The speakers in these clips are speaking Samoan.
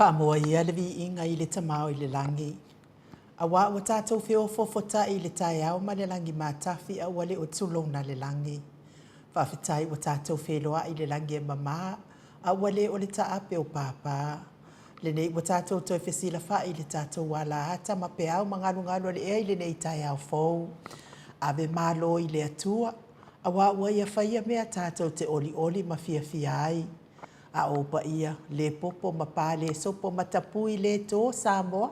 Faamoa ia le viiga i le Tama o i le lagi, auā ua tatou feofoofota'i i le taeao ma le lagi matafi a ua le o tulouna le lagi. Faafetai ua tatou feiloa'i i le lagi e mamā a ua le o le taape o pāpā. Lenei ua tatou toe fesilafa'i i le tatou alaata ma peau ma galugalu o le ea i lenei taeao fou. Ave malo i le Atua, auā ua Ia faia mea tatou te olioli ma fiafia ai. A o ou paia, le popo ma pa le sopo ma tapui le tō Samoa,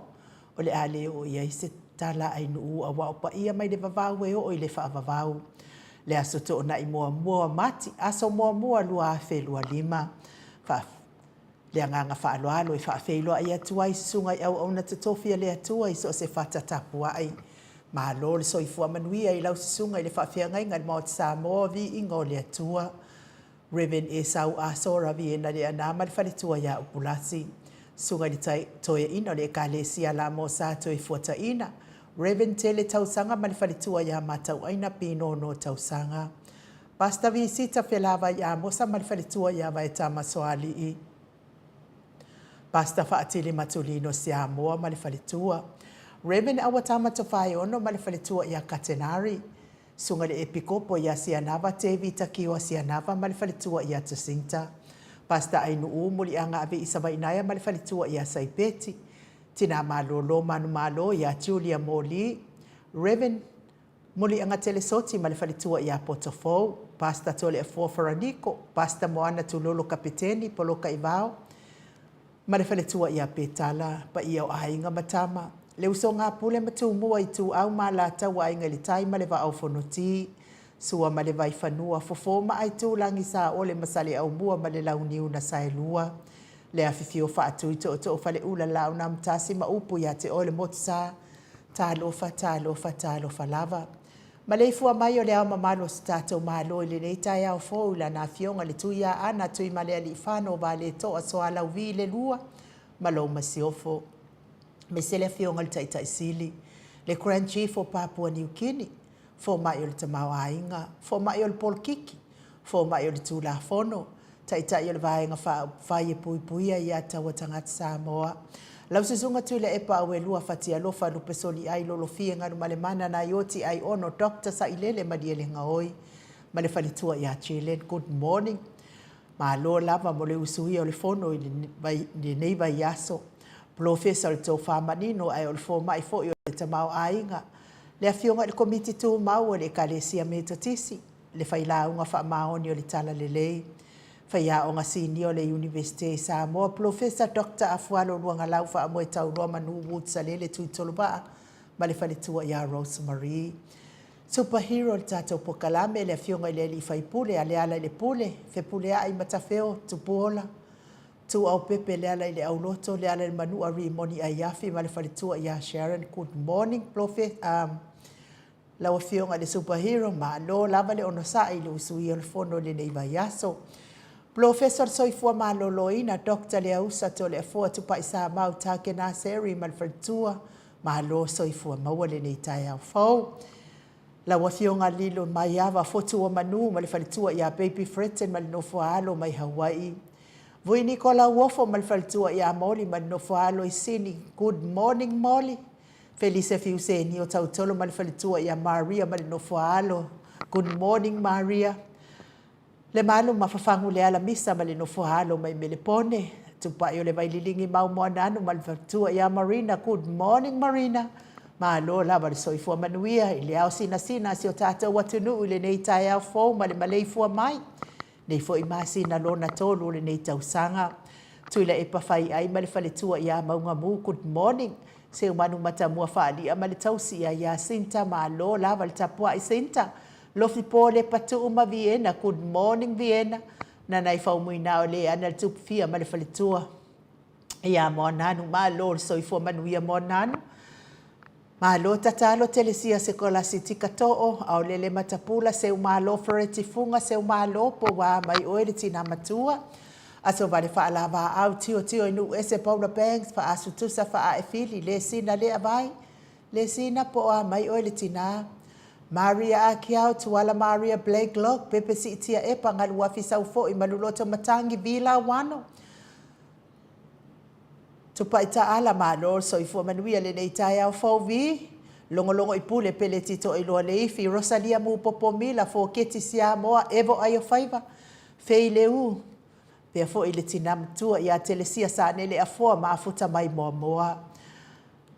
o le a le oo i ai se tala ainuu aua o paia mai le vavau e oo i le faavavau. Le Aso Toonai muamua o Mati, aso muamua 2025. Faa Le agaga faaaloalo e faafeiloai atu ai i susuga i auauna totofi a le Atua i so o se fata tapuai. Malo le soifua manuia i lau susuga i le faafeagaiga i le Maota Samoa, viiga o le Atua. Rev. Esau Asora Viena Leaana ma le faletua ia Upulasi. Susuga i le Toeaina o le Ekalesia Lamosa Toefuataina, Rev. Tele Tausaga ma le faletua ia Matauaina Pinono Tausaga. Pastor Visita Felavai Amosa ma le faletua ia Vaetama Soalii. Pastor Faatili Matulino Siamoa ma le faletua. Rev. Auatama Tofaeono ma le faletua ia Katenari. Susuga i le Epikopo ia Sianava Tevita Kioa Sianava ma le faletua ia Jacinta. Pastor Ainuu Muliaga Aveisa Vainaea ma le faletua ia Saipeti. Tina Malolo Manumalo ia Julia Moli. Rev. Muliaga Telesoti ma le faletua ia Potofou. Pastor Toleafoa Faraniko, Pastor Moana Tulolo Kapeteni, Poloka Ivao, Ma le faletua ia Petala, paia o aiga ma tama, le usoga a Pule ma Tumua, Ituau ma Alataua, Aiga i le Tai ma le Vaa o Fonoti, Sua ma le Vaifanua, Fofo ma Aitulagi, Saole ma Saleaaumua ma le Launiu na Saelua, le afifio Faatui Tootoo Faleula, Laaunaamotasi ma upu ia te oe le Motusa, talofa, talofa, talofa lava. Maleifua mai o le Ao Mamalu o si tatou Malo i lenei taeao fou i Lana Afioga le Tuiaana Tuimalealiifano Vaaletoa Sualauvi le Lua ma lou Masiofo, aemaise le Afioga i le Taitai Sili, le Grand Chief o Papua Niu Kini, Fomai o le Tamaoaiga, Fomai o le Polokiki, Fomai o le Tulafono, Taitai o le Vaega Faaupufai e Puipuia ia Taua Tagata Samoa. Lau Susuga Tuilaepa Auelua Fatialofa Lupesoliai Lolofie Galumalemana Naioti Aiono Doctor Sailele Malielegaoi ma le faletua ia Jelen. Good morning. Malo lava mo le usuia o le fono i lenei vaiaso. Polofesa o le tofa manino ae o le fomai foi o le tamaoaiga. Le afioga i le Komiti Tumau o le Ekalesia Metotisi. le failauga faamaoni o le Talalelei, faiaoga sinia o le Iunivesite i Samoa, Polofesa Doctor Afualo Luagalau Faamoetauloa Manu Woods Salele Tuitolovaa ma le faletua ia Rose Marie. Super Hero le tatou pokalame, le afioga i le alii faipule a Lealailepule, Fepuleai Matafeo Tupuola, Tuuaupepe Lealaileauloto, Lealailemanua Rimoni Aiafi ma le faletua ia Sharon. Good morning Profe, um, Lau Afioga i le Super Hero, malo lava le onosai i le usuia o le fono i lenei vaiaso. Polofesa o le Soifua Maloloina, Doctor Leausa Toleafoa Tupaisamau Takena Seri ma le faletua, malo soifua maua lenei taeao fou. Lau Afioga Lilo Maiava Fotuomanu ma le faletua ia Baby Fretton ma le nofo a alo mai Hawaii. Vui Nikola Uofo ma le faletua ia Moli ma le nofo a alo i Sini. Good morning Moli. Felise Fiuseni o Tautolo ma le faletua ia Maria ma le nofo a alo. Good morning Maria. Lemalu ma Fafagu Leala Misa ma le nofo a alo mai Melepone. Tupai o le Vaililigi Mau Moananu ma le faletua ia Marina. Good morning Marina. Malo lava le soifua manuia i le ao sinasina a si o tatou atunuu i lenei taeao fou ma le maleifua mai. Nei foi masina lona tolu o lenei tausaga. Tuilaepa Faiai ma le faletua ia Maugamu, good morning. Seumanu Matamua Faalia ma le tausi ia Jacinta, malo lava le tapuai Cinta. Lofi Polepa Tuu ma Viena, good morning Viena. Nanai Faumuina o Leana le Tupufia ma le faletua ia Moananu, malo le soifua manuia Moananu. Malo tatalo Telesia Sekolasi Tika Too, Aolele Matapula Seumalo Fereti Fuga Seumalo po ua mai oe le tina matua. Aso vale faalavaau Tio Tio i Nuu Ese Paula Banks Faasu Tusa Faae Fili Le Sina Le Avai Le Sina po a mai oe le tina. Maria Akiao Tuala Maria Blake Lok Pepe Siitia Epa Galuafi Saufo'i Maluloto Matangi Vila Wano. Tupai Taala, Malo le soifua manuia lenei taeao fou vi. Logologo i pule Peleti Toailoa Leifi, Rosalia Mupopo Mila, Foketi Siamoa, Evo Aiofaiva, Fei Leu, pea foi le tina matua ia Telesia Sanele Afoa ma Afuta mai Moamoa.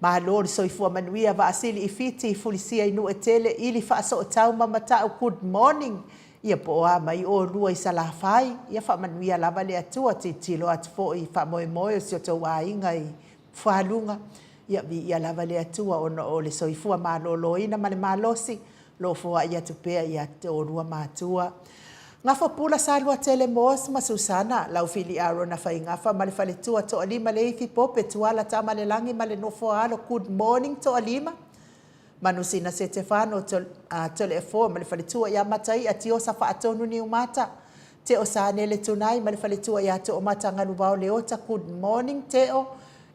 Malo le soifua manuia Vaasili i Fiti, Fulisia i Nuuetele, Ili Faasootau ma Matau, good morning. Ia po o a mai oulua i Salafai, ia faamanuia lava le Atua, tilotilo atu foi i faamoemoe o si o tou aiga i Fualuga, ia viia lava le Atua ona o le soifua maloloina ma le malosi, lo o foai atu pea ia te oulua matua. Gafapula Saluatele Moss ma Susana, Laufili Arona Faigafa ma le faletua Toalima Leifi Pope Tuala Tamalelagi ma le nofo a alo, good morning Toalima. Manusina Setefano Toleafoa ma le faletua ia Mataia Tiosa Faatonu Niumata, Teo Sanele Tunai ma le faletua ia Toomata Galuvao Leota, good morning Teo,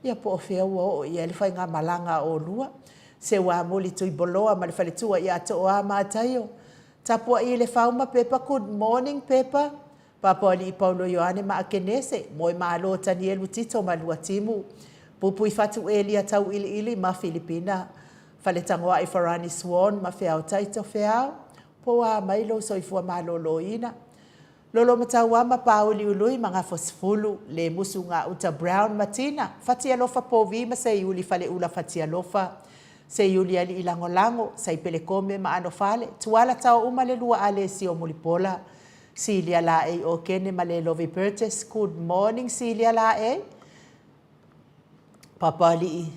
ia po o fea ua oo i ai le faigamalaga a oulua. Seuamuli Tuiboloa ma le faletua ia Tooa Mataio, Tapuai le Fau ma Pepa, good morning Pepa. Papaoalii Paulo Ioane ma Akenese, Moemalo Tanielu Tito ma Luatimu, Pupui Fatu Elia Tauiliili ma Filipina, Faletagoai Farani Swan ma Feao Taito Feao, po o a mai lou soifua maloloina. Lolomatauama Pauli Ului ma Gafosefulu, Lemusu Gauta Brown ma Tina, Fatialofa Povi ma Seiuli Faleula Fatialofa, Seiuli Alii Lagolago, Saipele Kome ma Anofale, Tuala Taouma le Lua Alesio Mulipola, Silia Laei Okene ma Lelovi Burgess, good morning Silia Laei. Papalii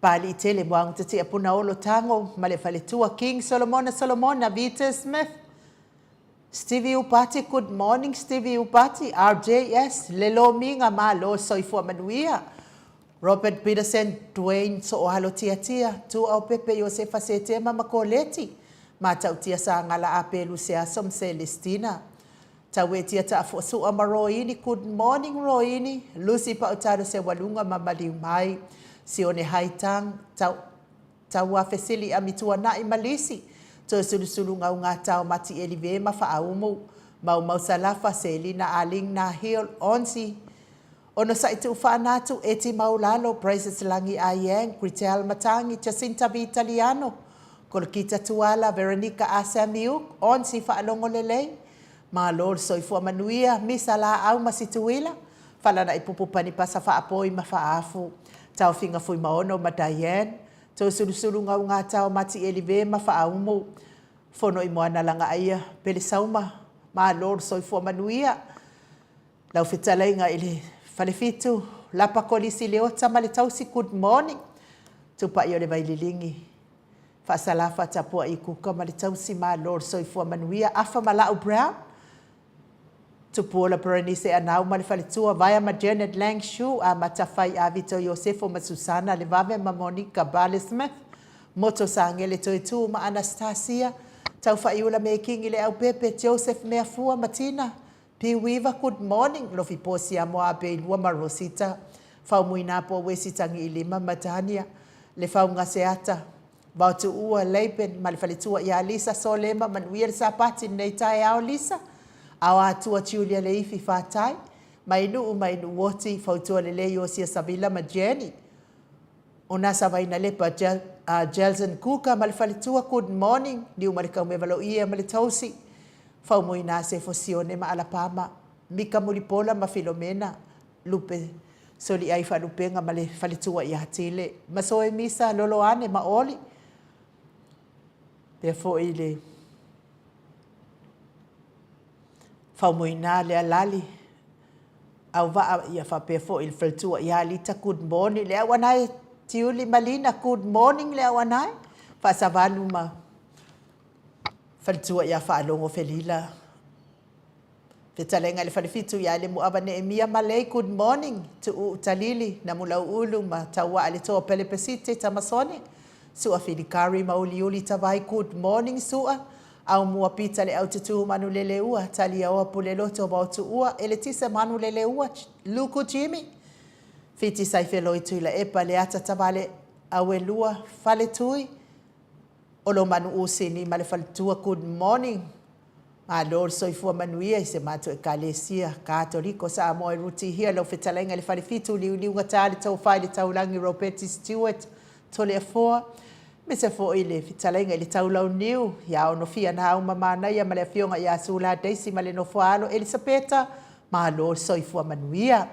Palii Tele Moagutatia Punaolo Tago ma le faletua King Solomona Solomona Vita Smith, Stevie Upati, good morning Stevie Upati, RJS, le Lomiga Malo Soifua Manuia, Robert Peterson, Dwayne Sooalo Tiatia, Tuuaupepe Iosefa Setema ma Koleti, Matautia Sagala Apelu Seaso ma Celestina, Tauetia Taafuasua ma Roini, good morning Roini, Lucy Pautalo Sewaluga ma Maliumai, Sione Haitang, Tau Tauafesili Amituanai ma Lisi, Toesulusulu Gaugatao Matielive ma Faaumu, Maumau Salafa, Selina Aling Nahil, Onsi, Onosai Tuufaanatu, Eti Maulalo, Praises Lagi Ayang, Gritel Matangi, Jacinta Vitaliano, Kolokita Tuala, Veronica Asamiuk, Onsi Faalogo Lelei, Malo le soifua manuia, Misa Laau ma Situila, Falana'i Pupu Panipasa Faapoi ma Faafu, Taofiga Fuimaono ma Diane, Toesulusulu Gaugatao Matielive ma Faaumu, Fono i Moana Lagaaia, Pelesauma, Malo le soifua manuia. Lau fetalaiga i le Falefitu, Lapa Kolisi Leota ma le tausi, good morning. Tupai o le Vaililigi, Faasalafa Tapuai Kuka ma le tausi, malo le soifua manuia. Afa ma Lau Brown, Tupuola Berenice Anau ma le faletua, Vaea ma Janet Lang Shu, Amata Fai Avito Iosefo ma Susana Levave ma Monica Bale Smith, Moto Sagele Toetu ma Anastasia, Taufaiula Mekingi Leaupepe, Joseph Meafua ma Tina, Piuiva, good morning, Lofi Posia Moabeilua ma Rosita, Faumuinapo Wesi Tagiilima ma Tania, Lefauga Seata, Vaotuua, Laban ma le faletua ia Lisa Solema, manuia le Sapati lenei taeao Lisa, Aoatua Julia Leifi Fatai, Mainuu Mainuuoti, Fautua Lelei Iosia Savila ma Jenny, Onasa Vainalepa, Jelson Kuka ma le faletua, good morning, Niumalekaumeva Loia ma le tausi, Faumuina Sefo Sione ma Alapama, Mika Mulipola ma Filomena, Lupe Soliai Faalupega ma le faletua ia Tile, Masoe Misa Loloane ma Oli, pea foi le Faumuina Lealali Auvaa ia faapea foi le faletua ia Lita, good morning le auanae Tiuli ma Lina, good morning le auanae Faasavalu ma faletua ia Faalogo Felila. Fetalaiga i le Falefitu ia Lemuava Neemia ma Lei, good morning Tuuu Talili, Namulauulu ma Tauaa le Toa Pelepesite Tamasone, Sua Filikari ma Uliuli Tavai, good morning Sua, Aumua Pita le Aututu Manuleleua, Taliaoa Puleloto Vaotuua, Eletise Manuleleua, Luku Jimmy, Fiti Saifeloi Tuilaepa, Leata Tavale Auelua, Faletui, Olomanu Usini ma le Faletua, good morning. Malo le soifua manuia i se matou Ekalesia Katoliko Samoa i Rutihia lau fetalaiga i le Falefitu Liuliugata le Tofa i le Taulagi Ropeti Stewart Toleafoa aemaise foi le fetalaiga i le Taulauniu ia Onofia Nauma Manaia ma le Afioga ia Sula Daisy ma le Nofoaalo Elisapeta. Malo le soifua manuia.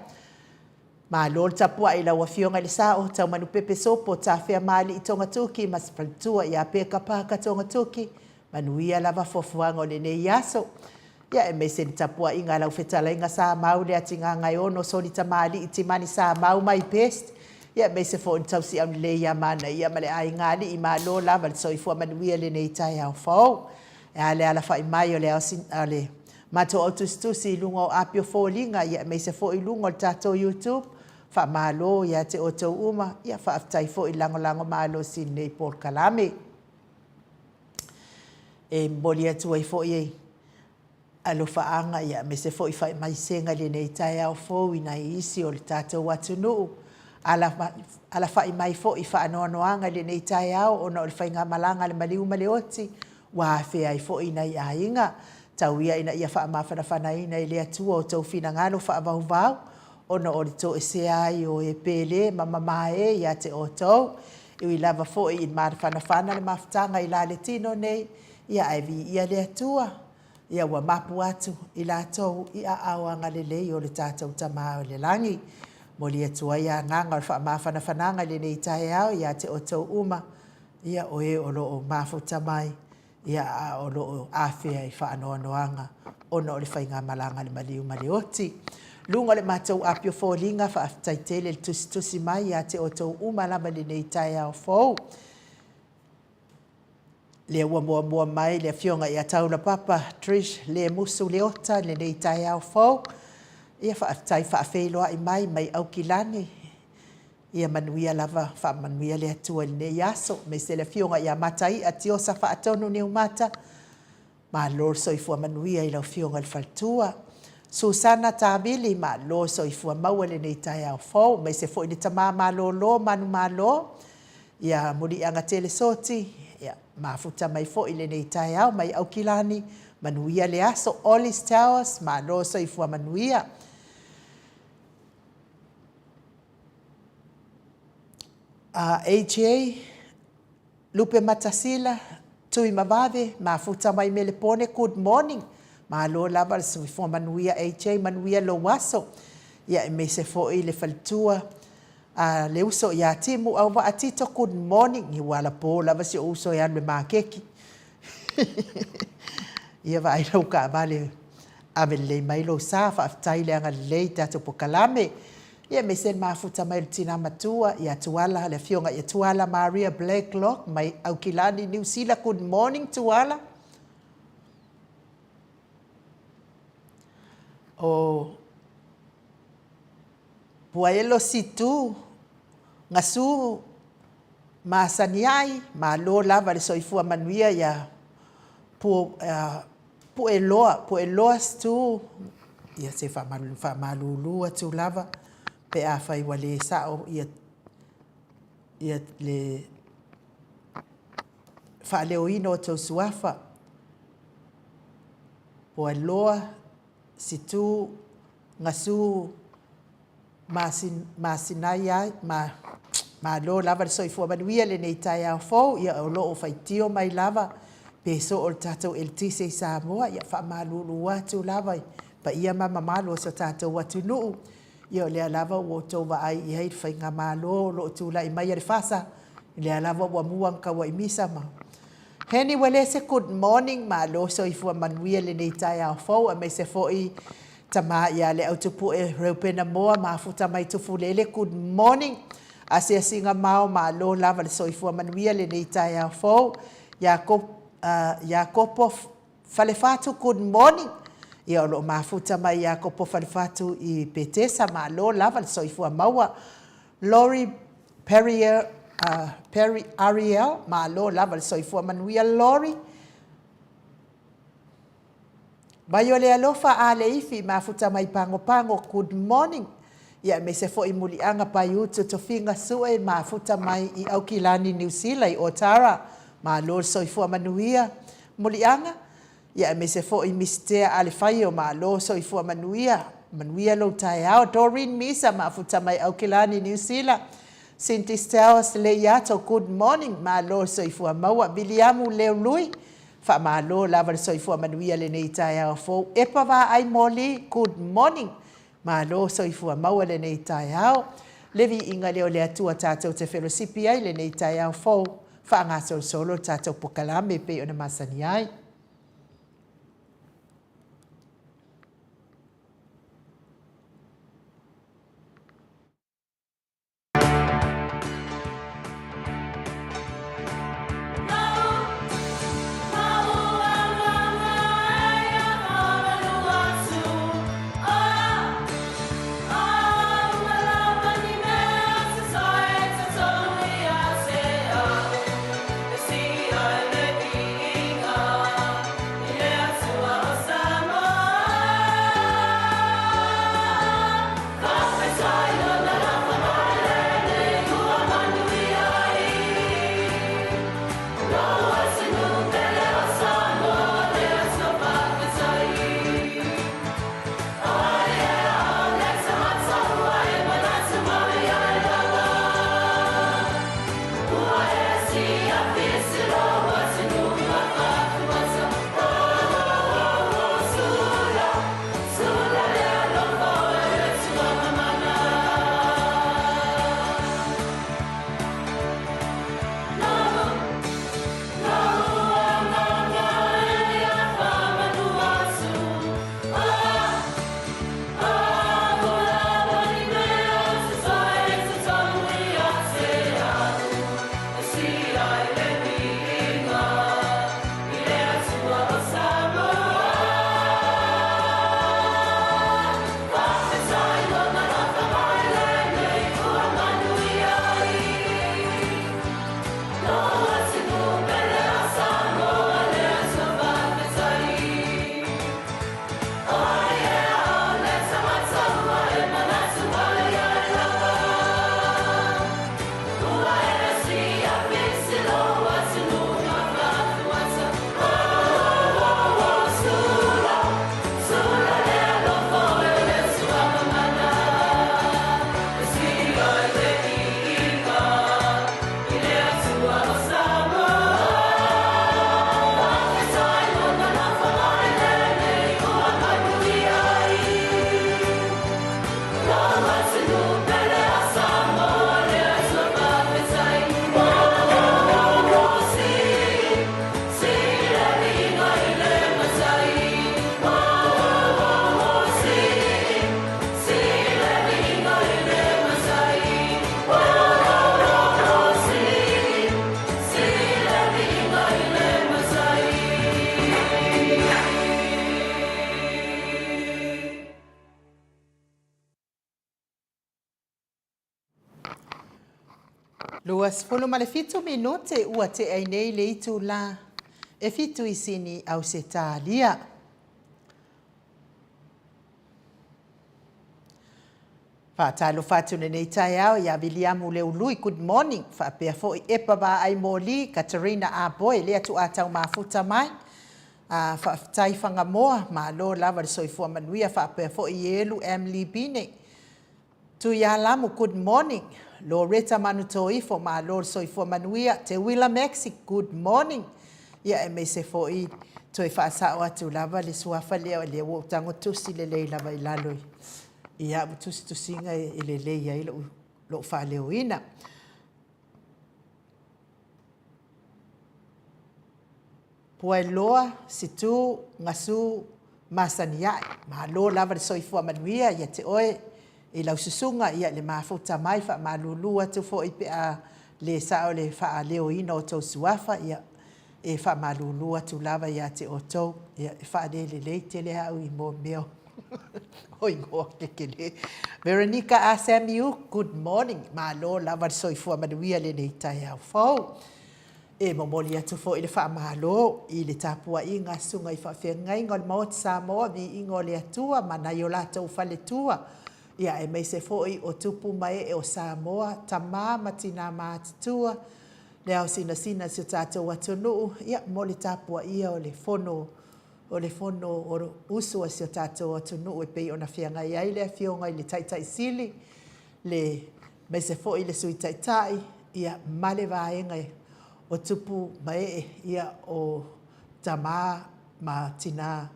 Malo le tapuai i lau Afioga i le Sao Taumanupepe Sopo Tafeamaalii Togatoki ma se faletua ia Peka Parker Togatoki. Manuia lava fuafuaga o lenei aso. Ia aemaise le tapuaiga a lau fetalaiga Samau Leatigagaeono Solitamalii Timani Samau my best. Ia aemaise foi le tausiau lelei ia Manaia ma le aiga alii. Malo lava le soifua manuia i lenei taeao fou. E a le alafai mai o le o le matou au tusitusi i luga o api o foliga ia aemaise foi i luga o le tatou YouTube. Faamalo ia te outou uma, ia faafetai foi lagolago malosi i lenei polokalame. E momoli atu ai foi alofaaga ia aemaise foi faamaisega i lenei taeao fou i nai isi o le tatou atunuu. Alafai mai foi i faanoanoaga i lenei taeao ona o le faigamalaga a le maliu ma le oti ua afea ai foi nai aiga. Tau ia ina ia faamafanafanaina e le Atua outou finagalo faavauvau ona o le toesea ai o e pele ma mamae ia te outou. E ui lava foi i mafanafana le mafutaga i la le tino nei, ia ae viia le Atua, ia ua mapu atu i latou i aao agalelei o le tatou Tama i le Lagi. Momoli atu ai agaga o le faamafanafanaga i lenei taeao ia te outou uma, ia o e o lo o mafuta mai, ia a o lo o afea i faanoanoaga ona o le faigamalaga a le maliu ma le oti. Luga o le matou api o foliga, faafetai tele le tusitusi mai ia te outou uma lava i lenei taeao fou. Lea ua muamua mai le afioga ia Taulapapa Trish Lemusu Leota i lenei taeao fou. Ia faafetai faafeiloai mai mai Aukilani. Ia manuia lava, faamanuia le Atua i lenei aso, aemaise le Afioga ia Mataia Tiosa Faatonu Niumata. Malo le soifua manuia i lau Afioga i le faletua. Susana Tavili, malo le soifua maua i lenei taeao fou, aemaise foi le tama malolo manumalo, ia Muliagatele Soti, ia mafuta mai foi i lenei taeao mai Aukilani, manuia le aso. Olice Towers, malo le soifua manuia. AJ, Lupematasila, Tuimavave, Mafuta mai Melepone, good morning. Malo lava le soifua manuia AJ, manuia lou aso. Ia aemaise foi le faletua a le uso ia Timu Auvaa Tito, good morning. Ua alapo lava si ou uso e alu i le makeki. Ia vaai lau taavale ave lelei mai lou sa, faafetai le agalelei i tatou polokalame. Ia aemaise le mafuta mai o le tina matua ia Tuala, le afioga ia Tuala Maria Blacklock mai Aukilani, Niu Sila. Good morning Tuala. O Puaelo Situ Gasu Masani ai, malo lava le soifua manuia ia Pueloa, Pueloa Stu, ia se faamalulu atu lava pe afai ua le sao ia le faaleoina o tou suafa. Pueloa Situ Gasu Masinai ai, ma, malo lava le soifua manuia i lenei taeao fou, ia o lo o faitio mai lava pe soo le tatou eletise i Samoa, ia faamalulu atu lava i paia ma mamalu o si o tatou atunuu, ia o lea lava ua outou vaai i ai i le faigamalo o lo o tulai mai a le FASA, lea lava ua mua ona tauaimisa ma Henny Uelese, good morning, malo soifua manuia i lenei taeao fou, aemaise foi Tama ia Leautupue Reupena Moa mafuta mai Tufulele, good morning. Asiasiga mao malo lava le soifua manuia lenei taeao fou. Iakopo Falefatu, good morning. Ia o lo o mafuta mai Iakopo Falefatu i Petesa, malo lava le soifua maua. Lori Perrier, Perry Ariel, malo lava le soifua manuia Lori. Mai o le alofa a le ifi mafuta mai Pagopago, good morning. Ia aemaise foi Muliaga Paiutu Tofiga Sue mafuta mai i Aukilani Niu Sila i Otara. Malo le soifua manuia Muliaga. Ia aemaise foi Mister Alefaio malo soifua manuia. Manuia lou taeao Doreen Misa mafuta mai Aukilani Niu Sila. Cindy Stowers Leiato good morning malo soifua maua. Viliamu Leului faamalo lava le soifua manuia lenei taeao fou. Epa Vaai Moli good morning Malo soifua maua lenei taeao. Le viiga lea o le Atua tatou te felosipi ai lenei taeao fou, faagasolosolo le tatou pokalame e pei ona masani ai. 27 minute ua tea ai nei le itulā e fitu i Sini, Ausetalia. Faatalofa atu lenei taeao ia Viliamu Leului, good morning, faapea foi Epa Vaai Moli, Katerina Ah Boy, lea tuatau mafuta mai. A faafetai Fagamoa, malo lava le soifua manuia faapea foi Ielu Emily Bine. Tuialamu, good morning. Loretta Manutoifo, malo le soifua manuia. Teuila Maxi, good morning. Ia aemaise foi toe faasao atu lava le suafa lea o lea ua ou tago tusi lelei lava i lalo i au tusitusiga e lelei ai lou, lou faaleoina. Puailoa, Situ, Gasu, masani ae. Malo lava le soifua manuia ia te oe i lau susuga ia le mafuta mai faamalulu atu foi pe a le sao le faaleoina o tou suafa ia e faamalulu atu lava ia te outou ia e faalelelei tele au i mo mea o igoa kekele. Veronica A. Samiu, good morning. Malo lava le soifua manuia lenei taeao fou. E momoli atu foi le faamalo i le tapuaiga a Susuga i Faafeagaiga o le Maota Samoa, Viiga o le Atua ma nai o latou faletua, ia aemaise foi o tupu ma ee o Samoa, tama ma tina matutua, le ao sinasina o si o tatou atunuu, ia mo le tapuaia o le Fono. O le fono o usu a si o tatou atunuu e pei ona feagai ai le Afioga i le Taitai Sili, le aemaise foi le Sui Taitai, ia, ma le vaega o tupu ma ee, ia, o tama ma tina,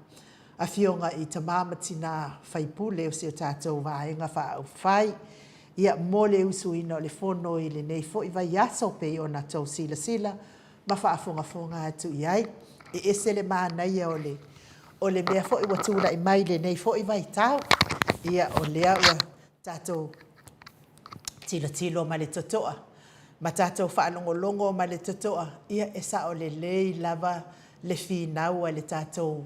afioga i tama ma tina faipule o si o tatou Vaega Faaupufai, ia, mo le usuina o le fono i lenei foi vaiaso pei ona outou silasila ma faafogafoga atu i ai. E ese le manaia o le o le mea foi ua tulai mai i lenei foi vaitau. Ia, o lea ua tatou tilotilo ma le totoa ma tatou faalogologo ma le totoa, ia e sao lelei lava le finau a le tatou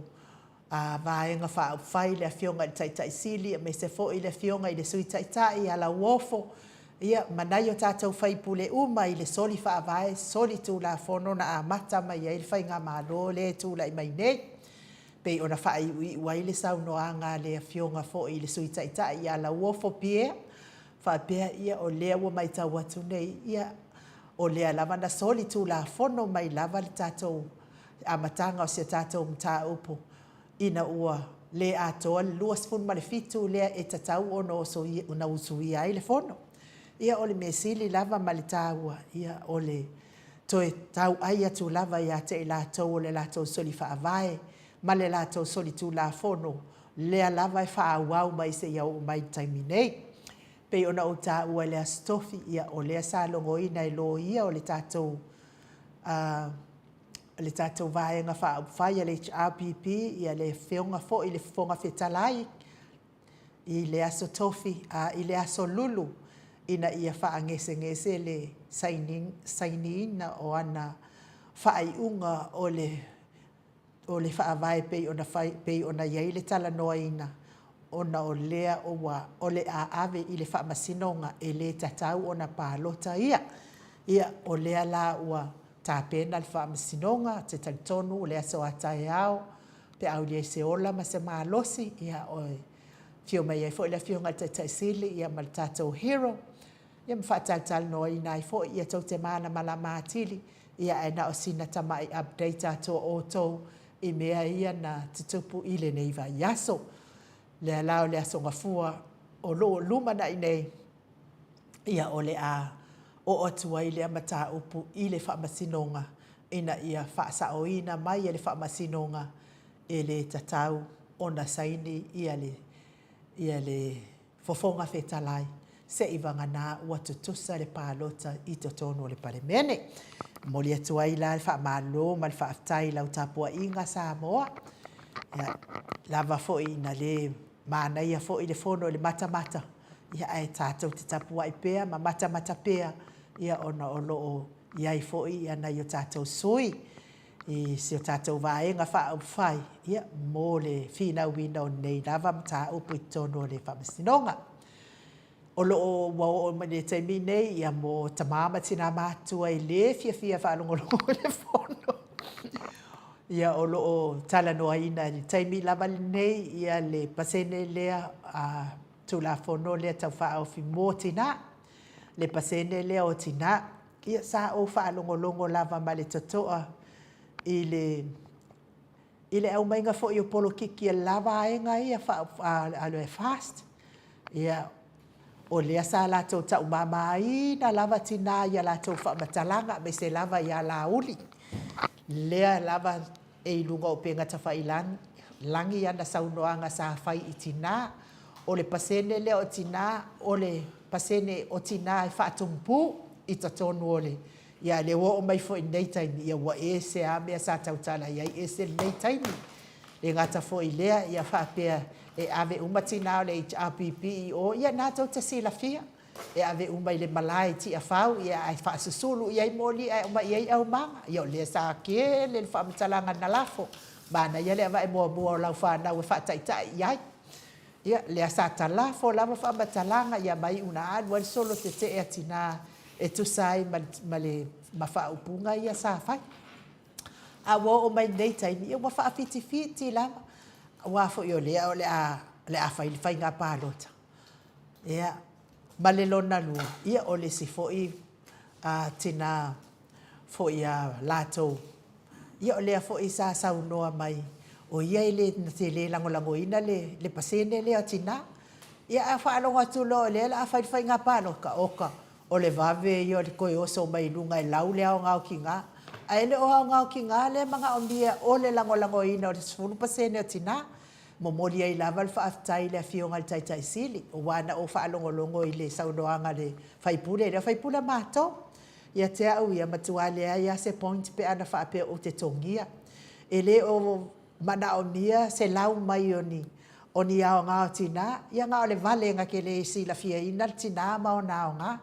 Vaega Faaupufai, le Afioga i le Taitai Sili aemaise foi le Afioga i le Sui Taitai ia Lauofo, ia, ma nai o tatou sui usufono uma i le soli Faavae, soli Tulafono na amata mai ai le Faigamalo lea e tulai mai nei. E pei ona faaiuiu ai le saunoaga a le Afioga foi i le Sui Taitai ia Lauofo Pierre, faapea, ia, o lea ua matau atu nei, ia, o lea lava na soli Tulafono mai lava le tatou amataga o si a tatou mataupu ina ua le atoa le 27 lea e tatau ona usuia ai le Fono. Ia o le mea sili lava ma le taua, ia o le toe tauai atu lava ia te i latou o le latou soli Faavae ma le latou soli Tulafono lea lava e faaauau mai seia oo mai i le taimi nei. E pei ona ou taua i le Aso Tofi, ia o lea sa logoina e Loia o le tatou le tatou Vaega Faaupufai a le HRPP, ia le Afioga foi i le Fofoga Fetalai i le Aso Tofi, a, i le Aso Lulu ina ia faagesegese le sainiina o ana faaiuga o le o le Faavae pei ona fai, pei ona i ai le talanoaina, ona o lea ua, o le a ave i le Faamasinoga, e le tatau ona palota ia. Ia, o lea la ua tapena le Faamasinoga, ou te talitonu o le aso a taeao pe a aulia ai se ola ma se malosi, ia, e afio mai ai foi le Afioga i le Taitai Sili ia ma le tatou hero, ia ma faatalatalanoaina ai foi, ia tou te malamalama atili, ia ae na o sina tamai update atu a outou i mea ia na tutupu i lenei vaiaso. O lea la o le Aso Gafua o lo o lumanai nei, ia o le a oo atu ai lea mataupu i le Faamasinoga ina ia faasaoina mai e le Faamasinoga e le tatau ona saini ia le ia le Fofoga Fetalai, seivagana ua tutusa le palota i totonu o le Palemene. E momoli atu ai la le faamalo ma le faafetai i lau tapuaiga Samoa. Ia, lava foi ina le manaia foi le fono i le matamata, ia ae tatou te tapuai pea ma matamata pea, ia ona o lo o i ai foi nai o tatou sui usufono i si o tatou Vaega Faaupufai mo le finauina o lenei lava mataupu i totonu o le Faamasinoga. O lo o ua oo mai i le taimi nei ia mo tama ma tina matutua e le fiafia e faalogologo i le fono. Ia o lo o talanoaina i le taimi lava lenei ia le pasene lea a Tulafono lea Tau Faaofi mo Tina, le pasene lea o tina. Ia sa ou faalogologo lava ma le totoa i le i le aumaiga foi o polokiki a le la vaega ia a le FAST. Ia, o lea sa latou taumamaina lava tina i a latou faamatalaga aemaise lava ia Laauli, lea lava e i luga o upega tafailagi ana saunoaga sa fai i tina. O le pasene lea o tina, o le pasene o tina e faatumupu i totonu o le... Ia a o lea ua oo mai foi i lenei taimi, ia ua ese lava mea sa tautala i ai, ese lenei taimi. E le gata foi i lea, ia faapea e ave uma tina o le HRPP i o, ia lena tou te silafia. E ave uma i le malae i Tiafau, ia ae faasusulu i ai moli ae aumai i ai aumaga. Ia o lea sa tele le faamatalaga na lafo, manaia le avae muamua o lau fanau e faataitai i ai. Ia, lea sa talafo lava faamatalaga, ia ma iu ina alu ai le solo tetee a tina e tusa ai ma le ma faaupuga ia sa fai. A ua oo mai i lenei taimi, ia ua faafitifiti lava, aua foi o lea o le a o le a fai le faiga palota. Ia, ma le lona lua, ia o le isi foi tina foi a latou, ia o lea foi sa saunoa mai, O ia e le na te le lagolagoina le le pasene lea o tinā. Ia ae faalogo atu loa o lea o le a fai le faiga palota, oka, o le vave ia o le toe oso mai i luga e lau le aoga o tinā. Ae le o aoga o tinā lea e manaomia o le lagolagoina o le 10% o tinā. Momoli ai lava le faafetai i le Afioga i le Taitai Sili, aua na ou faalogologo i le saunoaga a le sui usufono lea, o le sui usufono o matou. Ia te au ia, e matua leai lava se point pe ana faapea ou te togia. E le o manaomia se lau mai o ni o ni aoga o tina, ia na o le vale na te le silafiaina le tina ma ona aoga.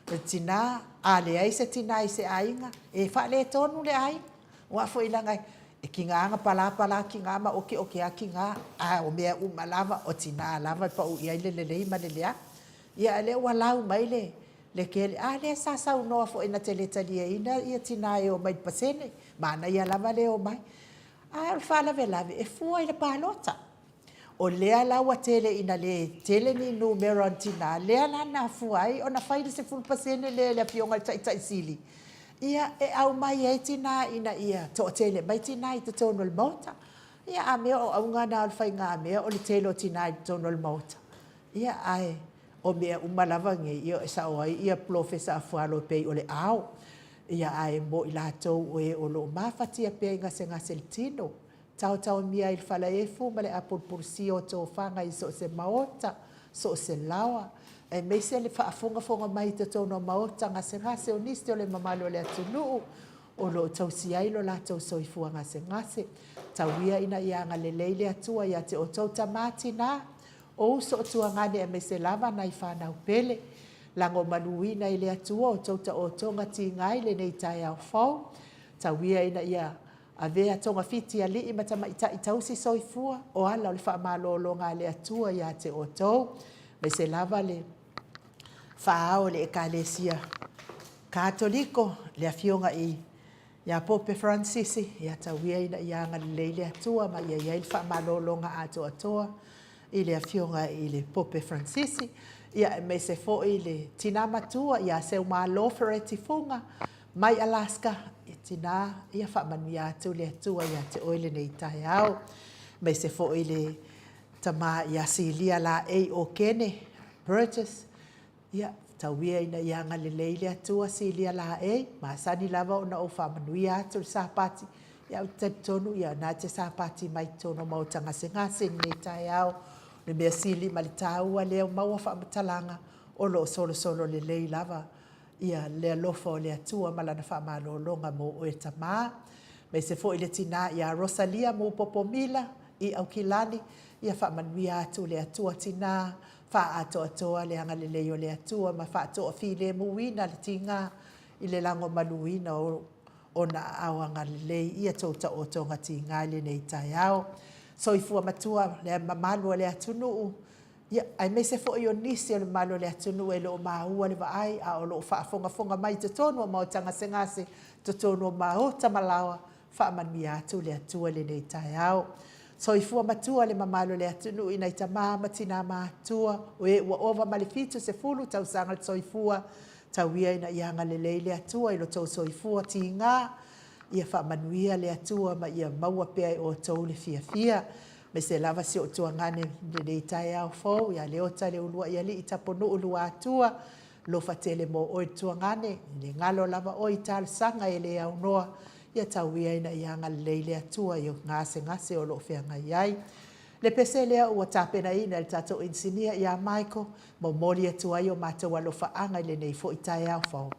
O le tina, a leai se tina i se aiga, e faaletonu le aiga. Aua foi leaga e tiga lava ona pala pala tina ma ote ote lava tina, a o mea uma lava, o tina lava e pau i ai le lelei ma le leaga. Ia a o lea ua lau mai le tele, a lea sa saunoa foi na te le taliaina tina e omai i le pasene, manaia lava le omai. A o le faalavelave, e fua i le palota. O lea la ua tele ina le tele ni numera o ni tina, lea la na afua ai ona fai le 10% lea e le Afioga i le Taitai Sili, ia e aumai ai tina ina ia toatele mai tina i totonu o le Maota. Ia a mea o auga na o le faigamea o le tele o tina i totonu o le Maota? Ia, ae o mea uma lava nei, ia e sao ai Polofesa Afualo e pei o le ao. Ia ae mo i latou o e o lo o mafatia pea i gasegase o le tino, taotaomia ai i le falaefu ma le apulupulusia o tofaga i so o se maota, so o se laoa, aemaise le faafogafoga mai i totonu o maota gasegase o nisi o le mamalu o le atunuu o lo o tausia ai lo latou soifua gasegase. Tau ia ina ia agalelei le Atua ia te outou tama, tina, o uso o tuagane aemaise lava nai fanau pele. Lagomaluina e le Atua outou taotoga tiga i lenei taeao fou. Tau ia ina ia avea togafiti alii ma tamaitai tausi soifua o ala o le faamalologa a le Atua ia te outou, aemaise lava le faa-ao o le Ekalesia Katoliko, le Afioga ia Pope Faransisi, ia tau ia ina ia agalelei le Atua ma ia i ai le faamalologa atoatoa i le Afioga i le Pope Faransisi, ia aemaise foi le tina matua ia Seumalo Fereti Fuga mai Alaska, e tina, ia faamanuia atu le Atua ia te oe lenei taeao. Aemaise foi le tama ia Silia Laei Okene Burgess, Ia, tau ia ina ia agalelei le Atua, silia laei, masani lava ona ou faamanuia atu i le Sapati. Ia, ou te talitonu, ia, o lena e te Sapati mai i totonu o maota gasegase i lenei taeao. O le mea sili ma le taua lea ua maua faamatalaga, o lo o solosolo lelei lava ia le alofa o le Atua ma Lana faamalologa mo oe tama. Aemaise foi le tina ia Rosalia Mupopo Mila i Aukilani, ia faamanuia atu le Atua tina, faaatoatoa le agalelei o le Atua ma faatoafilemuina le tiga i le lagomaluina o Ona aao agalelei ia tou taotoga tiga i lenei taeao. Soifua matua le mamalu o le atunuu, ia, aemaise foi o nisi o le mamalu o le atunuu e le o maua le vaai a o lo o faafogafoga mai i totonu o maota gasegase, totonu o maota ma laoa, faamanuia atu le Atua i lenei taeao. Soifua matua le mamalu o le atunuu i nai tama ma tina matutua, o e ua ova ma le 70 tausaga le soifua, tau ia ina ia agalelei le Atua i lo outou soifua tiga, ia faamanuia le Atua ma ia maua pea e outou le fiafia. Aemaise lava si ou tuagane i lenei taeao fou ia Leota Leuluaialii Taponuu Luatua, alofa tele mo oe le tuagane, e le galo lava oe i talosaga e le aunoa, ia tau ia ina ia agalelei le Atua i ou gasegase o lo o feagai ai. Le pese lea ua tapenaina e le tatou inisinia ia Michael, momoli atu ai o matou alofaaga i lenei foi taeao fou.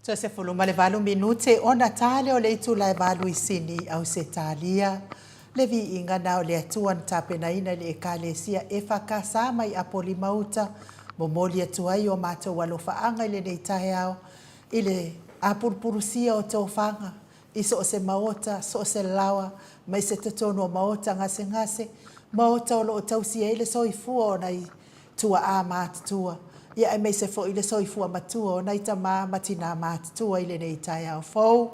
Toe 18 minute ona ta lea o le itula e valu i Sini, Ausetalia. Le viiga na o le Atua na tapenaina i le Ekalesia EFKS mai Apolima-uta, momoli atu ai o matou alofaaga i lenei taeao i le apulupulusia o tofaga i so o se maota, so o se laoa, ma i se totonu o maota gasegase, maota o lo o tausi ai le soifua o nai tuaa matutua, ia aemaise foi le soifua matua o nai tama ma tinā matutua i lenei taeao fou.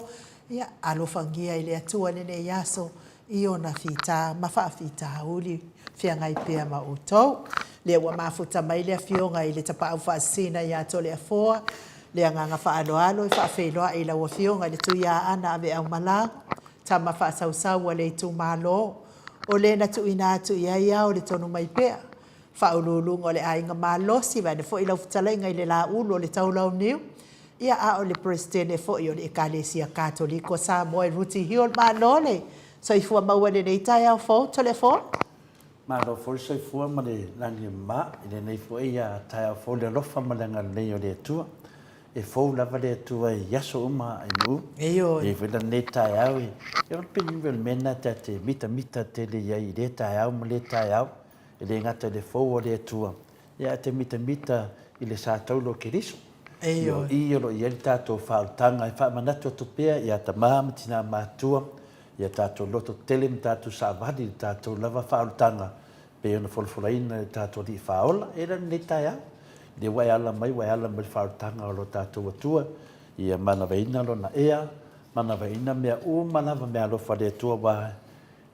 Ia, alofagia e le Atua lenei aso i ona fita ma faafitauli feagai pea ma outou. Lea ua mafuta mai le Afioga i le Tapaau Faasisina ia Toleafoa, le agaga faaaloalo e faafeiloai i lau Afioga i le Tuiaana Aveaumalaga, tama faasausau a le itumalo, o le na tuuina atu i ai ao le tonu mai pea, Faauluuluga o le Aiga Malosi, vaeane foi lau fetalaiga i le Laulu o le Taulauniu, ia a o le Peresetene foi o le Ekalesia Katoliko o Samoa e Ruti Hill. Malo le soifua maua i lenei taeao fou, Toleafoa. Malo foi le soifua ma le lagi e mama i lenei foi taeao fou i le alofa ma le agalelei o le Atua. E fou lava le Atua i aso uma ainu. Ioe. E i ai foi la lenei taeao e o le pilivi o le mea lena ta te mitamita tele i ai i lea taeao ma lea taeao. E le gata i le fou o le Atua, ia ae te mitamita i le sa taula o Keriso. Ia o i o lo o i ai le tatou faaolataga e faamanatu atu pea ia tama ma tina matutua, ia tatou loto tele ma tatou saavali i le tatou lava faaolataga pei ona folafolaina e le tatou Alii Faaola. E la lenei taeao, lea ua e ala mai, ua e ala mai i le faaolataga o lo tatou Atua, ia manavaina Lona ea, manavaina mea uma lava meaalofa a le Atua, aua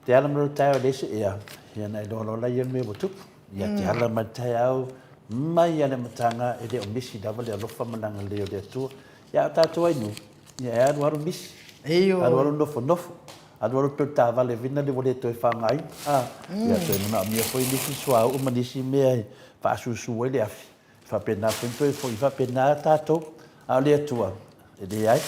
Te ala mai le taeao e leai se ea, ia ona e iloa loa lea le mea ua tupu. Ia te ala mai le taeao mai lava i le amataga e le o misi lava le alofa ma le agalelei o le Atua. Ia a o tatou ainu, ia e alu alu misi, alu alu nofonofo, alu alu toe taavale foi lea ua le toe faaaogaina, a, ia toe manaomia foi nisi suauu ma nisi mea e faasusu ai le afi, e faapena foi ona toe foi, e faapena tatou. A o le Atua, e leai,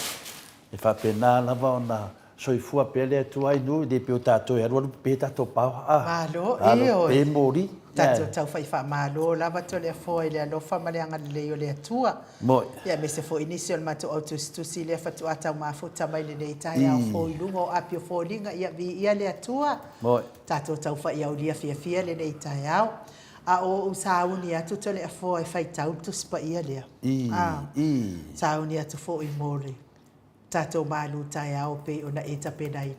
e faapena lava ona Soifua pea le Atua i nuu, e le pei o tatou e alualu pepe tatou paoa, a. Malo, Alo ioe. Pe moli. Tatou tau faimalo lava Toleafoa i le alofa ma le agalelei o le Atua. Moi. Ia aemaise foi nisi o le matou au tusitusi lea faatoa tau mafuta mai lenei taeao fou i luga o api o foliga, ia viia le Atua. Moi. Tatou tau faiaulia fiafia lenei taeao. A o ou sauni atu Toleafoa e faitau le Tusi Paia lea. I, i. Sauni atu foi mo le tatou malu taeao pei ona e tapenaina.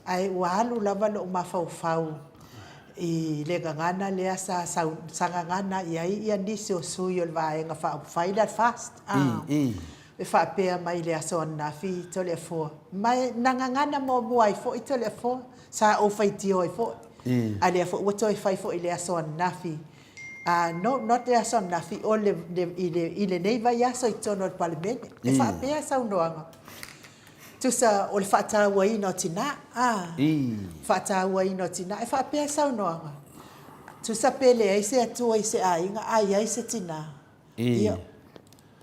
Ae ua alu lava lou mafaufau i le gagana lea sa sau, sa gagana i ai ia nisi o sui o le Vaega Faaupufai lea le FAST, a, e faapea mai i le aso ananafi Toleafoa, ma e na gagana muamua ai foi Toleafoa, sa ou faitio ai foi, a lea foi ua toe fai foi i le aso ananafi No, not le aso ananafi, o le, le, i, le, i lenei vaiaso i totonu o le Palemene. E faapea saunoaga, tusa o le faatauaina o tina, a, faatauaina o tina. E faapea saunoaga, tusa pe leai se Atua i se aiga, a i ai se tina. Ia,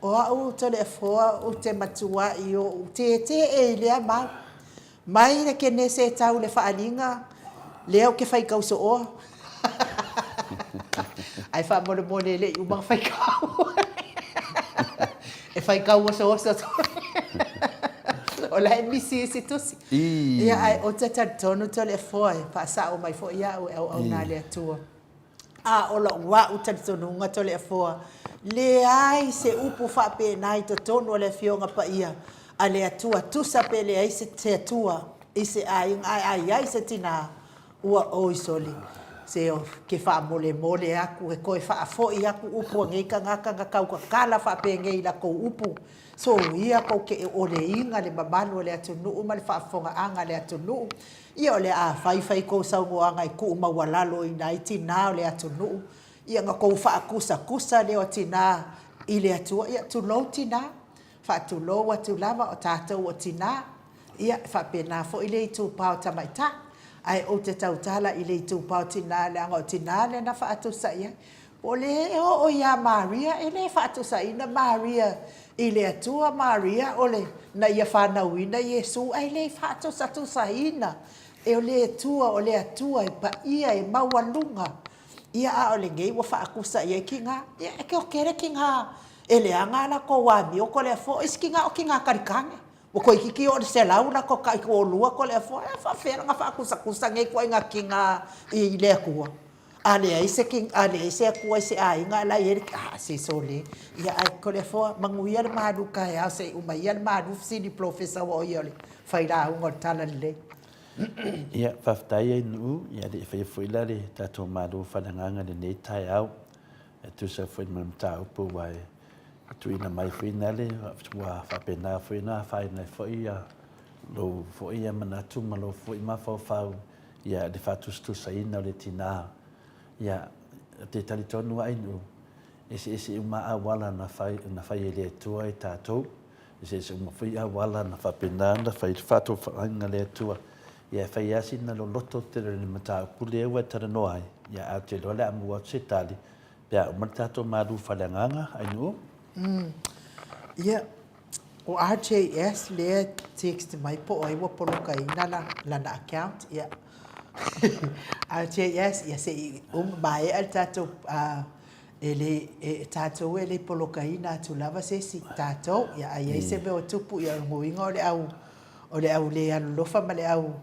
o au Toleafoa ou te matuai ou tetee i lea mau. Mai le Kenese e tau le faaaliga, lea ou te faitau sooa. Ae faamolemole e le i uma ona faitau. E faitau osooso O la e misi isi tusi. Ia, ae ou te talitonu Toleafoa e faasao mai foi au e auauna a le Atua. A o lou au talitonuga Toleafoa, leai se upu faapena i totonu o le Afioga Paia a le Atua, tusa pe leai se Atua i se aiga, ae a i ai se tina, Ua oi sole, se ou te faamolemole atu e toe faafoi atu upu a nei tagata na tautatala faapenei i latou upu, soia tou te oleina le mamalu o le atunuu ma le faafofogaaga a le atunuu. Ia o le a fai fai tou saunoaga e tuumaualaloina ai tina o le atunuu, ia ona tou faatusatusa lea o tina i le Atua. Ia tulou tina, Faatulou atu lava o tatou o tina, ia, e faapena foi le itupa o tamaitai. Ae ou te tautala i le itupa o tina leaga o tina lea na faatusa i ai. Po o le oo ia Maria, e le faatusaina Maria i le Atua, Maria o le na ia fanauina Iesu, ae le faatusatusaina e o le Atua, o le Atua e paia e maualuga. Ia, a o lenei ua faatusa i ai tina. Ia, e toatele tina E leaga a latou amio Toleafoa, o isi tina o tina kalikane, ua toeititi oo i le 100 latou taitoalua Toleafoa, e a faafefea ona faatusatusa nei ituaiga tina i le Atua? A leai se a leai se Atua i se aiga a la e i ai le a se sole. Ia ae Toleafoa, manuia le malu taeao se i uma ia le malu fesili i le polofesa aua o ia o le failauga o le Talalelei. Ia, faafetai Ainuu, ia le i faia foi la le tatou malu faaleagaga i lenei taeao. E tusa foi ma le mataupu ua e tuuina mai foi nale, ua faapena foi ona afaina ai foi lou foi manatu ma lou foi mafaufau i le faatusatusaina o le tina. Ia, ou te talitonu lava Ainuu, eseese uma auala na fai, na fai e le Atua i tatou, eseese uma foi auala na faapena ona fai le faatofalaiga a le Atua. Ia, e fai lava sina loloto tele o le mataupu lea ua e talanoa ai, ia, ae ou te iloa o le a maua atu se tali pe a uma le tatou malu faaleagaga, Ainuu. Ia, o RJS lea e text mai po o ai ua polokaina lana account, ia. RJS, ia se i uma, maea le tatou, e le, e tatou e le polokaina atu lava se isi, tatou, ia a i ai se mea o tupu, ia o lona uiga o le au O le au le alolofa ma le au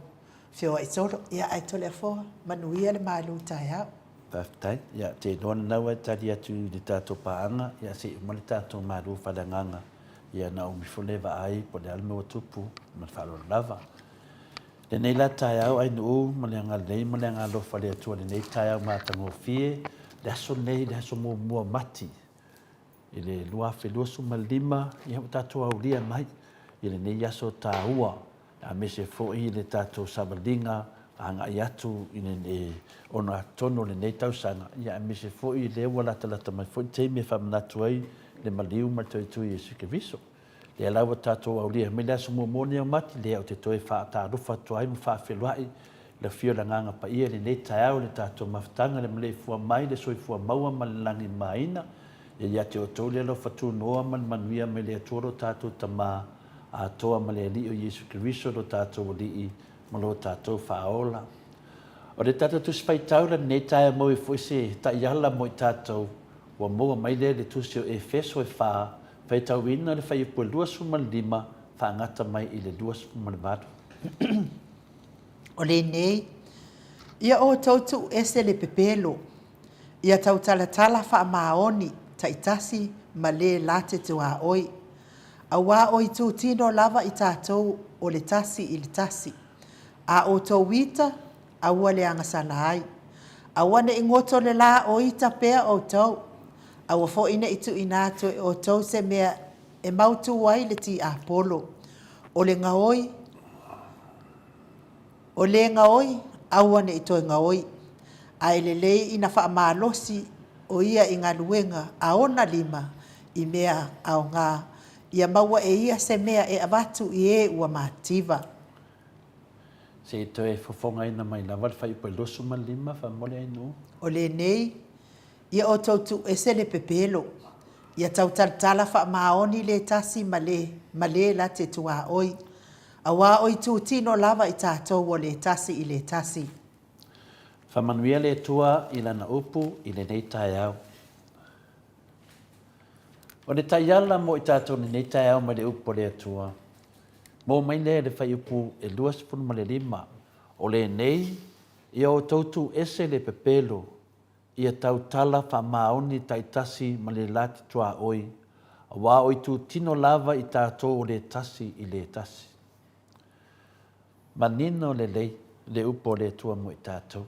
feoai solo. Ia ae Toleafoa, manuia le malu taeao. Faafetai. Ia, ou te iloa lena ua e tali atu i le tatou paaga, ia se i uma le tatou malu faaleagaga, ia ona ou ifo lea e vaai po o le a le mea ua tupu, ma le faaaloalo lava. Lenei la taeao Ainuu ma le agalelei ma le agaalofa o le Atua i lenei taeao matagofie, le aso lenei, le aso muamua o Mati, I le 2025, ia ua tatou aulia mai i lenei aso taua, aemaise foi le tatou savaliga agai atu i le ogatotonu o lenei tausaga, ia aemaise foi lea ua latalata mai foi le taimi e faamanatu ai le maliu ma le Toetui Iesu Keriso. Lea la ua tatou aulia mai le aso muamua lenei o Mati, lea ou te toe faatalofa atu ai ma faafeiloai le afio o le Agaga Paia i lenei taeao i le tatou mafutaga i le maleifua mai le soifua maua ma le lagi mamaina. Ia ia te outou le alofa tunoa ma le manuia mai le Atua lo tatou Tama atoa ma le Alii o Iesu Keriso lo tatou Alii ma lo tatou Faaola. O le tatou Tusi Faitau la lenei taeao maua ai foi se taiala mo i tatou ua maua mai lea i le Tusi o Efeso e fa, faitauina le fuaiupu e 25 faagata mai i le 28. O lenei, ia outou tuu ese le pepelo, Ia tautalatala faamaoni taitasi ma le la te tuaoi, auā o itutino lava i tatou o le tasi i le tasi. A outou ita, aua le agasala ai. Aua ne i goto le la o ita pea outou. Aua foi ne i tuuina atu e outou se mea e mautū ai le tiapolo. O le gaoi, O le gaoi, aua ne i toe gaoi, a e lelei ina faamalosi o ia i galuega a ona lima i mea aoga, ia maua e ia se mea e avatu i e ua mativa. Se i toe fofogaina mai lava le fuaiupu e 25, faamolemole Ainuu. O lenei, ia outou tuu ese le pepelo, ia tautalatala faamaoni le tasi ma le ma le la te tuaoi, Auā o itutino lava i tatou o le tasi i le tasi. Faamanuia le Atua i Lana upu i lenei taeao. O le taiala mo i tatou i lenei taeao mai le upu a le Atua, maua mai lea i le fuaiupu e 25, O lenei, ia outou tuu ese le pepelo, ia tautala faamaoni taitasi ma le la te tuaoi, aua o itutino lava i tatou o le tasi i le tasi. Manino lelei le upu a le Atua mo i tatou.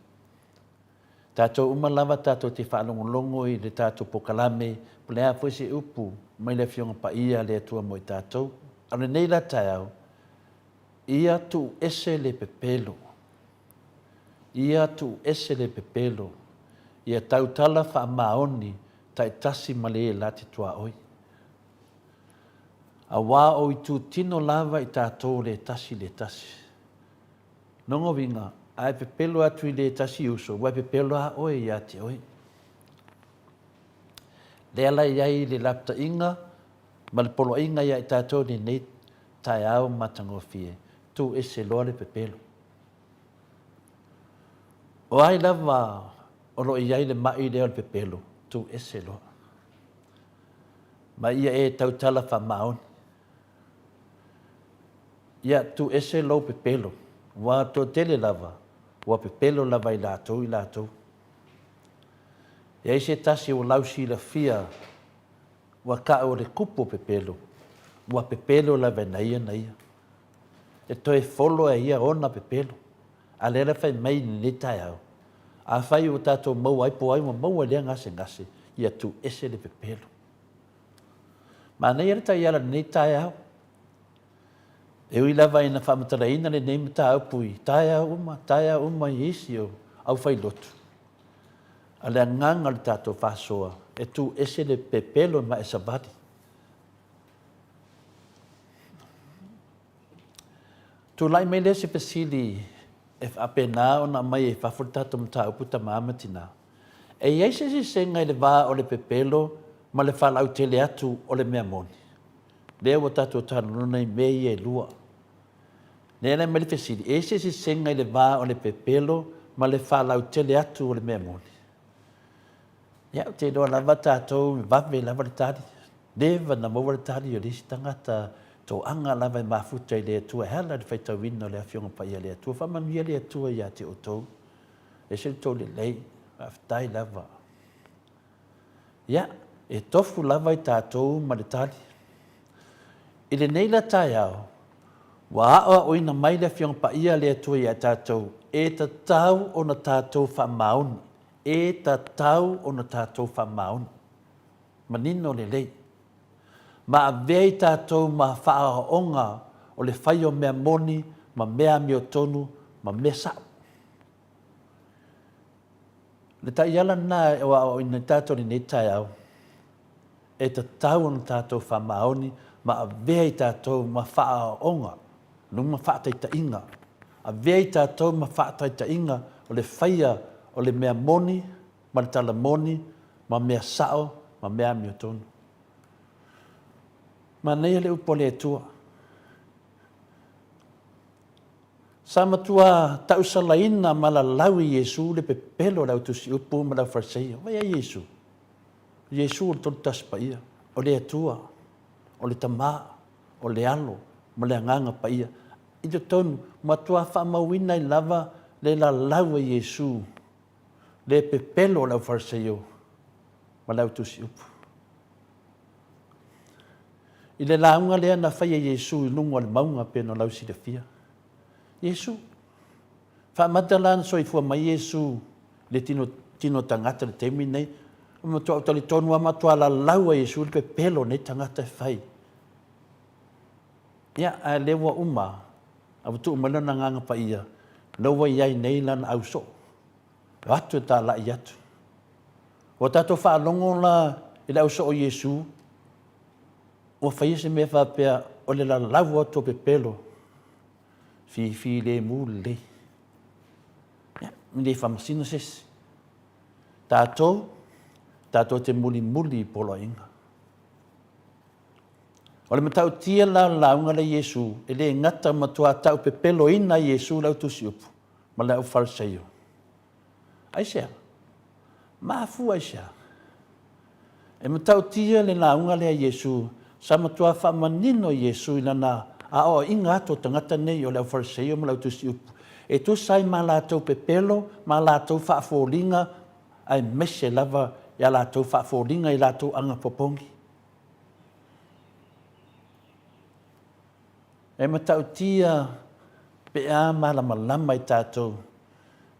Tatou uma lava tatou te faalogologo i le tatou pokalame po o le a foi se upu mai le Afioga Paia a le Atua mo i tatou. A o lenei la taeao, ia tuu ese le pepelo. Ia tuu ese le pepelo. Ia tautala faamaoni taitasi ma le la te tuaoi. Aua o itutino lava i tatou o le tasi i le tasi. Lona uiga, a e pepelo atu i le tasi uso, ua e pepelo lava oe ia te oe. Lea la e i ai le lapataiga ma le poloaiga ia i tatou i lenei taeao matagofie, tuu ese loa le pepelo. O ai lava o lo o i ai le mai lea o le pepelo, tuu ese loa. Ma ia e tautala faamaoni. Ia tuu ese lou pepelo, ua toatele lava ua pepelo lava i latou i latou. E i ai se tasi ua lausilafia ua tau o le tupu o pepelo, ua pepelo lava e na ia na ia. E toe folo e ia ona pepelo. A lea la fai mai i lenei taeao, afai ua tatou maua ai po o ai ua maua i lea gasegase, ia tuu ese le pepelo. Manaia le taiala i lenei taeao. E ui lava ina faamatalaina lenei mataupu i taeao uma, taeao uma i isi o aufailotu, a o le agaga o le tatou faasoa, e tuu ese le pepelo ma e savali. Tulai mai lea se fesili e faapena ona aumai ai i fafo le tatou mataupu tama ma tina. E i ai se eseesega i le va o le pepelo ma le faalautele atu o le mea moni? Lea ua tatou talanoa i mea ia e lua. Lea la e aumai le fesili, e i ai se eseesega i le va o le pepelo ma le faalautele atu o le mea moni? Ia, ou te iloa lava tatou e vave lava le tali. Leva na maua le tali o le isi tagata toaga lava e mafuta i le Atua e ala i le faitauina o le Afioga Paia a le Atua. Faamanuia le Atua ia te outou. Ese le tou lelei. Faafetai lava. Ia, e tofu lava i tatou ma le tali. I lenei la taeao, ua aoaoina mai le Afioga Paia a le Atua ia tatou, e tatau ona tatou faamaoni. E tatau ona tatou faamaoni. Manino lelei. Ma avea i tatou ma faaoaoga o le fai o mea moni ma mea amiotonu ma mea sa'o. O le taiala lena e aoaoina ai tatou i lenei taeao, e tatau ona tatou faamaoni ma avea i tatou ma faaoaoga ma faataitaiga. Avea i tatou ma faataitaiga o le faia o le mea moni ma le tala moni ma mea sao ma mea amiotonu. Manaia le upu a le Atua. Sa matua tausalaina ma lalau e Iesu le pepelo o le au tusiupu ma le au Fariseio. Vaai ai Iesu. O Iesu o le Tolu Tasi Paia, o le Atua, o le Tama, o le Alo ma le Agaga Paia. I totonu, matua faamauina ai lava le lalau a Iesu le pepelo o le au Fariseio ma le au tusiupu. I le lauga lea na fai e Iesu i luga o le mauga pei ona lausilafia. Iesu. Faamata la na soifua mai Iesu i le tino, tino tagata i le taimi lenei. Ua matua ou talitonu lava, matua lalau a Iesu le pepelo o nei tagata e fai. Ia, ae lea ua uma, a ua tuu mai Lona Agaga Paia, lea ua i ai nei Lana ausoo. O atu e talai atu. Ua tatou faalogo la i le ausoo o Iesu, ua faia se mea faapea o le lalau atu o pepelo, fifilemu lelei. Ia, e le faamasino se isi. Tatou, tatou te mulimuli i poloaiga. O le matautia la o le lauga lea Iesu, e le gata matua taupepeloina ai Iesu le au tusiupu ma le au Fariseio. Aisea? Mafua aisea? E matautia le lauga lea a Iesu, sa matua faamanino Iesu i lana aoaiga atu o tagata nei o le aufariseio ma le autusiupu, e tusa ai ma latou pepelo ma latou faafoliga aemaise lava i a latou faafoliga i latou aga popogi. E matautia pe a malamalama i tatou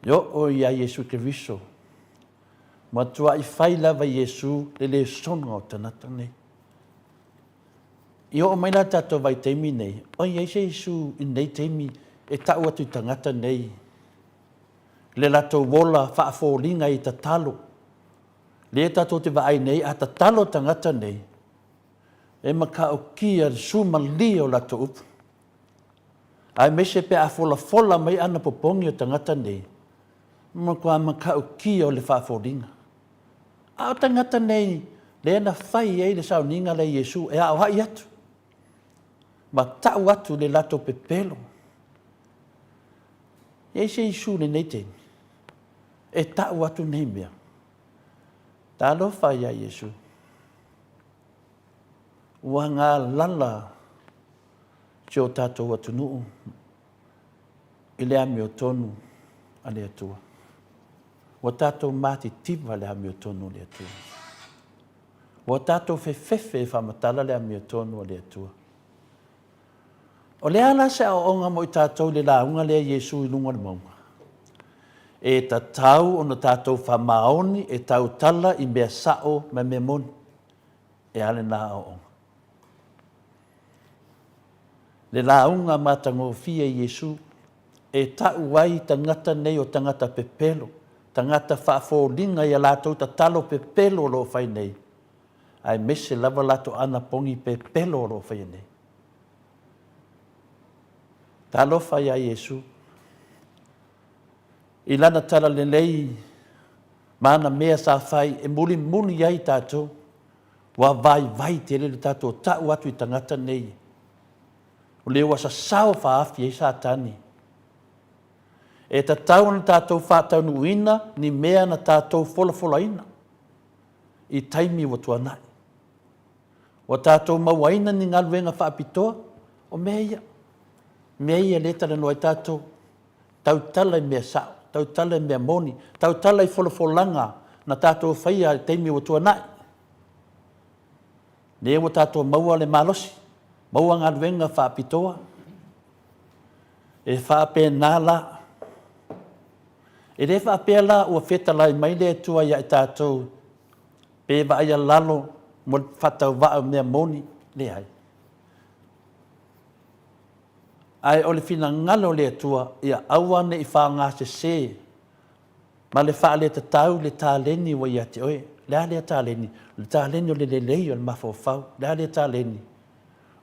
e oo iā Iesu Keriso. Matuai fai lava Iesu le lesona o tagata nei. I oo mai la tatou vaitaimi nei, oi ai se Iesu i nei taimi e tau atu i tagata nei le latou ola faafoliga i tatalo. Lea tatou te vaai nei a tatalo tagata nei, e matautia le sumalie o latou upu. Aemaise pe a folafola mai ana popogi o tagata nei, matua matautia o le faafoliga. A o tagata nei, lea na fai ai le sauniga lea i Iesu e aoai atu, ma tau atu le latou pepelo. E i ai se Iesu i lenei taimi, e tau atu nei mea. Talofa ia Iesu. Ua galala si o tatou atunuu i le amiotonu a le Atua. Ua tatou matitiva le amiotonu a le Atua. Ua tatou fefefe e faamatala le amiotonu a le Atua. O le a la se aoaoga mo i tatou i le lauga lea a Iesu i luga o le mauga? E tatau ona tatou faamaoni e tautala i mea sao ma mea moni. E a lena aoaoga? Le lauga matagofie a Iesu e tau ai tagata nei o tagata pepelo, tagata faafoliga i a latou tatalo pepelo o lo o fai nei, aemaise lava latou anapogi pepelo o lo o faia nei. Talofa iā Iesu i lana talalelei ma ana mea sa fai e mulimuli ai tatou. Ua vaivai tele le tatou tau atu i tagata nei, o lea ua sasao faaafi ai Satani. E tatau ona tatou faataunuuina ni mea na tatou folafolaina i taimi ua tuanai. Ua tatou mauaina ni galuega faapitoa, o mea ia, mea ia lea e talanoa ai tatou, tautala i mea sao, tautala i mea moni, tautala i folafolaga na tatou faia i taimi ua tuanai. Lea ua tatou maua le malosi, maua galuega faapitoa. E faapena la. E le faapea la ua fetalai mai le Atua ia i tatou pe vaaia lalo mo le faatauvaa o mea moni, leai. Ae o le finagalo o le Atua ia aua ne i faaaogasese ma le faaletatau le taleni ua ia te oe. O le a lea taleni? O le taleni o le lelei o le mafaufau. O le a lea taleni?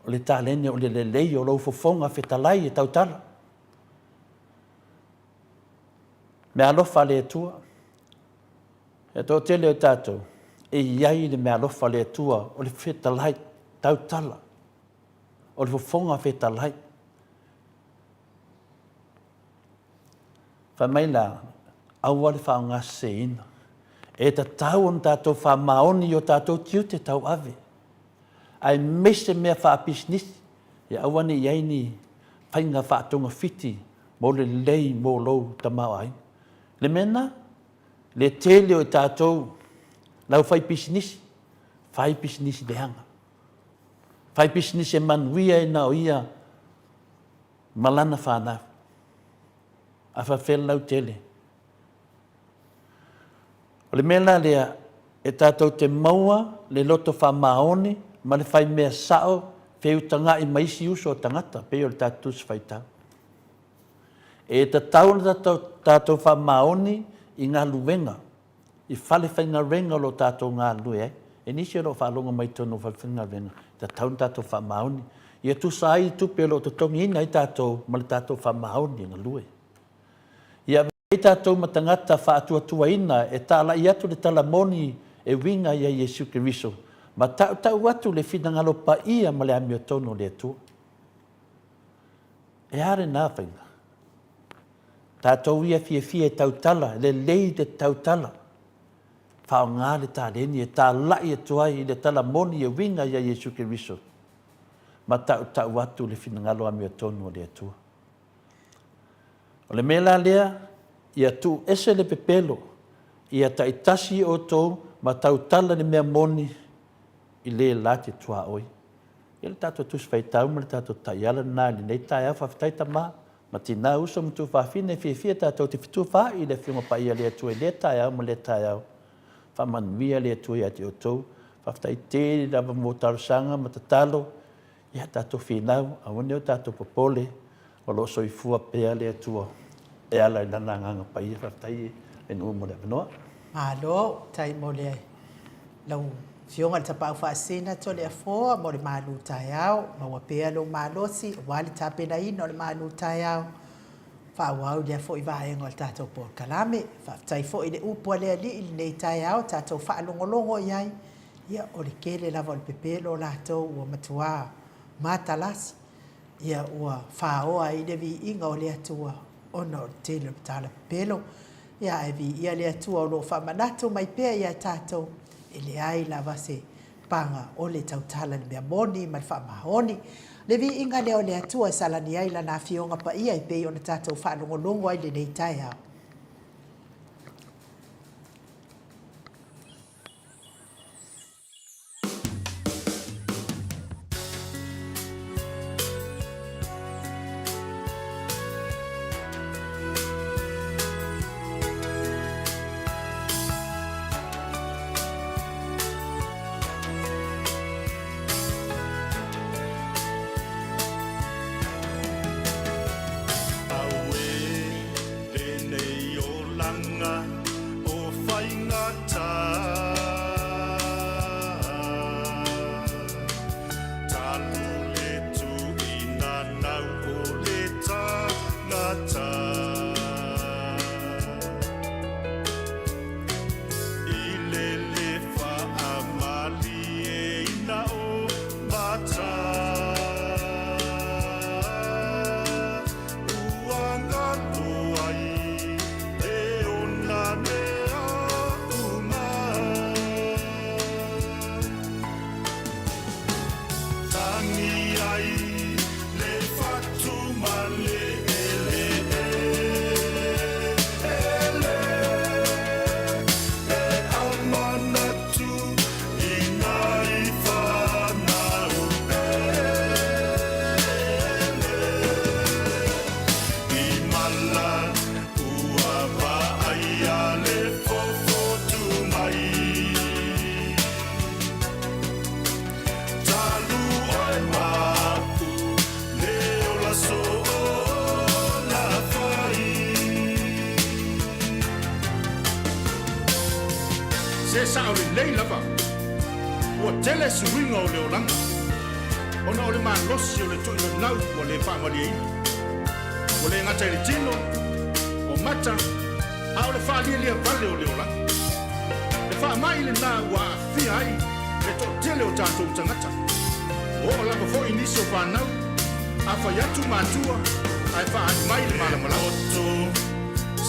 O le taleni o le lelei o lou fofoga fetalai e tautala. Meaalofa a le Atua. E toatele o tatou e i ai le meaalofa a le Atua o le fetalai tautala, o le fofoga fetalai. Fai mai la, aua le faaaogaseseina. E tatau ona tatou faamaoni i o tatou tiute tauave, aemaise mea faapisinisi, ia aua ne i i ai ni faiga faatogafiti mo le lelei mo lou tamaoaiga. Le mea lena, le tele o i tatou lau fai pisinisi, fai pisinisi leaga. Fai pisinisi e manuia ai na o ia ma lana fanau. A faapefea le lautele? O le mea la lea, e tatou te maua le loto faamaoni ma le fai mea sao feutaga'i ma isi uso o tagata, pei o le tatou Tusi Faitau. E tatau ona tatou faamaoni i galuega, i fale faigaluega o lo o tatou galulue ai. E nisi o lo o faalogo mai i totonu o fale faigaluega, e tatau ona tatou faamaoni. Ia tusa ai tupe o lo o totogiina ai tatou ma le tatou faamaoni e galue. Ia ave ai tatou ma tagata faatuatuaina e talai atu le tala moni e uiga ia Iesu Keriso ma tautau atu le finagalo paia ma le amiotonu o le Atua. E a lena faiga? Tatou ia fiafia e tautala, lelei le tautala, faaaoga le taleni e talai atu ai i le tala moni e uiga ia Iesu Keriso ma tautau atu le finagalo amiotonu o le Atua. O le mea la lea, ia tuu ese le pepelo, ia taitasi outou ma tautala i le mea moni i le la te tuaoi. Ia le tatou Tusi Faitau ma le tatou Taiala lena i lenei taeao. Faafetai tama ma tina, uso ma tuafafine, e fiafia tatou te fetufaai i le Afioga Paia a le Atua i lea taeao ma lea taeao. Faamanuia le Atua ia te outou. Faafetai tele lava mo talosaga ma tatalo. Ia tatou finau, aua ne i o tatou popole, o lo o soifua pea le Atua e ala i Lana Agaga Paia. Faafetai e Nuu mo le avanoa. Malo, faafetai mo le lau Afioga i le Tapaau Faasisina Toleafoa mo le malu taeao. Maua pea lou malosi aua le tapenaina o le malu taeao. Faaauau lea foi vaega o le tatou polokalame. Faafetai foi i le upu a le Alii i lenei taeao tatou faalogologo i ai. Ia, o le tele lava o le pepelo latou ua matua matalasi, ia ua faoa ai le viiga o le Atua ona o le tele o tala pepelo. Ia ae viia le Atua o lo o faamanatu mai pea ia tatou, e leai lava se paga o le tautala i le mea moni ma le faamaoni. Le viiga lea o le Atua e salani ai Lana Afioga Paia e pei ona tatou faalogologo ai i lenei taeao. Auē lenei olaga o faigata. Talu le tuuina nau o le tagata. I le le faamalieina o mata. Ua galo ai e ona mea uma. Tangi ai le fatu ma le eleele e a manatu i nai fanau pele. I mala ua vaaia le fofotu mai. Talu oe ma'u le ola soona fai. Se sao lelei lava, ua tele suiga o le olaga, ona o le malosi o le tuuinanau ua le faamalieina. Ua le gata i le tino, o mata, a o le faalialia vale o le olaga. Le faamai lena ua aafia ai le toatele o tatou tagata. Ua oo lava foi nisi o fanau, a fai atu matua ae faaali mai le malamalama. Poto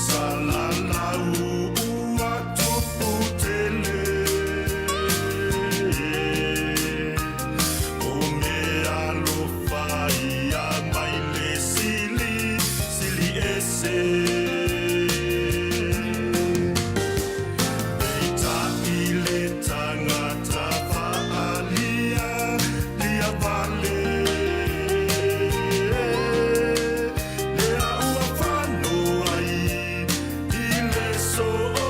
salalau ua tupu tele. O meaalofa ia mai le sili, sili ese. Peitai le tagata faaalia lia vale. Lea ua fano ai i le soona.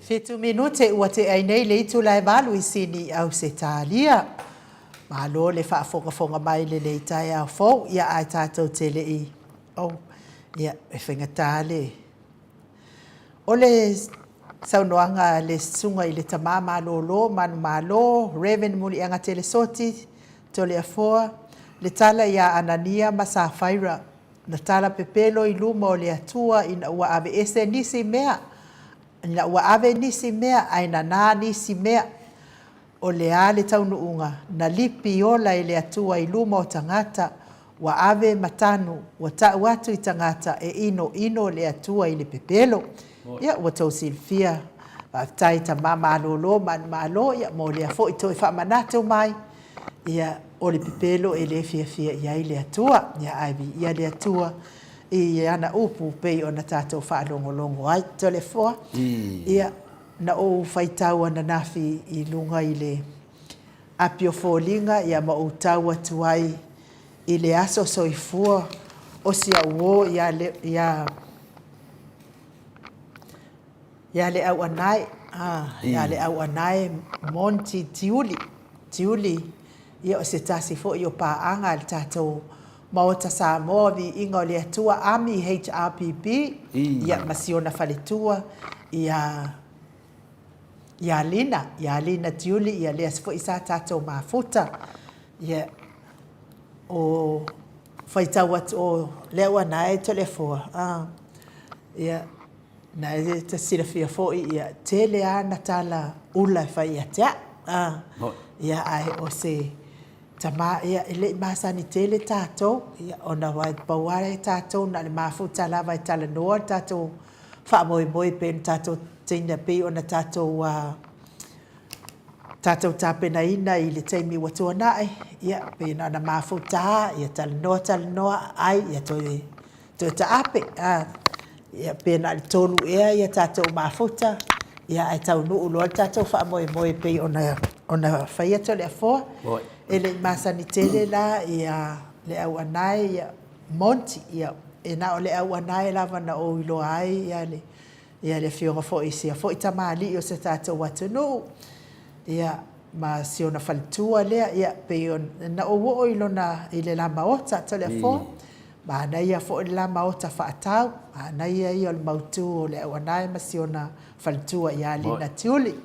Fitu minute ua tea ai nei le itula e valu i Sini i Ausetalia. Malo le faafogafoga mai i lenei taeao fou, ia ae tatou te le i, oh, ia, e faigata le. O le saunoaga a le Susuga i le Tama Malolo Manumalo, Rev. Muliagatele Soti, Toleafoa, le tala ia Anania ma Safaira, na tala pepelo i luma o le Atua ina ua aveese nisi mea, ina ua ave nisi mea ae nanā nisi mea. O le a le taunuuga na lipi ola e le Atua i luma o tagata, ua ave ma tanu, ua tau atu i tagata e inoino le Atua i le pepelo. Ia, ua tou silafia. Faafetai tama malolo manumalo, ia, mo lea foi toe faamanatu mai, ia, o le pepelo e le fiafia i ai le Atua. Ia, ae viia le Atua i ana upu pei ona tatou faalogologo ai. Toleafoa, ia, Na ou faitau ananafi i luga i le api o foliga ia ma ou tau atu ai i le aso soifua o si au uo ia ia ia Leauanae ia Leauanae Monty Tiuli Tiuli ia o se tasi foi o paaga a le tatou Maota Samoa Viiga o le Atua Army HRPP ia ma si ona faletua ia ia Lina ia Lina Tiuli ia lea foi sa tatou mafuta ia o faitau atu o Leauanae Toleafoa a ia na e te silafia foi ia tele a na tala ula e fai ia te au a ia ae o se Tama, ia, e le i masani tele tatou, ia, ona ua pau lava e tatou na o le mafuta lava e talanoa le tatou faamoemoe pei ona tatou teina, pei ona tatou, tatou tapenaina i le taimi ua tuanai, ia, pei na ona mafuta lava, ia talanoa, talanoa, ai, ia toe Toe taape, a, ia, pe na o le tolu ea ia tatou mafuta, ia ae taunuu loa le tatou faamoemoe e pei ona, ona faia Toleafoa. E le i masani tele la ia Leauanae, ia Monty, ia, e na o Leauanae lava na ou iloa ai ia le, ia le afioga foi i sia foi tamalii o se tatou atunuu, ia, ma si ona faletua lea, ia, pei ona, na ou oo i lona, i le la maota, Toleafoa. Manaia foi le la maota faatau, manaia ia o le mautu o Leauanae ma si ona faletua ia Lina Tiuli.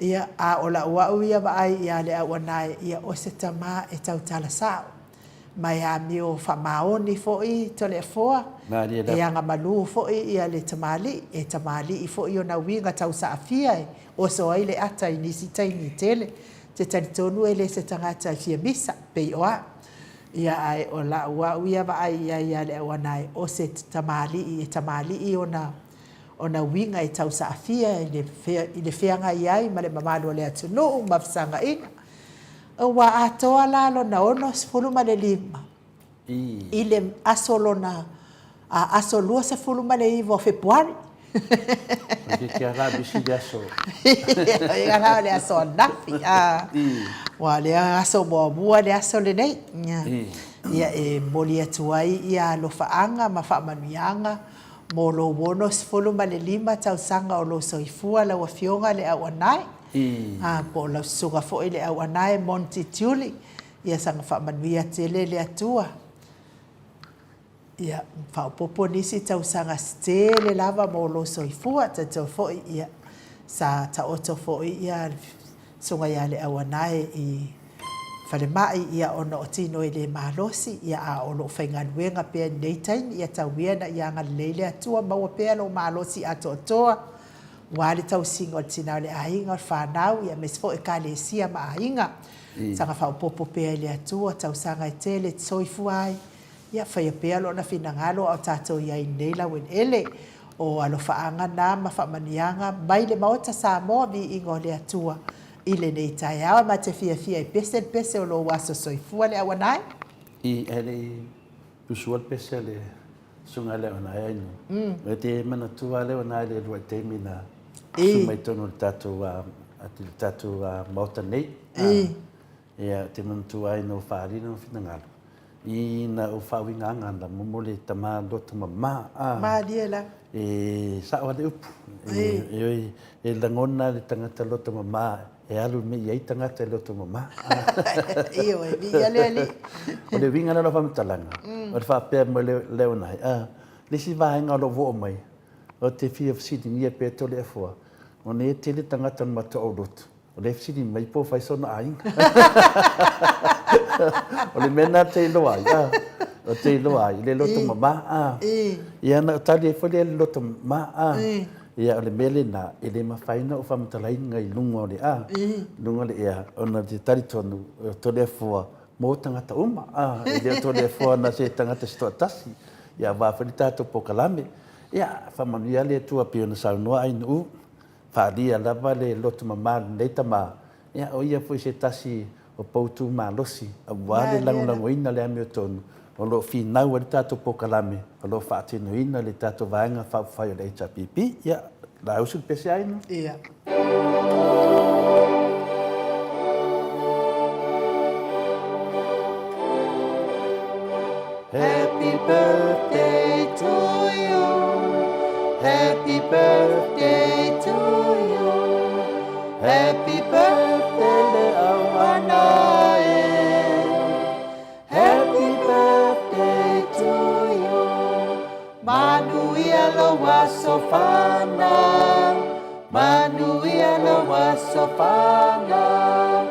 Ia, a o lau au ia vaai ia Leauanae, ia o se tama e tautala sao, ma e amio faamaoni foi Toleafoa, e agamalu foi ia le tamalii, e tamalii foi ona uiga tausaafia e oso ai le ata i nisi taimi e tele. Ou te talitonu e le se tagata e fia misa, pei o au. Ia, ae o lau au ia vaai i ai ia Leauanae, o se tamalii e tamalii ona, ona uiga e tausaafia i le, i le feagai ai ma le mamalu o le atunuu ma fesagaiga. Ua atoa la lona 65 i le aso lona a aso 29 o Fepuari. Toeitiiti lava la misi le aso. Ia la o le aso ananafi. Ua o lea aso muamua le aso lenei. Ia e momoli atu ai ia alofaaga ma faamanuiaga mo lou 65 tausaga o lou soifua lau Afioga Leauanae, po o lau Susuga foi Leauanae Monty Tiuli. Ia saga faamanuia tele le Atua. Ia, faaopoopo nisi tausaga se tele lava mo lou soifua, talitonu foi, ia, sa taoto foi ia le Susuga ia Leauanae i falemai, ia, ona o tino e le malosi, ia, a o lo o faigaluega pea i lenei taimi, ia tau ia ina ia agalelei le Atua, maua pea lou malosi atoatoa, aua le tausiga o le tina o le aiga, o le fanau, ia, aemaise foi Ekalesia ma aiga. Saga faaopoopo pea i le Atua tausaga e tele e te soifua ai, Ia faia pea lona finagalo a o tatou i ai i lenei laueleele. O alofaaga na ma faamanuiaga mai le Maota Samoa Viiga o le Atua i lenei taeao. E ma te fiafia e pese le pese o lou aso soifua le auanae. I ae le i usua le pese a le Susuga ia Leauanae ai no. E te manatua Leauanae i le uluai taimi na usu mai totonu o le tatou le tatou Maota nei. Ia, te manatua ai no faaali lona finagalo. Ina ou faauigaga ana mo le tama loto mama a. Malie la. E sao a le upu. E, e lagona le tagata loto mama e alu me i ai tagata e loto mama. Ioe, viia le Alii. O le uiga lea o lau faamatalaga, o le faapea mai lea ona ai, a, le isi vaega o lo o oo mai, ou te fia fesiligia pea Toleafoa, ona e tele tagata o le matou aulotu, O lea e fesili mai po o fai sona aiga. O le mea lena te iloa ai, a, o te iloa ai, i le loto mama, a. Ia na ou tali ai foi lea i le loto mama, a. Ia o le mea lena, e le mafai ona ou faamatalaina i luga o le a, luga o le ea, ona ou te talitonu, o Toleafoa mo tagata uma, a, e le o Toleafoa na se tagata se toatasi, ia aua foi le tatou polokalame. Ia, faamanuia le Atua pei ona saunoa Ainuu, Faaalia lava le loto mama o lenei tama, ia o ia foi se tasi o poutu malosi aua le lagolagoina o le amiotonu o lo o finau ai le tatou polokalame o lo o faatinoina le tatou Vaega Faaupufai o le HRPP. Ia, lausu le pese aina. Ia. Happy birthday to you Happy birthday to you Happy birthday le auana e Happy birthday to you Manuia lou aso fanau Manuia lou aso fanau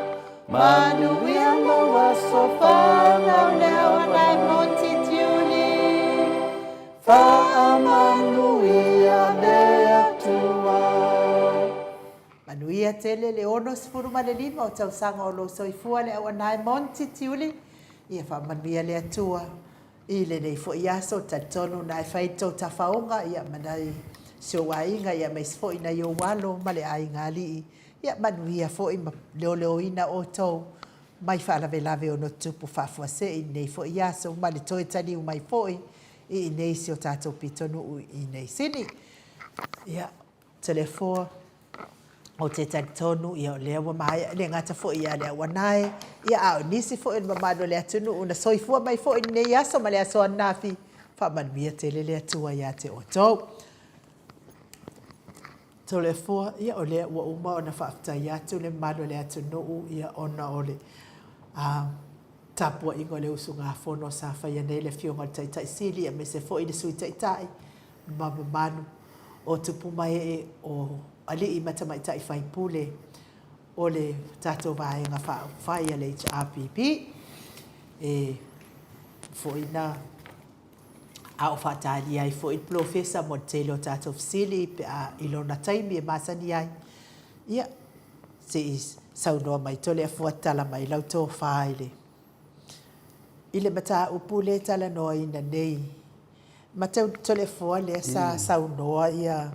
Manuia lou aso fanau le auana e Monty Tiuli Faamanuia le Atua. Manuia tele le 65 o tausaga o lou soifua le auana e Monty Tiuli ia faamanuia le Atua i lenei foi aso talitonu na e fai tou tafaoga ia ma nai si ou aiga ia aemaise foi nai ou alo ma le aiga alii Ia manuia foi ma leoleoina outou mai faalavelave ono tupu faafuasei i lenei foi aso ma le toe taliu mai foi i inei si o tatou pitonuu i inei Sini. Ia, Toleafoa, ou te talitonu ia o lea ua maea, e le gata foi ia le Auanae, ia a o nisi foi o le mamalu o le atunuu na soifua mai foi i lenei aso ma le aso ananafi, faamanuia tele le Atua ia te outou. Toleafoa, ia o lea ua uma ona faafetai atu le mamalu o le atunuu ia ona o le tapuaiga o le usugafono sa faia nei le Afioga i le Taitai Sili aemaise foi le Sui Taitai ma mamalu o tupu ma ee o alii ma tamaitai faipule o le tatou Vaega Faaupufai a le HRPP e foi na a o faatalia ai foi le polofesa mo le tele o tatou fesili pe a i lona taimi e masani ai. Ia, se i saunoa mai Toleafoa tala mai lau tofa i le i le mataupu lea e talanoaina nei. Ma Toleafoa lea sa saunoa ia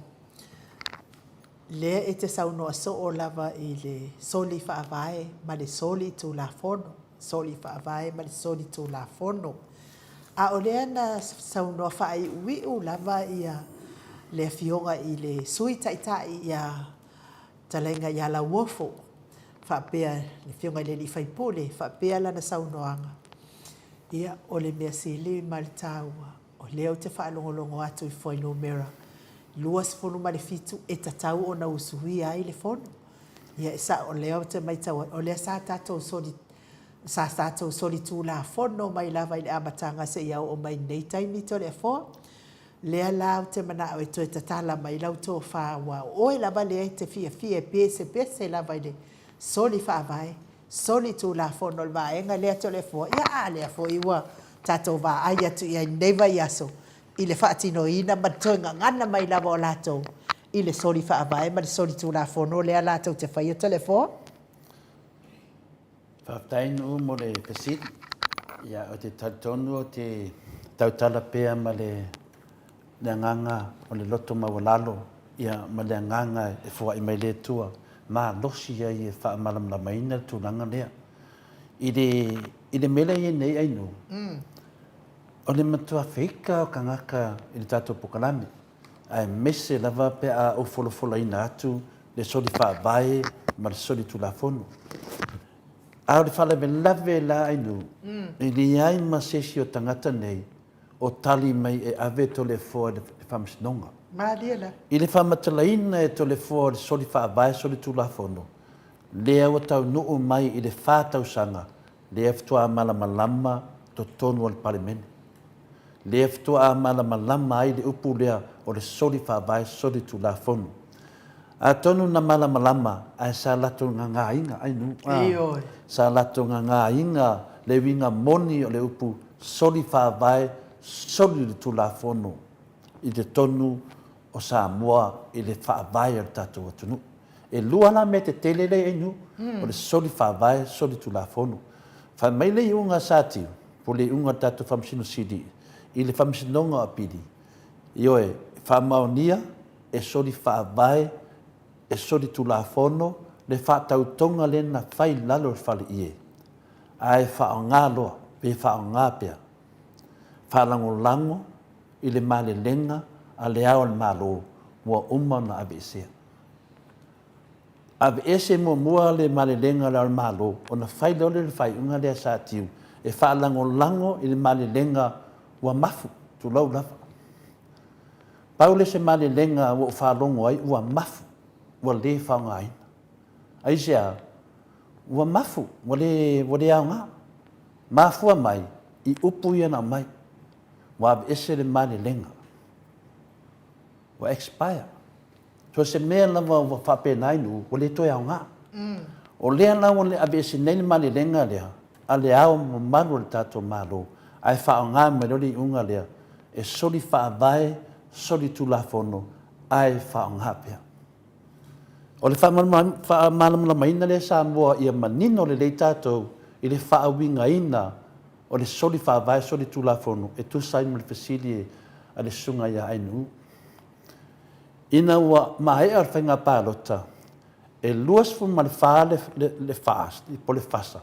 lea e te saunoa soo lava i le soli faavae ma le soli tulafono, soli faavae ma le soli tulafono. A o lea na saunoa faaiuiu lava ia le Afioga i le Sui Taitai ia Talaiga ia Lauofo, faapea le Afioga i le alii faipule, faapea lana saunoaga, ia o le mea sili ma le taua, o lea ou te faalogologo atu i fuainumera 27 e tatau ona usuia ai le Fono. Ia e sao, o lea ou te matau atu, o lea sa tatou soli Sa tatou solitulafono mai lava i le amataga seia oo mai i lenei taimi Toleafoa. Lea la ou te manao e toe tatala mai lau tofa aua o oe lava lea e te fiafia e pesepese lava i le soli faavae, soli tulafono o le vaega lea Toleafoa. Ia a lea foi ua tatou vaai atu i ai i lenei vaiaso i le faatinoina ma le toe gagana mai lava o latou i le soli faavae ma le soli tulafono lea latou te faia Toleafoa. Faafetai Nuu mo le fesili. Ia, ou te talitonu ou te tautala pea ma le le agaga o le loto maualalo, ia, ma le agaga e foai mai le Atua, malosi ai e faamalamalamaina le tulaga lea. I le, i le mea lea e i ai nei Ainuu, o le matua feika o tagata i le tatou polokalame, aemaise lava pe a ou folafolaina atu le soli faavae ma le soli tulafono. A o le faalavelave la Ainuu, e leai ma se isi o tagata nei o tali mai e ave Toleafoa i le Faamasinoga. Malie la. I le faamatalaina e Toleafoa o le soli faavae solitulafono, lea ua taunuu mai i le fa tausaga lea faatoa malamalama totonu o le Palemene. Lea faatoa malamalama ai le upu lea o le soli faavae solitulafono. Atonu na malamalama ae sa latou gagāiga, ai nuu, a, Ioe. sa latou gagāiga le uiga moni o le upu soli faavae soli le Tulafono i totonu o Samoa i le faavae o le tatou atunuu. E lua la mea tetele lea i ai nuu, o le soli faavae soli Tulafono. Fai mai le iuga a Satiu, po o le iuga a le tatou Faamasino Sili i le Faamasinoga o Apili, ioe, faamaonia e soli faavae, e soli tulafono le faatautoga lea na fai i lalo o le faleie, ae faaaoga loa pe faaaoga pea, faalagolago i le malelega a Le Ao o le Malo ua uma ona aveesea. Aveese muamua le malelega a Le Ao o le Malo ona fai loa lea o le faaiuga lea sa tiu e faalagolago i le malelega ua mafu, tulou lava. Pau lea o se malelega ua ou faalogo ai ua mafu, ua le faaaogaina. Aisea? Ua mafu, ua le, ua le aoga. Mafua mai i upu ia na aumai, ua aveese le malelega, ua expire. So o se mea lava ua faapena i nuu, ua le toe aoga. O lea la ua aveese nei le malelega lea a le Ao mamalu o le tatou Malo, ae faaaoga mai loa le iuga lea e soli faavae, soli tulafono ae faaaoga pea. O le faamalamalamaina lea Samoa ia manino lelei tatou i le faauigaina o le soli faavae, soli tulafono e tusa ai ma le fesili a le Susuga ia Ainuu. Ina ua maea le faiga palota, e 24 le FAST po o le FASA,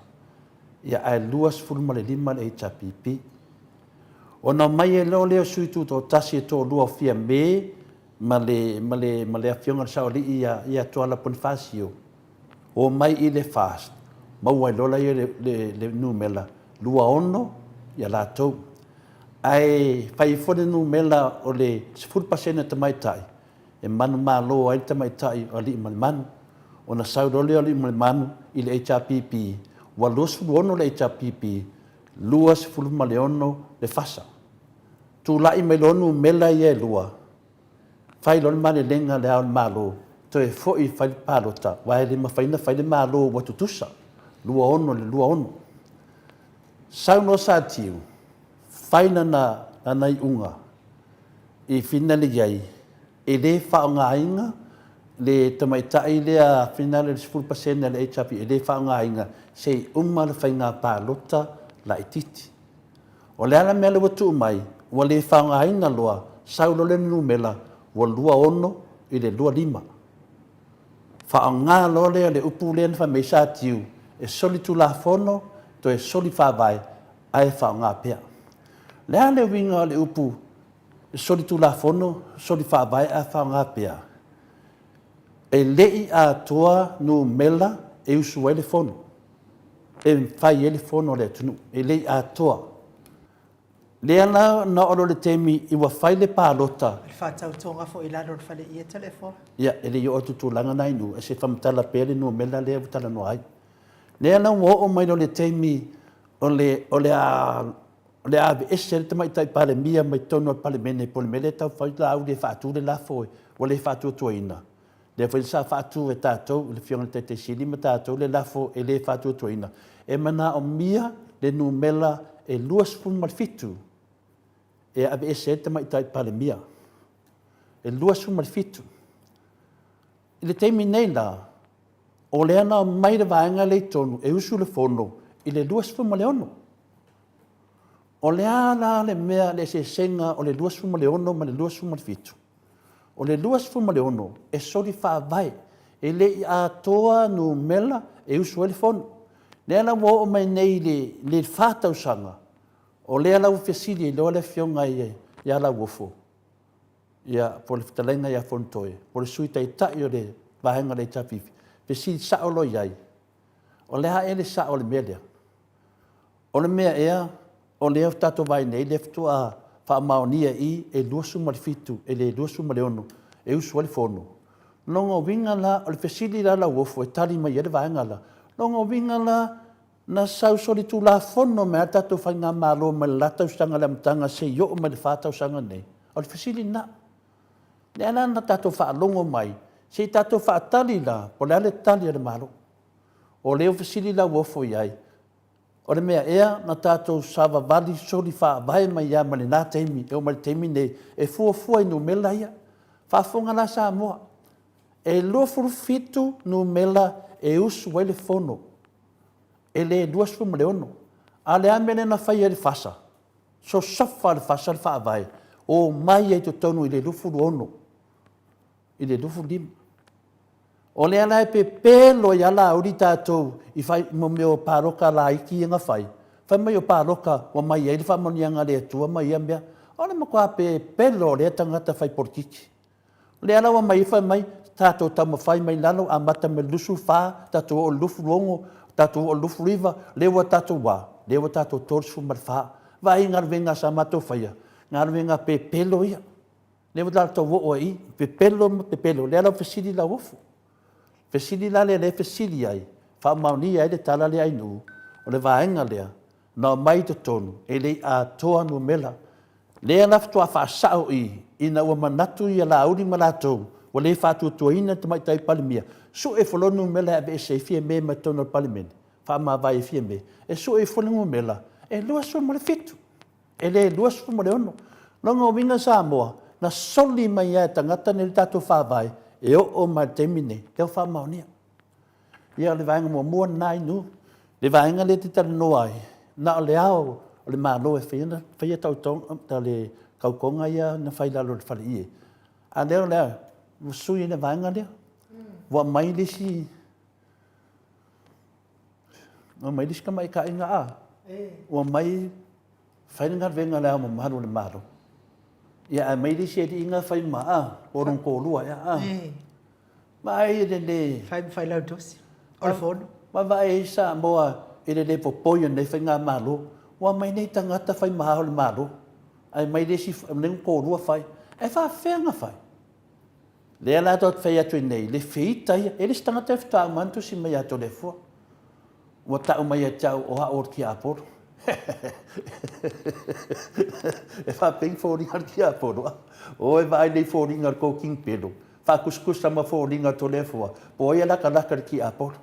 ia ae 25 le HRPP. Ona omai ai loa lea o sui tutoatasi e toalua o Fiame ma le, ma le, ma le afioga i le Saoalii ia, ia Tuala Ponifasio, omai i le FAST, maua ai loa lea le, le, le numera 26 ia latou. Ae fai ifo le numera o le 10% o tamaitai e manumalo ai le tamaitai o Aliimalemanu. Ona sau loa lea o Aliimalemanu i le HRPP, ua 26 le HRPP, 26 le FASA. Tulai mai loa numera ia e lua, fai loa le malelega a Le Ao o le Malo, toe foi e fai le palota, aua e le mafai ona fai le Malo ua tutusa, 26 i le 26. Saunoa Satiu, fai lana, lana iuga i finale i ai, e le faaaogaina le tamaitai lea finale i le 10% a le HRPP, e le faaaogaina se i uma le faiga palota laitiiti. O le a la mea lea ua tuu mai, ua le faaaogaina loa, sau loa le numera ua 26 i le 25. Faaaoga loa lea le upu lea na fai mai ai Satiu, e solitulafono toe soli faavae ae faaaoga pea. O le a le uiga o le upu solitulafono, soli faavae ae faaaoga pea? E le i atoa numera e usu ai le fono, e fai ai le fono a le atunuu, e le i atoa. Lea la na oo loa i le taimi i ua fai le palota. O le faatautoga foi i lalo o le fale ie Toleafoa. Ia, e le i oo atu i tulaga na i nuu, ae se i faamatala pea le numera lea ua talanoa ai. Lea la ua oo mai loa i le taimi o le, o le a, o le a aveese ai le Tamaitai Palemia mai totonu o le Palemene po o le mea lea e taumafai Laauli e faatu le lafo ua le faatuatuaina. Lea foi sa faatu e tatou, le Afioga i le Taitai Sili ma tatou le lafo e le faatuatuaina, e manaomia le numera e 27 e aveese ai le Tamaitai Palemia. E 27. I le taimi nei la, o lea na aumai le vaega lea i totonu e usu le fono i le 26. O le a la le mea, le eseesega o le 26 ma le 27? O le 26 e soli faavae, e le i atoa numera e usu ai le fono. Lea la ua oo mai nei i le fa tausaga, o lea la ua fesili ai loa le Afioga ia Lauofo, ia, po o le fetalaiga ia Fonotoe, po o le Sui Taitai o le Vaega o le HRPP, fesili sao loa i ai. O le a ea le sao o le mea lea? O le mea ea o lea ua tatou vaai nei, lea faatoa faamaonia i i e 27 e le 26 e usu ai le Fono. Lona uiga la, o le fesili la Lauofo e tali mai ai le vaega la, lona uiga la na sau solitulafono mai lava le tatou Faigamalo mai le la tausaga i le amataga seia oo mai i le fa tausaga nei? O le fesili lena. Lea la na tatou faalogo mai, se i tatou faatali la po o le a le tali a le Malo. O lea ua fesili Lauofo i ai, o le mea ea na tatou savavali soli faavae mai lava mai lena taimi e oo mai i le taimi lenei e fuafua i numera ia. Faafofoga la Samoa, e 27 numera e usu ai le Fono, e le 26. A o le a le mea lea na fai ai e le FASA? Sosofa e le FASA le Faavae, omai ai i totonu i le 26 i le 25. O lea la e pepelo ai lava Laauli tatou i fai, mo mea o palota laiti ia na fai, fai mai o palota ua mai ai le faamanuiaga a le Atua ma ia mea. O le matua pepelo o lea tagata fai polokiki. O lea la ua aumai ai fai mai, tatou taumafai mai lalo, amata mai le 24, tatou oo i le 26, tatou oo i le 29, lea ua tatou a? Lea ua tatou 34. Vaai i galuega sa matou faia, galuega pepelo ia. Lea ua tatou oo ai i i, pepelo ma pepelo. O lea la ua fesili Lauofo. Fesili la lea o lea e fesili ai, faamaonia ai le tala lea a Ainuu, o le vaega lea na aumai i totonu e le i atoa numera. Lea la faatoa faasao i i ina ua manatu ia Laauli ma latou ua le faatuatuaina le Tamaitai Palemia, sue ifo loa le numera e aveese ai Fiame mai totonu o le Palemene, faamavae ai Fiame, e sue ifo le numera e 27. E le 26. Lona uiga Samoa, na soli mai lava e tagata nei le tatou Faavae e oo mai i le taimi lenei, lea ua faamaonia. Ia o le vaega muamua lena Inu. Le vaega lea e te talanoa ai, na o le ao o le Malo e faia, faia tautoga, le tautoga ia na fai i lalo o le faleie. A lea o le a? Ua sui le vaega lea. Ua aumai le isi, ua aumai le isi tamaitai na a? Ua aumai fai le galuega a Le Ao Mamalu o le Malo. Ia ae aumai le isi alii na fai ma a, po o lona toalua ea a. Vaai i le le... Fai ma Failautusi o le Fono. Ma vaai ai Samoa i le le popoi o lenei Faigamalo. Ua aumai nei tagata fai ma Ao o le Malo, ae aumai le isi, lea na toalua fai. Ae faapefea ona fai? Lea la tou te fai atu ai nei, le feita ia, e le se tagata e faatoa uma lava ona tusi mai ia Toleafoa. Ua tau mai ia te au o au o le tiapolo. E faapei ni foliga o le tiapolo, a? O e vaai lelei i foliga o le tou kinipelo, faatusatusa ma foliga o Toleafoa, po o ai e latalata i le tiapolo.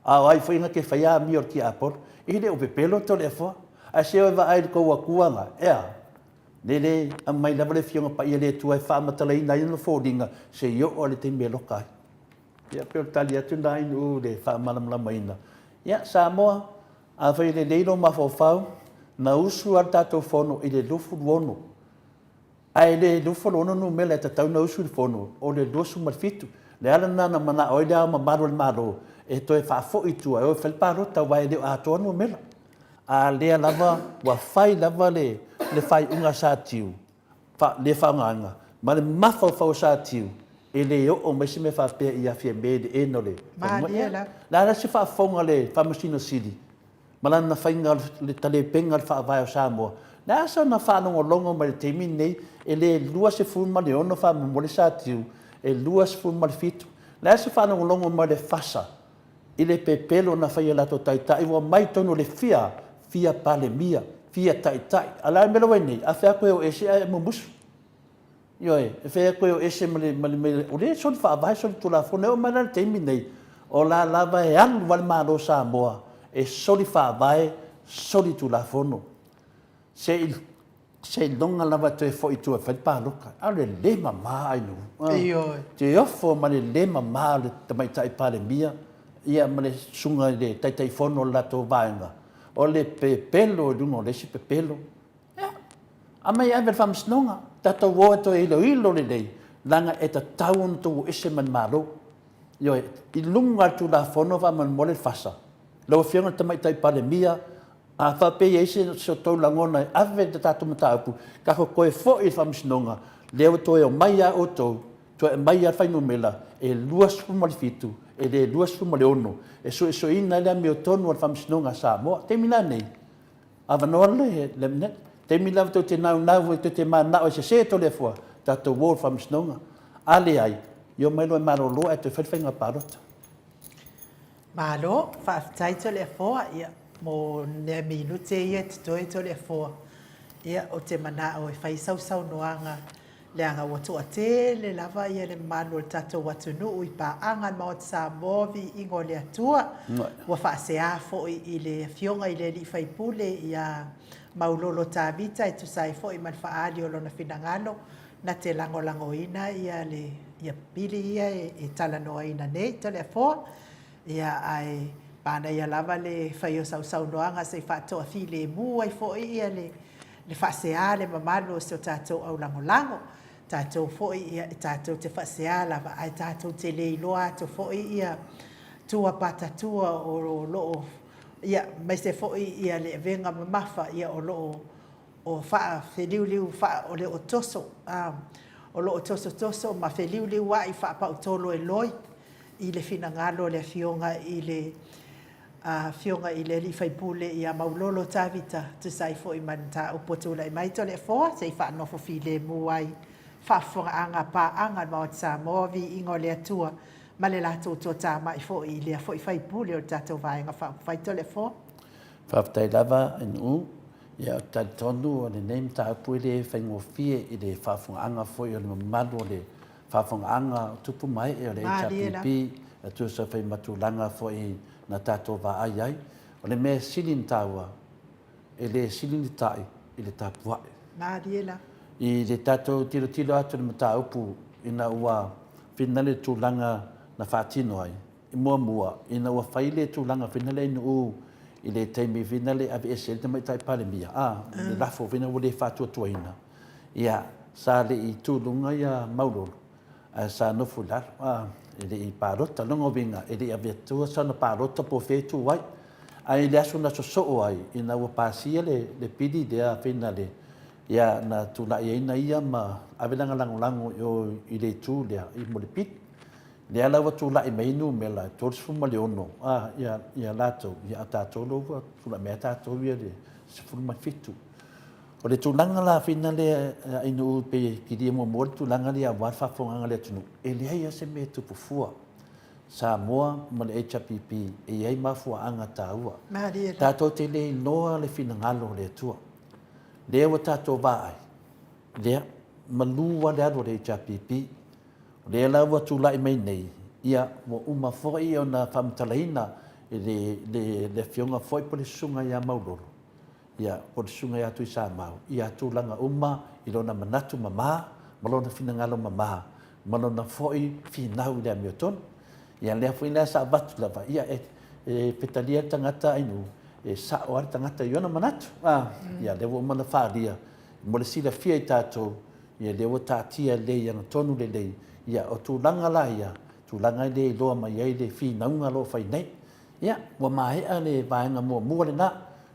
A o ai foi na te faia amio a le tiapolo. E le o pepelo Toleafoa. Ae se o e vaai i le tou Atua na, e a? Lele, aumai lava le Afioga Paia a le Atua e faamatalaina ai ona foliga seia oo lava i le taimi e loka ai. Ia, pei o le tali atu lena i le faamalamalamaina. Ia, Samoa, afai e lelei lou mafaufau, na usu lava le tatou Fono i le 26, ae le 26 numera e tatau ona usu i le Fono, o le 27. O le ala lena na manao ai Le Ao Mamalu o le Malo e toe faafoi i tua e o e fai le palota aua e le o atoa numera. A lea lava ua fai lava le faaiuga a Satiu, le faaaogaina, ma le mafaufau o Satiu, e le oo mai se mea faapea ia Fiame i le end o le Malie lava. O le a la se faafofoga a le Faamasino Sili ma lana faiga o le talepeina o le Faavae o Samoa? O le a sana faalogologo mai i le taimi lenei e le 26 faamolemole Satiu, e 27. O le a se faalogologo mai a le FASA i le pepelo na fai e latou taitai ua omai i totonu o le fia, fia Palemia, fia Taitai. A o le a le mea la ua i ai nei? A fai atu e o ese ae mumusu. Ioe, e fai atu e o ese ma le, ma le, o lea e soli faavae, soli tulafono. E oo mai la i le taimi lenei, o la lava e alu lava le Malo o Samoa e soli faavae, soli tulafono. Se i seiloga lava e toe foi i tua e fai le palota. A o le le mama Ainuu. Ioe. Te ofo ma le le mama o le Tamaitai Palemia ia ma le susuga i le Taitaifono o le latou vaega, o le pepelo i luga o le isi pepelo. Ia, aumai e ave i le Faamasinoga, tatou o e toe iloilo lelei, leaga e tatau ona outou o ese ma le Malo. Ioe, i luga o le Tulafono faamolemole le FASA. Lau Afioga i le Tamaitai Palemia, A faapea e i ai se tou lagona e ave le tatou mataupu, tatou toe foi i le Faamasinoga, lea ua toe omai lava outou, toe aumai lava le fuainumera e 27, E le 26 e suesueina ai le amiotonu a le Faamasinoga a Samoa. Taimi la nei, avanoa le le taimi lava tou te naunau ai, tou te mananao e sese Toleafoa, tatou o i le Faamasinoga. A leai, ia omai loa e malolo ae toe fai le faiga palota. Malo, faafetai Toleafoa, ia, mo nai minute ia e totoe Toleafoa, ia, ou te manao e fai sau saunoaga leaga ua toatele lava ia le mamalu o le tatou atunuu i paaga a le Maota Samoa, viiga o le Atua, ua faasea foi i le Afioga i le alii faipule ia Maulolo Tavita e tusa ai foi ma le faaali o lona finagalo na te lagolagoina ia le ia pili ia e talanoaina nei Toleafoa. Ia ae manaia lava le fai o sau saunoaga se i faatoafilemu ai foi ia le le faasea le mamalu o si o tatou au lagolago. Tatou foi ia e tatou te faasea lava ae tatou te le iloa atu foi ia tua patatua o loo ia aemaise foi ia le avega mamafa ia o loo o faafeliuliu faa o le o toso a o loo tosotoso ma feliuliuai faapautoloeloi i le finagalo o le Afioga i le Afioga i le alii faipule ia Maulolo Tavita, tusa ai foi ma le mataupu ua tulai mai Toleafoa, se i faanofo filemu ai faafofogaaga paaga a le Maota Samoa, viiga o le Atua ma le latou toatamai foi i lea foi faipule o le tatou Vaega Faaupufai Toleafoa. Faafetai lava Nu'u. Ia, ou te talitonu o lenei mataupu e le faigofie i le faafofogaaga foi o le mamalu o le faafofogaaga o tupu ma ee o le HRPP e tusa foi ma tulaga foi na tatou vaai ai. O le mea e sili ona taua, e le sili ni ta'i i le tapua'i. Malie la. I le tatou tilotilo atu i le mataupu ina ua finagalo i le tulaga na faatino ai, Muamua, ina ua fai le tulaga foi lea i Nu'u i le taimi foi lea e aveese ai le Tamaitai Palemia, a, le lafo foi lea ua le faatuatuaina, ia, sa le i tu i luga ia Maulolo, ae sa nofo i lalo, a, e le i palota. O lona uiga, e le i avatua sana palota po o fea e tu ai. Ae i le aso na sosoo ai, ina ua pasia le pili lea foi lea, ia, na tulai ai na ia ma ave lana lagolago i o i le itu lea mo le pili. Lea la ua tulai mai ai numera e 36 a, ia, ia latou, ia a tatou lo ua tulai mai a tatou ia le 17. O le tulaga la fina lea Ainuu pei e kilia muamua le tulaga lea aua le faafofogaaga a le atunuu, e leai lava se mea e tupu fua. Samoa ma le HRPP e i ai mafuaaga taua. Malie la. Tatou te le iloa le finagalo o le Atua. Lea ua tatou vaai, lea, malu lava le alu a le HRPP. O lea la ua tulai mai nei, ia, ua uma foi ona faamatalaina e le, le, le Afioga foi po o le Susuga ia Maulolo, ia, po o le Susuga ia Tuisamau, ia tulaga uma i lona manatu mama ma lona finagalo mama ma lona foi finau i le amiotonu. Ia, lea foi la sa avatu lava, ia, e, e petalia le tagata Ainu, e sao lava le tagata i ona manatu. A, ia, lea ua uma ona faaalia mo le silafia e tatou, Ia lea ua taatia lelei i agatonu lelei, ia o tulaga la ia, tulaga e le iloa mai ai le finauga o lo o fai nei. Ia, ua maea le vaega muamua lena,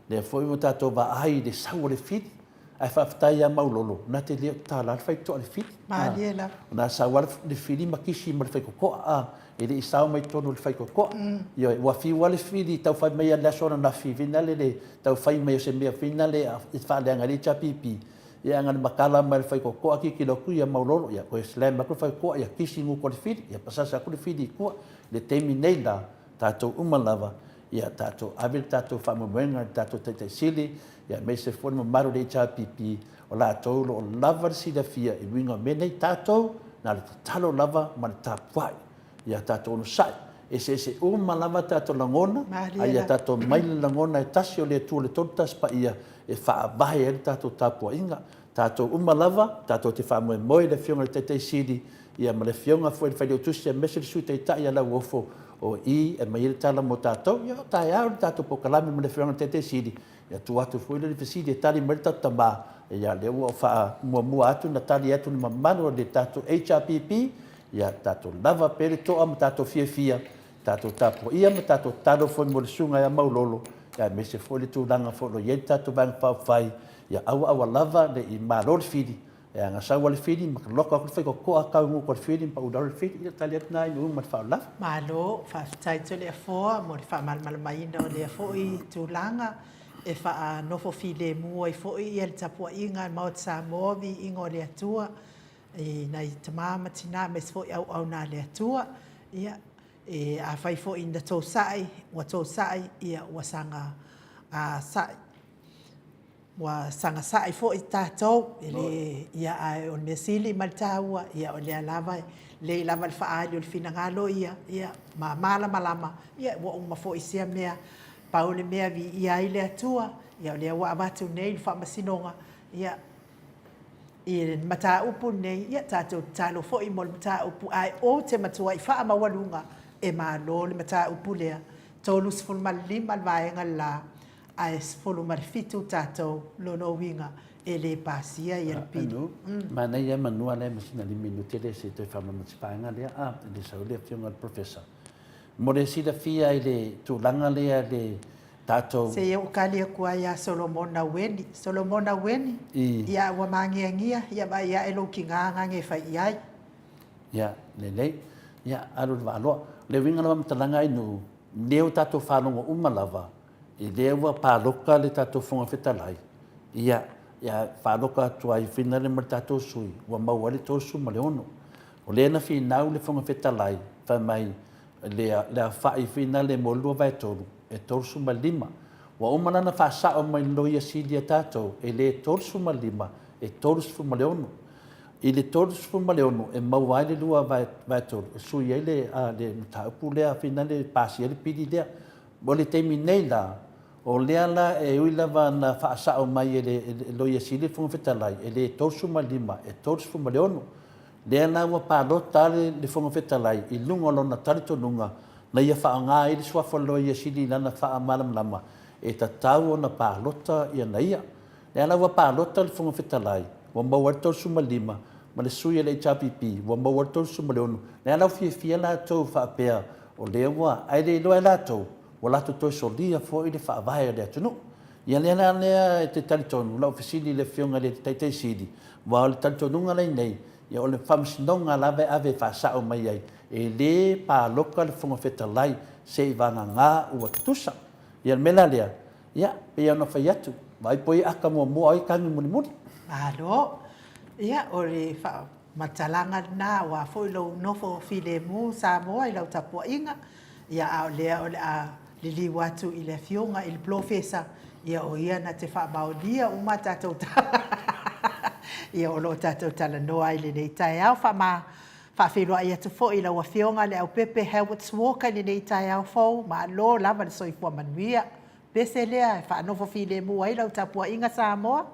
lea foi ua tatou vaai i le sau o le fili, ae faafetai ia Maulolo, na te le o tatala le faitotoa i le fili. Malie lava. Na sau lava le fili ma kisi ma le faitotoa, a, e le i sao mai totonu o le faitotoa. Ioe, ua fiu lava le fili tau fai mai i le aso ananafi foi lea le tau fai mai o se mea foi lea e faaleaga ai le HRPP, Ia ana le matala mai le faitotoa tilotilo atu ia Maulolo, ia toe slam atu le faitotoa, ia kisi gutu o le fili, ia pasasa atu le fili i tua. I le taimi nei la, tatou uma lava, ia tatou ave le tatou faamoemoega i le tatou Taitai Sili, ia aemaise foi le mamalu o le HRPP, o latou o lo o lava le silafia i uiga o mea nei. Tatou, na o le tatalo lava ma le tapuai. Ia tatou onosai. Eseese uma lava tatou lagona, a ia tatou mai le lagona e tasi o le Atua le Tolu Tasi Paia e faavae ai le tatou tapuaiga. Tatou uma lava, tatou te faamoemoe i le Afioga i le Taitai Sili, ia ma le Afioga foi i le Failautusi aemaise le Sui Taitai ia Lauofo o i e aumai ai le tala mo tatou. Ia o taeao le tatou polokalame ma le Afioga i le Taitai Sili, ia tuu atu foi lea i le fesili e tali mai le tatou tama, ia lea ua ou faamuamua atu na tali atu le mamalu o le tatou HRPP, Ia tatou lava pea le toa ma tatou fiafia, tatou tapuaia ma tatou tatalo foi mo le Susuga ia Maulolo, aemaise foi le tulaga foi o lo o i ai le tatou Vaega Faaupufai, ia aua aua lava ne i malo le fili, E aga sau a le fili ma loka atu le faitotoa tau i uta o le fili ma pau i lalo le fili, ia tali atu na i uma le faalavelave. Malo, faafetai Toleafoa mo le faamalamalamaina o lea foi tulaga e faanofo filemu ai foi le tapuaiga a le Maota Samoa, viiga o le Atua i nai tama ma tina aemaise foi auauna a le Atua. Ia, e afai foi na tou sa'i, ua tou sa'i, ia ua saga sa'i Ua saga sai foi tatou, e le, ia ae o le mea sili ma le taua, ia o lea lava e lelei lava le faaali o le finagalo ia, ia ma malamalama, ia ua uma foi sia mea. Pau le mea viia ai le Atua, ia o lea ua avatu nei le faamasinoga, ia, i le mataupu lenei, ia tatou tatalo foi mo le mataupu, ae ou te matuai faamaualuga e malo le mataupu lea. 35 le vaega le la, ae 17 tatou, lona uiga e le pasia ia le pili. Anu, manaia lava manua lea ma sina lima minute lea se i toe faamalamalama si vaega lea a le sau le afioga i le Professor. Mo le silafia i le tulaga lea le tatou. Se i ou kali atu ai ia Solomona Weni. Solomona Weni, ia ua magiagia, ia vaai ae lou tiga gage e fai i ai. Ia, lelei. Ia, alu i le vaaloa. O le uiga o le faamatalaga i nuu, lea ua tatou faalogo uma lava, i lea ua palota le tatou Fofoga Fetalai, ia, ia palota atu ai foi lea ma le tatou sui, ua maua ai le 36. O lea na finau le Fofoga Fetalai, fai mai, le, le aofai foi lea mo le 2/3, e 35. Ua uma la ona faasao mai e le Loia Sili ia tatou, e le 35, e 36. I le 36 e maua ai le 2/3 e sui ai le, le mataupu lea foi lea e pasia ai le pili lea. O le taimi nei la, o lea la e ui lava na faasao mai e le Loia Sili le Fofoga Fetalai, e le 35, e 36. Lea la ua palota le Fofoga Fetalai i luga o lona talitonuga na ia faaaoga ai le suafa o le Loia Sili i lana faamalamalama e tatau ona palota ia na ia. Lea la ua palota le Fofoga Fetalai, ua maua ai le 35, ma le sui a le HRPP, ua maua ai le 36. Lea la ua fiafia latou faapea o lea ua, ae le iloa e latou, ua latou toe solia foi le faavae o le atunuu. Ia lea la lea e te talitonu, lau fesili i le Afioga i le Taitai Sili, aua o le talitonuga la i inei, ia o le Faamasinoga lava e ave e faasao mai ai, e le palota le Fofoga Fetalai seivagana ua tutusa. Ia o le mea la lea, Ia, pei ona fai atu, vaai po o ai e aka muamua o ai e tagi mulimuli. Malo. Ia, o le faamatalaga lena aua foi lou nofo filemu Samoa i lau tapuaiga, ia a o lea o le a liliu atu i le Afioga i le Polofesa, ia o ia na te faamaonia uma a tatou tala ia o lo o tatou talanoa ai i lenei taeao. Faama, faafeiloai atu foi i lau Afioga Leaupepe Howitz Walker i lenei taeao fou, malo lava le soifua manuia. Pese lea e faanofo filemu ai lau tapuaiga Samoa.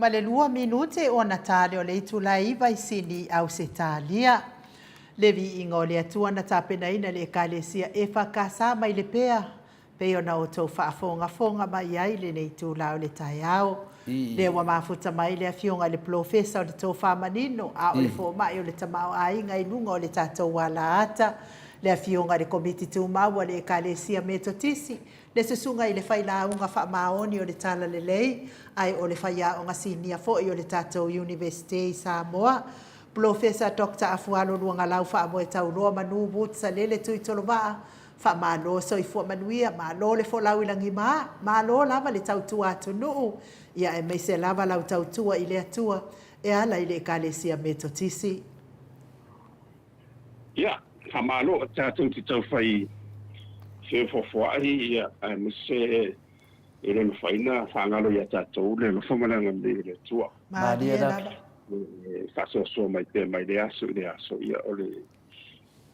E 22 minute ona tale o le itula e 9 i Sini, Ausetalia. Le viiga o le Atua na tapenaina le Ekalesia EFKS mai Lepea, pei ona outou faafogafoga mai ai i lenei itula o le taeao. Lea ua mafuta mai le Afioga i le Polofesa o le Tofa Manino, a o le Fomai o le Tamaoaiga i luga o le tatou alaata, le Afioga i le Komiti Tumau a le Ekalesia Metotisi, le Susuga i le Failauga Faamaoni o le Talalelei, ae o le Faiaoga Sinia foi o le tatou Iunivesite i Samoa, Polofesa Doctor Afualo Luagalau Faamoetauloa Manu Woods Salele Tuitolovaa, Faamalo soifua manuia, malo le folau i lagima, malo lava le tautua atunuu, ia aemaise lava lau tautua i le Atua e ala i le Ekalesia Metotisi. Ia, faamalo tatou te tau fai feofoafoa'i, ia, aemaise e le mafai ona faagalo ia tatou le alofa ma le agalelei o le Atua. Malie lava. E faasoasoa mai pea mai lea aso i lea aso, ia, o le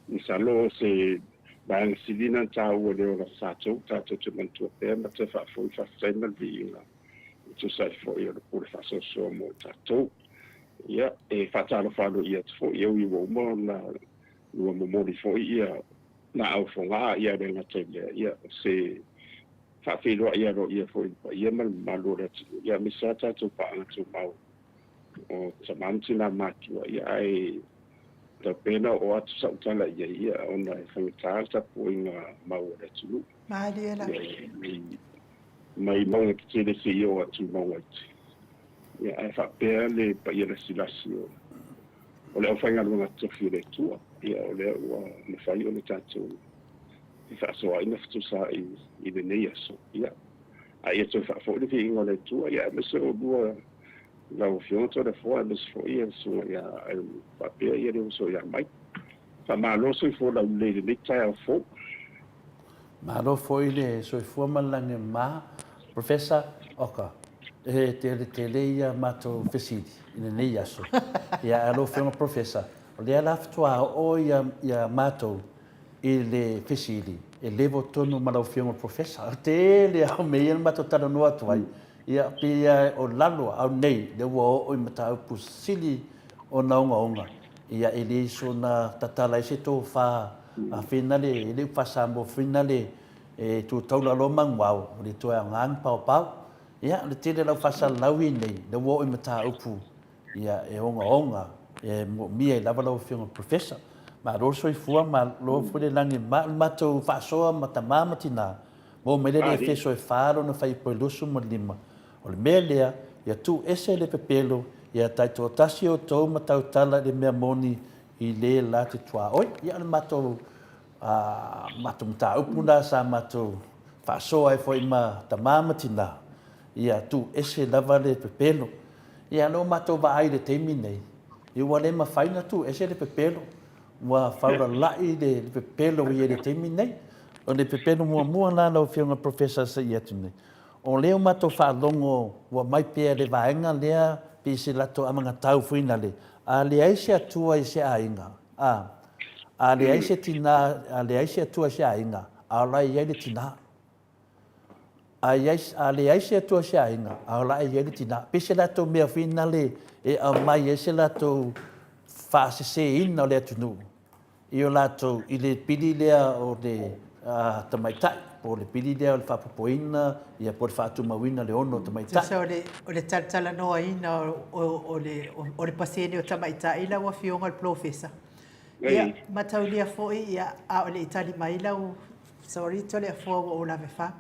masalo o se vaega sili lena taua i le ola tatou, tatou te manatua pea ma toe faafoi faafetai ma le viiga e tusa ai foi o le pule faasoasoa mo tatou. Ia, e faatalofa aloaia atu foi, e ui ua uma ona lua momoli foi ia laau fogaa, ia le gata i lea, ia, o se faafeiloai aloaia foi i le paia ma le mamalu o le atunuu, ia aemaise lava tatou paaga tumau o tama ma tina matua, ia ae tau pea ona oo atu sau tala i ai, ia ona e faigata le tapuaiga mau a le atunuu. Malie lava. Mai mauga tetele seia oo atu i mauga iti. Ia, ae faapea le paia lasilasi o, o le aufaigaluega totofi o le Atua, ia, o lea ua mafai ona tatou fefaasoaai ma fetusaai i lenei aso. Ia, a ia toe faafoi le viiga o le Atua, ia, aemaise oulua lau Afioga Toleafoa, aemaise foi le Susuga ia Aeau faapea ia le uso ia Mike. Faamalo soifua laulelei i lenei taeao fou. Malo foi le soifua ma le lagi e mama. Professor Oka, e tele tele ia matou fesili i lenei aso. Ia ae lau Afioga Professor, o lea la faatoa oo ia ia matou i le fesili e level tonu ma lau Afioga Professor. O le tele lava o mea ia na matou talanoa atu ai, ia pei lava o lalo au nei lea ua oo i mataupu sili ona ogaoga, ia e le soona tatala ai se tofa a finale, e le upu faa-Samoa finale e tu taula loa manuao, ua le toe aoga ni paopao. Ia, o le tele o lau faasalalau i inei, lea ua oo i mataupu ia e ogaoga, e moomia ai lava lau Afioga i le Professor. Malo le soifua, malo foi le lagi e mama. O le matou faasoa ma tama ma tina, maua mai lea i le Efeso e fa lona fuaiupu e 25, O le mea lea, ia tuu ese le pepelo, ia taitoatasi outou ma tautala i le mea moni i le la te tuaoi. Ia, o le matou, matou mataupu lena sa matou faasoa ai foi ma tama ma tina, ia tuu ese lava le pepelo. Ia, o lea ua matou vaai i le taimi nei, ia ua le mafai ona tuu ese le pepelo, ua faulalai le pepelo i le taimi nei. O le pepelo muamua lena lau Afioga Professor sa i atu nei. O lea ua matou faalogo ua aumai pea le vaega lea pei se latou amagatau foi nale, a leai se Atua i se aiga, a, a leai se tina, a leai se Atua i se aiga, a o la e i ai le tina. A i ai, a leai se Atua i se aiga, a o la e i ai le tina. Pei se latou mea foi nale e aumai ai se latou faaseseina o le atunuu i o latou, i le pili lea o le tamaitai, po o le pili lea o le faapopoina, ia po o le faatumauina o le ono o tamaitai. Tusa o le, o le talatalanoaina o le, o le pasene o tamaitai lau Afioga i le Polofesa. Ia, mataulia foi, ia, a o le i tali mai lau Sorry Toleafoa ua ou lave fa.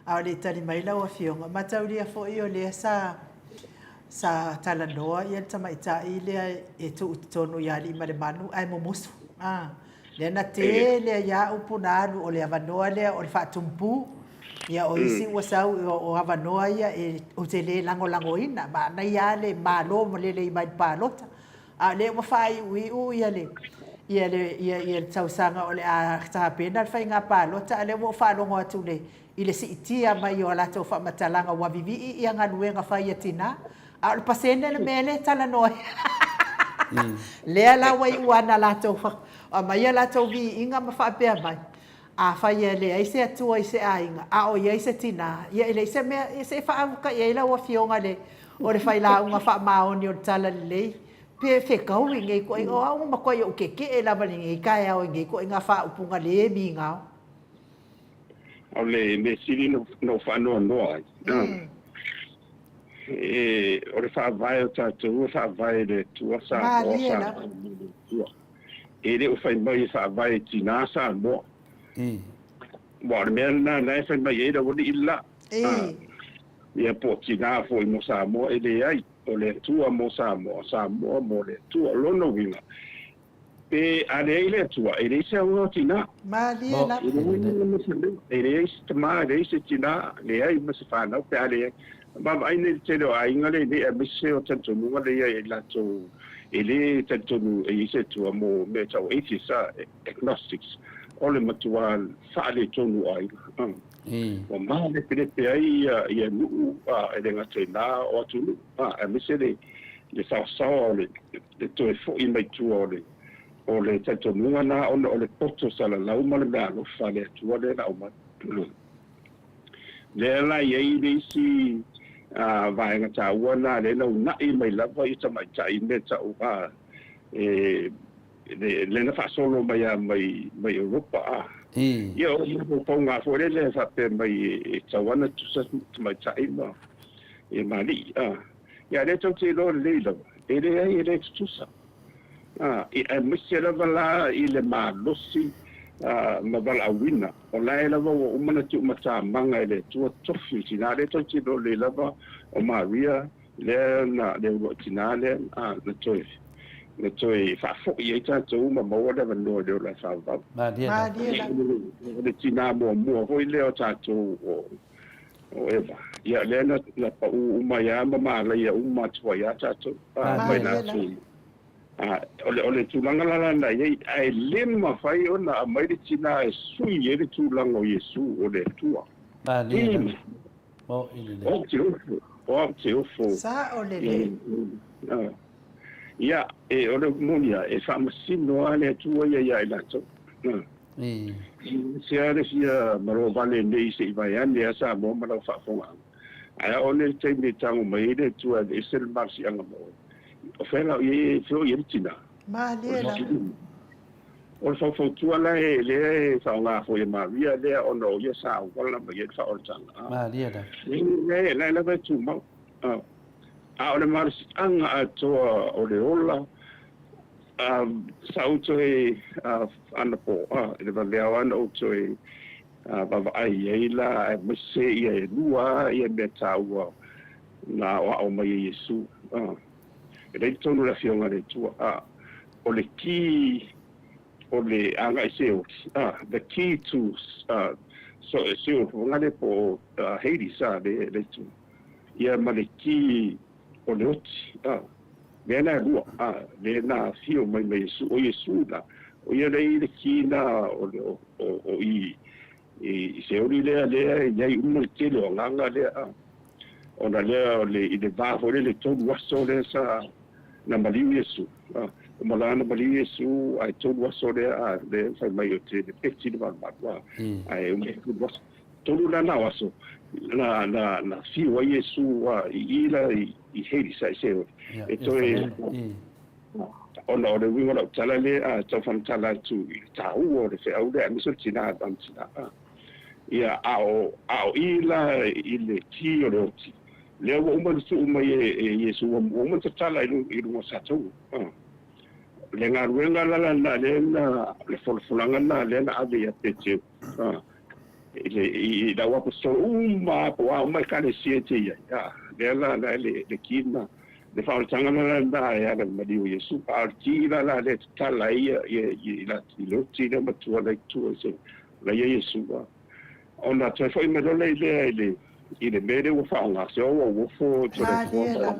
A o le i tali mai lau Afioga, mataulia foi o lea sa sa talanoa ia le tamaitai lea e tuu i totonu ia Aliimalemanu ae mumusu. A, lea na tele ai lava upu na alu o le avanoa lea o le faatumpū. Ia o isi ua sau o avanoa ia e ou te le lagolagoina, manaia lava le malo ma lelei mai le palota. A o lea ua faaiuiu ia le ia le ia ia le tausaga o le a tapena le faiga palota, a o lea ua ou faalogo atu i le i le siitia mai o a latou faamatalaga ua vivii ia galuega fai a tina, a o le pasene le mea lea e talanoa ai. Lea la ua iu lava ina latou aumai a latou viiga ma faapea mai, afai e leai se Atua i se aiga, a o i ai se tina, ia e leai se mea, ia se i faautaia ai lau Afioga i le O le failauga faamaoni o le Talalelei, pe fetaui nei ituaiga, o au ua matuai ou tetee lava i lenei taeao i nei ituaiga faaupuga le migao. O le mea sili na ou faanoanoa ai, o le faavae o tatou e faavae i le Atua Samoa, Samoa mo le Atua. E le o fai mai e faavae e tinā Samoa. Aua o le mea lena la e fai mai ai le aualii le la. Ia po o tinā foi mo Samoa, e leai, o le Atua mo Samoa, Samoa mo le Atua. O lona uiga, pe a leai le Atua, e leai se aoga o tinā. Malie lava. E leai ma se mea, e leai se tama, e leai se tinā, leai ma se fanau pe a leai. Vaavaai nei i le tele o aiga lenei aemaise o talitonuga lea i ai latou e le talitonu e i ai se Atua mo mea e tau atheists, agnostics, o le matua faaletonu o aiga. Ua malepelepe ai ia nuu e le gata i na o atunuu, aemaise le saosaoa o le toe foi mai tua o le talitonuga na ona o le poto salalau ma le meaalofa a le Atua lea na aumai. Lea la e i ai le isi vaega taua na lea na uunai mai lava i tamaitai i mea tau e lea na faasolo mai lava mai mai Europa a. Ia o le mafaufauga foi lele e faapea mai e tatau lava ona tutusa tamaitai ma ma alii a. Ia a o lea tou te iloa lelei lava, e leai e le tutusa. A, aemaise lava la i le malosi ma valaauina, o la e lava ua uma ona tuumatamaga e le Atua tofi o tina. Lea tou te iloa lelei lava o Maria lea na le uluai tina lea na toe na toe faafoi ai tatou ma maua le avanoa i le ola e faavavau. Malie lava. O le tina muamua foi lea o tatou o o Eva. Ia lea na na pau uma ai lava ma malaia uma atu ai lava tatou mai latou. O le o le tulaga la lana e i ai, ae le mafai ona aumai le tina e sui ai le tulaga o Iesu o le Atua. Malie lava. Moʻi lelei. O au te ofo, o au te ofo. Sao lelei. Ia, e, o le upu moni lava, e faamasino lava le Atua ia ia i latou. Se a le fia malovale nei se i vaeane lava Samoa ma lau faafofogaaga. Ae a oo nei le taimi e tago mai ai le Atua e aveese le malosiaga ma oe, o fea la o i ai e feoi ai le tinā? Malie lava. O le faufautua la e lea e faaaoga foi e Maria lea ona o ia sa auala mai ai le faaolataga. Malie lava. E la lava e tumau. A o le malosiaga atoa o le ola, sa ou toe anapo i le valeao lava na ou toe vaavaai i ai la, aemaise ia e lua ia mea taua na aoao mai e Iesu. E leai totonu o le Afioga a le Atua, a o le key o le agai Seoli, a the key to Seol, fagale po o Hades, a le le itu, ia ma le key o le oti, a mea na e lua, a lea na afio mai ma Iesu, o Iesu la, o ia lea e i le key na o o i. I Seoli lea lea e i ai uma le tele o agaga lea a. Ona lea o le i le va foi lea le 3 aso lea sa na maliu Iesu a. Uma la na maliu Iesu ae 3 aso lea a lea fai mai o te lepeti le malumalu a. Ae uma le 3 aso. 3 la na o aso na na na fiu ai Iesu a i i la i Hades a i Seoli. E toe Ona o le uiga o lau tala lea a tau faamatala atu i le taua o le feau lea aemaise o le tina ma le tina a. Ia, a o, a o i la i le ki o le oti, lea ua uma ona tuu mai e, e Iesu, ua uma ona tatala i luga, i luga o Sataua. A. Le galuega la lena lea na, le folafolaga lena lea na ave ia Peteru. A. I le, i lau aposetolo uma lava po o a uma ekalesia e te i ai, a, lea la na e le, le ki lena. Le faaolataga la lena e ala i le maliu o Iesu, a o le ki la la lea e tatala ai ia, ia, i la, i le oti lea matua la i tua i se, la ia Iesu, a. Ona toe foi mai loa lea i lea i le, i le mea lea ua faaaoga, se ua uofo Malie lava.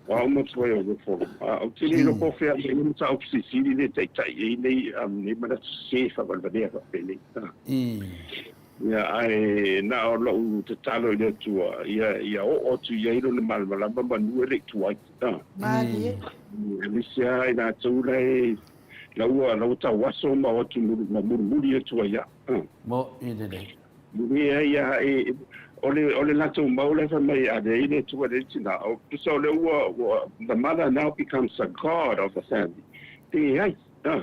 O au matua e uofo. A, ou te le iloa po o fea mai ai le mataupu silisili lea e taitai ai nei, nei manatu sese faavalevalea faapenei. Ia, ae na o lou tatalo i le Atua, ia, ia oo atu i ai Lona malamalama manu e le i tuai. Malie. Aemaise lava i latou la e, la ua, la ua tauaso ma o atu ma mulimuli atu ai au. Mo i lelei. Leai a e, o le, o le latou mau la e fai mai a leai le Atua leai le tina. O, tusa o lea ua, ua, the mother now becomes the god of the family. Leai. A.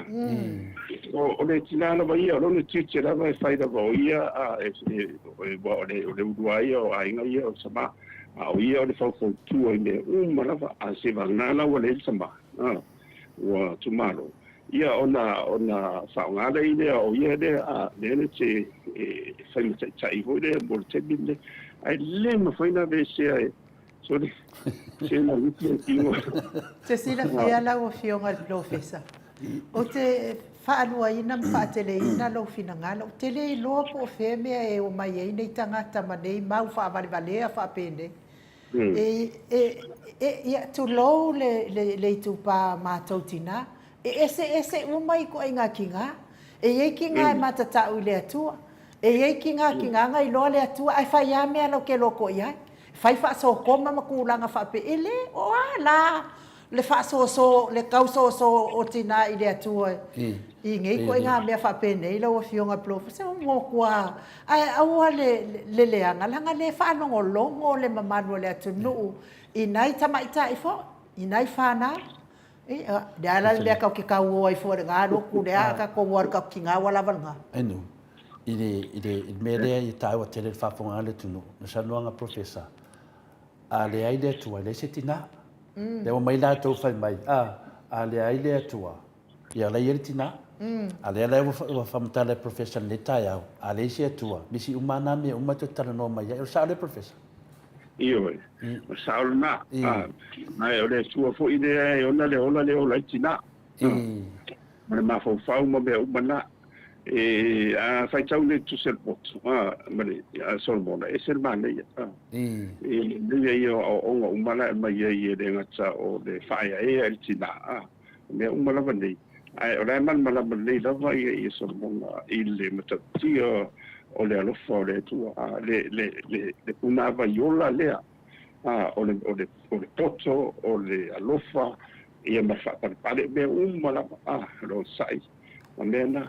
O, o le tina lava ia, o lona tiute lava e fai lava o ia, a, e, e, e, ua o le, o le ulua ia o aiga ia o tama, a o ia o le faufautua i mea uma lava, a se vagana la ua leai le tama, a, ua tumalo. Ia ona ona faaaoga lea lea o ia lea a lea na te e fai ma taitai foi lea mo le taimi lenei. Ae le mafai ona aveesea e sole se na uti e tino. Te silafia lau Afioga i le Polofesa, ou te faaluaina ma faateleina lou finagalo, ou te le iloa po o fea mea e omai ai nei tagata ma nei mau faavalevalea faapenei. E, e, e, ia, tulou le, le, le itupa matou tinā, e eseese uma ikoaiga kingā. E i ai kingā e matatau i le Atua, e i ai kingā kingāga iloa le Atua ae fai a mea lau ke loko i ai. Fai faasokoma ma kulaga faape, e le, o a la le faasoso, le tausoso o tinā i le Atua i nei ikoaiga mea faapenei lau Afioga Polofesa, o mokuā. Ae aua le le leaga, leaga le faalogologo le mamalu o le atunuu i nai tamaitai foi, i nai fanau. Ia, le a la le mea tatou te tauo ai fua i lena lotu, le a tatou o ai i le tatou tinā ua lava lena. Enu, i le, i le, i le mea lea i tāua tele le faafofoga a le atunuu, le saunoaga Professor, a leai le Atua, e leai se tinā. Lea ua mai latou fai mai, a, a leai le Atua, ia la i ai le tinā. A lea la ua faamatala e Professor i lenei taeao, a leai se Atua, misi uma lava nā mea uma e toe talanoa mai ai. O le sao lea Professor? Ioe, o le sao lena. Ae o le Atua foi lea e ona le ola lea e ola ai le tinā. Ma le mafaufau ma mea uma na. E, a faitau nei tusi a le poto, a, ma le, a Solomona, e ese le manaia, a. E lelei ai ia o aoaoga uma la e aumai ai e le gata o le faaeaea i le tina, a, o mea uma lava nei. Ae o la e malamalama lelei lava ia, ia Solomona i le matautia o le alofa o le Atua, a, le, le, le, le punāvai ola lea, a, o le, o le, o le poto, o le alofa, ia ma le faapalepale, o mea uma lava, a, o le onosai. Ma mea na.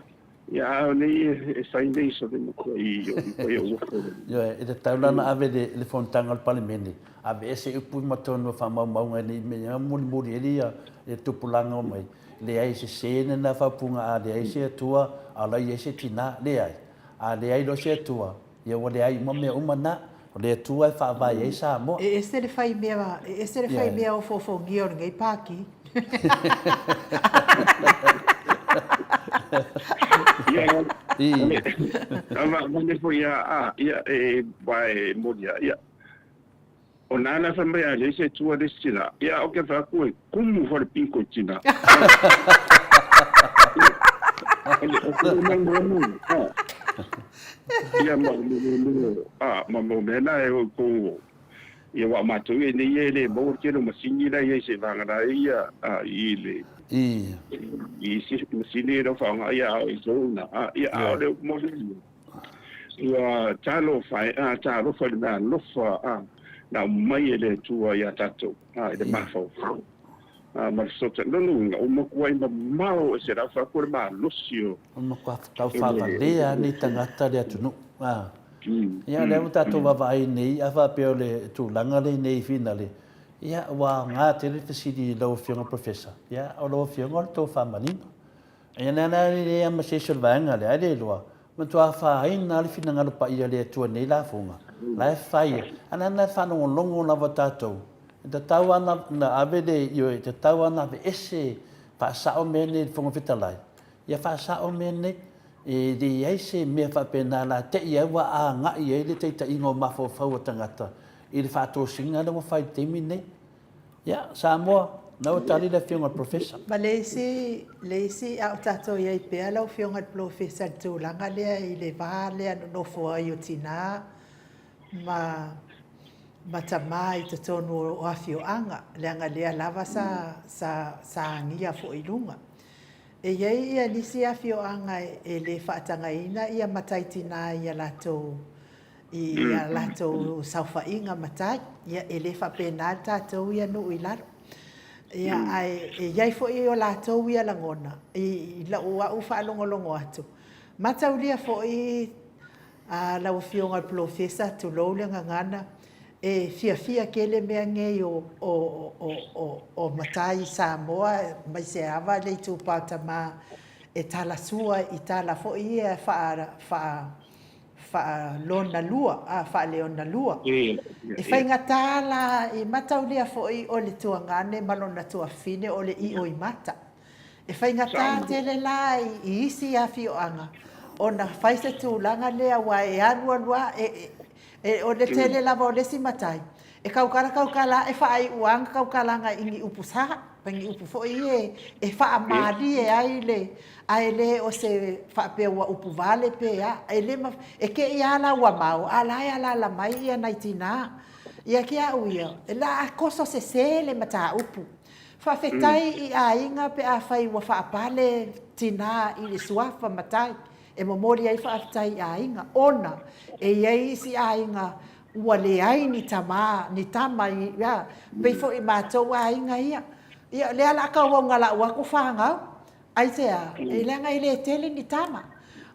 Ia a o nei e fai nei so le matua i i o uafo. Ioe, e tatau la ona ave le le fonotaga o le Palemene, aveese upu ma tonu o faamaumauga ina i mea mulimuli ai ia le tupulaga o mai, leai e sese lena faaupuga a leai se Atua a o la i ai se tina, leai. A leai loa se Atua, ia ua leai uma mea uma na. O le Atua e faavae ai Samoa. E ese le fai mea, e ese le fai mea ofoofogia o lenei Pāti. Ia, avane foi a, ia, e, vai, moni a, ia. O nāna fai mai a leai se Atua leai se tina. Ia, ou te fai atu e kumu foi le piko i tina. Ia, ma, ma, ma, ma mea na e outou Ia aua o matou ia nei e le maua le tele o masini la e i ai seiavagana ai ia i le i isi masini e le o faaaoga ia a o i tou ina a ia a o le upu moni. Ua talofa e, a, talofa i le mea alofa, a, na aumai e le Atua iā tatou, a, i le mafaufau, a, ma le fesootaiga. Lona uiga, ua matuai mamao ese la faaku le malosi o. Ua matua tau faavalea lava nei tagata le atunuu, a. Ia, o lea ua tatou vaavaai nei, a faapea o le tulaga lenei i finale, ia, ua aoga tele le fesili i lau Afioga Professor, ia, o lau Afioga o le tofa manino. Ia na la e leai lava ma se isi o le vaega lea, ai le iloa, matua afaina lava le finagalo paia o le Atua i nei lafoga, la e fai ai. A na e faalogologo lava tatou, e tatau lava ona ave le, ioe, e tatau lava ona aveese, faasao mea nei i le Fofoga Fetalai, ia faasao mea nei. E leai se mea faapena la te i ai ua agai ai le taitaiga o mafaufau o tagata i le faatosina lea ua fai i le taimi lenei. Ia, Samoa, na ua tali le Afioga i le Professor. Ma le isi, le isi, a o tatou i ai pea lau Afioga i le Polofesa i le tulaga lea i le va lea nonofo ai o tina ma, ma tama i totonu o afioaga, leaga lea lava sa, sa, sa agia foi i luga. E i ai ia nisi afioaga e le faatagaina ia matai tina i a latou i a latou saofaiga matai, ia e le faapena le tatou ia nuu i lalo. Ia ae e i ai foi o latou ia lagona i lau au faalogologo atu, mataulia foi a lau Afioga i le Polofesa, tulou le gagana, e fiafia tele mea nei o, o, o, o, o matai Samoa aemaise lava le itupa o tama e talasua i tala foi ia faa, faa, faalonalua, a, faaleonalua. E faigata la i mataulia foi o le tuagane ma lona tuafafine o le ioimata. E faigata tele la i isi afioaga ona fai se tulaga lea aua e alualu lava, e, e, o le tele lava o le isi matai, E kaukala kaukala ae faaiu lava kaukalaga i ni upu sa, ma ni upu foi ia e faamalie ai le, ae le o se faapea ua upu vale pe a. E le mafai, e te i lava la ua mao, a o la e alaala mai ia nai tina. Ia te au ia, o le a toso sese le mataupu. Faafetai i aiga pe afai ua faapale tina i le suafa matai, e momoli ai faafetai i aiga, ona e i ai isi aiga Ua leai ni tama, ni tama i, ia, pei foi i matou aiga ia. Ia, o lea la a tauaugalau atu fanau. Aisea? E leaga e le tele ni tama.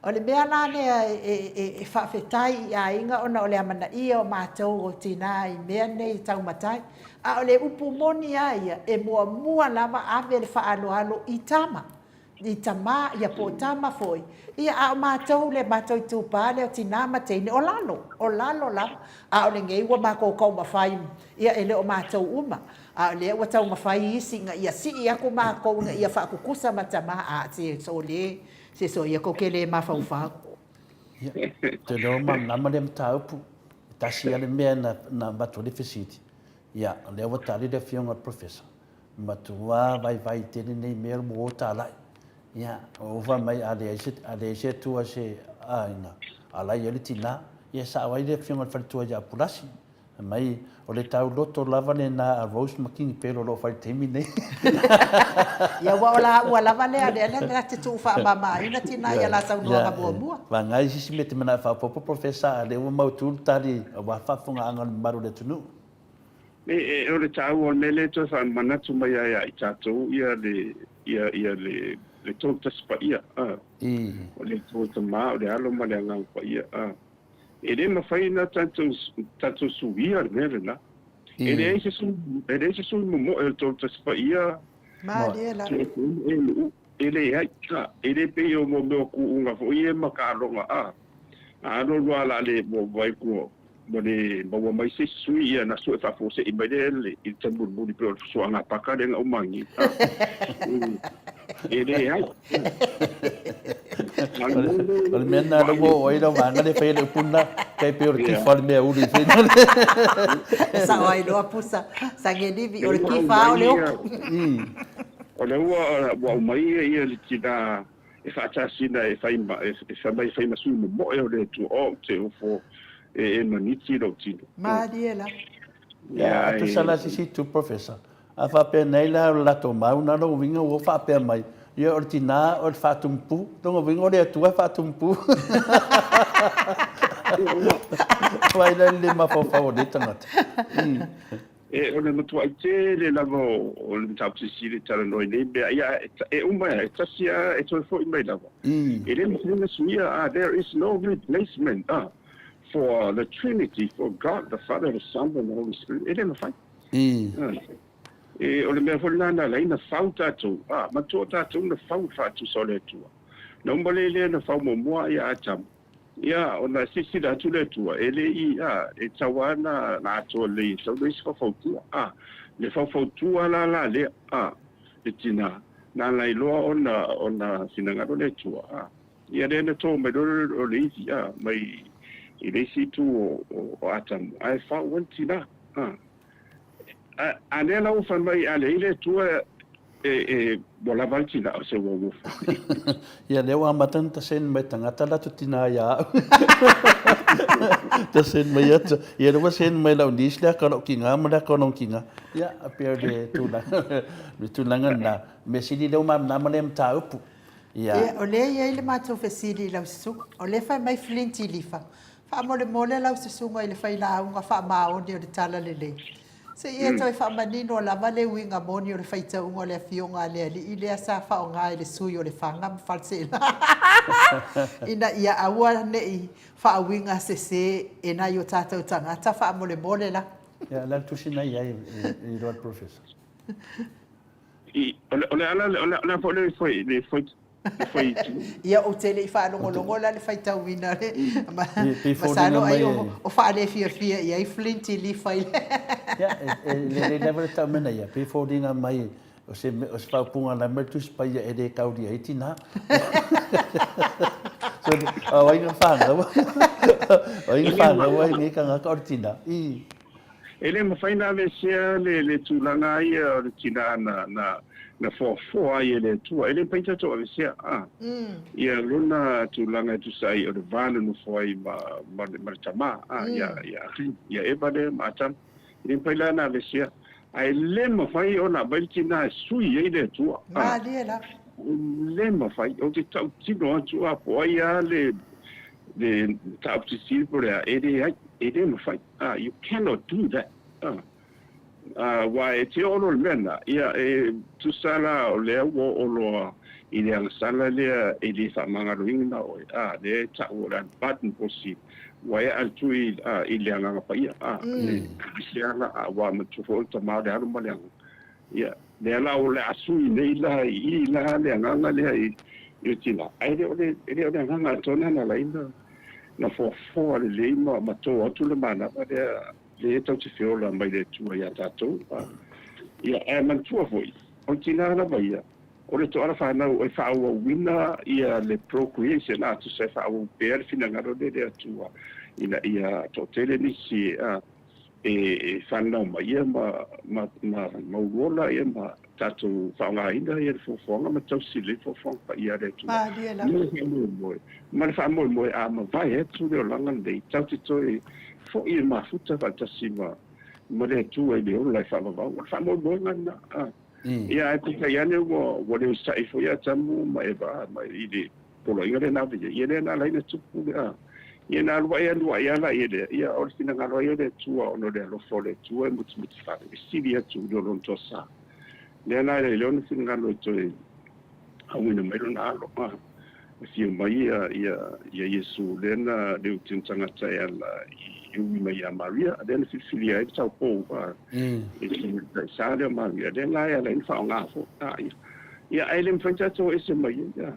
O le mea la lea e, e, e faafetai i aiga ona o le amanaia o matou o tina i mea nei tau matai. A o le upu moni lava ia, e muamua lava ave le faaaloalo i tama. i tama, ia po o tama foi, ia a o matou le matou itupa lea o tina ma teine, o lalo, o lalo lava. A o lenei ua matou taumafai, ia e le o matou uma, a o lea ua taumafai isi ina ia sii atu matou ina ia faatutusa ma tama, a se so le, se so ia tou te le mafaufau. Ia, ou te iloa malamalama lea mataupu, e tasi lava le mea na, na avatu ai le fesili, ia, o lea ua tali le Afioga i le Professor, Matua vaivai tele nei mea ua o talai. Ia, ua fai mai a leai se, a leai se Atua i se aiga, a la e i ai le tina. Ia, e sao ai le afioga i le faletua ia Pulasi. Fai mai, o le tauloto lava lena a Rose ma Kinipelo o lo o fai i le taimi lenei. Ia, ua o laua lava lea, lea na te tuufaamamaina tina i a la saunoaga muamua. Vagana se isi mea e te manao e faaopoopo Professor, a o lea ua mautu le tali aua le faafofogaaga a le mamalu o le atunuu. E, o le taua o le mea lea e toe faamanatu mai ai ia i tatou ia le, ia, ia le, le Tolutasi Paia, a. O le Atua Tama, o le Alo ma le Agaga Paia, a. E le mafai ona tatou, tatou suia le mea lena. E leai se sui, e leai se sui momoe o le Tolutasi Paia. Malie la. E leai, a. E le pei o mea o kuuga foi ia ma taaloga, a. A alu alu lava o le a le vaai atu ua le maua mai se isi sui, ia ona sue faafuasei mai lea i le taimi mulimuli pei o le fesoaga paka lea na uma ai nei. E leai. O le mea lena lea ua oo ai lau vaega lea e fai ai le upu lena, tai pei o le kifa o le mea uli foi lea. E sao ai loa Pusa, Sagelivi, o le kifa lava o le oki. O lea ua aumai ia le tina e faatasina e fai ma e fai mai e fai ma sui momoe o le Atua oh ou te ofo e e maniti lou tino. Malie la. Ia, a tusa la se isi itu Professor, a faapea nei la o le latou mau na lona uiga ua faapea mai, ia o le tina o le faatumupu, lona uiga o le Atua e faatumupu. Vaai la le le mafaufau o nei tagata. E, o le matuai tele lava o le mataupu silisili e talanoa i nei mea, ia, e uma e tasi lava e toe foi mai lava. E le mafai ona suia, ah, there is no replacement, ah, for the Trinity, for God, the Father, the Son and the Holy Spirit. E le mafai. Ah, e, o le mea foi lena na ala ai na fau tatou, ah, matua tatou na fau i le faatusa o le Atua. Na uma le lea na fau muamua ia Atamu. Ia, ona silasila atu le Atua, e le i, a, e tatau lava ona, na atoa lelei e tatau le isi faufautua, a, le faufautua la la lea, a, le tina, nana iloa ona, ona finagalo le Atua, a, ia lea na to mai loa o le ivi, a, mai i le isi itu o, o, o Atamu, ae fau ai le tina, a. A, a lea la ua fai mai, a leai le Atua e, e, ua lava le tina, o se ua ua fai. Ia, lea ua amata ona ta send mai tagata latou tina ia au. Ta send mai atu. Ia, lea ua send mai lau niece lea ka lou kiga ma lea ka lou kiga. Ia, a pei o le tulaga, le tulaga lena. Mea sili lea ua malamalama lea mataupu. Ia. Ia, o lea e i ai le matou fesili i lau susuga. O lea e fai mai Flint i Lifa, Faamolemole lau susuga i le failauga faamaoni o le Talalelei. Se i e toe faamanino lava le uiga moni o le faitauga o le Afioga a le Alii lea sa faaaoga e le sui o Lefaga ma Faleseela ina ia aua ne i faauiga sese e nai o tatou tagata faamolemole la. Ia, o le a le tusi na i ai i lou Professor? O le ala, o le a foi le foi, le foi Ia ou te le i faalogologo la le faitauina le masalo ai o faalefiafia i ai Flint i Lifa i le. Ia, e lelei lava le tau mea ia, pei foliga mai o se o se faaupuga na mai le Tusi Paia e le kaulia ai tinā. So, o ai nga whanau? O ai nga whanau ai nei kangaka o le tinā? I. E le mafai ona aveesea le tulaga ia o le tina na foafoa ai e le Atua. E le mafai ona tatou aveesea ia lona tulaga e tusa ai o le va na nofo ai ma le tama ia Eva lea ma Atama. E le mafai la ona aveesea. Ae le mafai ona aumai le tina e sui ai le Atua. Malie lava. E le mafai. Ou te tautino atu po o ai lava le mataupu silisili po o le a, e leai, e le mafai. Ah, you cannot do that. Ah. Ah, aua e te oo loa i le mea lena, ia, e tusa la o lea ua oo loa i le agasala lea e le faamagaloina oe, ah, lea e tau o le unpardonable sin, ua e atu i, ah, i le Agaga Paia, ah, le kerisiana, ah, ua matua foi o le Tama o le Alo ma le Agaga. Ia, lea la o le a sui nei la i i la le agaga lea i le tina, ae le o le, e le o le agaga atoa lena na ala ai na, na foafoa lelei ma, ma tō atu le manava lea, lea e tau te feola mai le Atua iā tātou. Ia, ae manatua foi, o le tina lava ia, o le toala whanau e faaauauina ia le procreation, a, tusa e faaauau pea le finagalo lea i le Atua, ina ia toatele nisi, a, e whanau mai ia ma, ma, ma mauola ia ma tatou faaaogaina ia le fuafuaga ma tausi lelei fuafuaga paia a le Atua. Malie lava. Ma le faamoemoe, ma le faamoemoe a mavae atu le olaga lenei, tatou te toe foi e mafuta faatasi ma, ma le Atua i le ola e faavavau. O le faamoemoega lena. A. Ia ae peitai ane ua, ua le usa'i foi Atamu ma Eva ma i le poloaiga lea na ave i ai, ia lea na ala ai ona tupu le, a. Ia na alu ae alu ae lava la lea, ia o le finagalo ai o le Atua ona o le alofa o le Atua e mutimutitale, e sili atu i lo lona toasa. Lea la e leai lona finagalo e toe auina mai lona alo, a. E afio mai ia, ia, ia Iesu lea na le uti o tagata e ala i ui mai ia Maria, lea na filifilia ai le taupou, a, i le taisa lea o Maria, lea la e ala ai ona faaaoga foi, a, ia. Ia, ae le mafai ona tatou ese mai ai, a.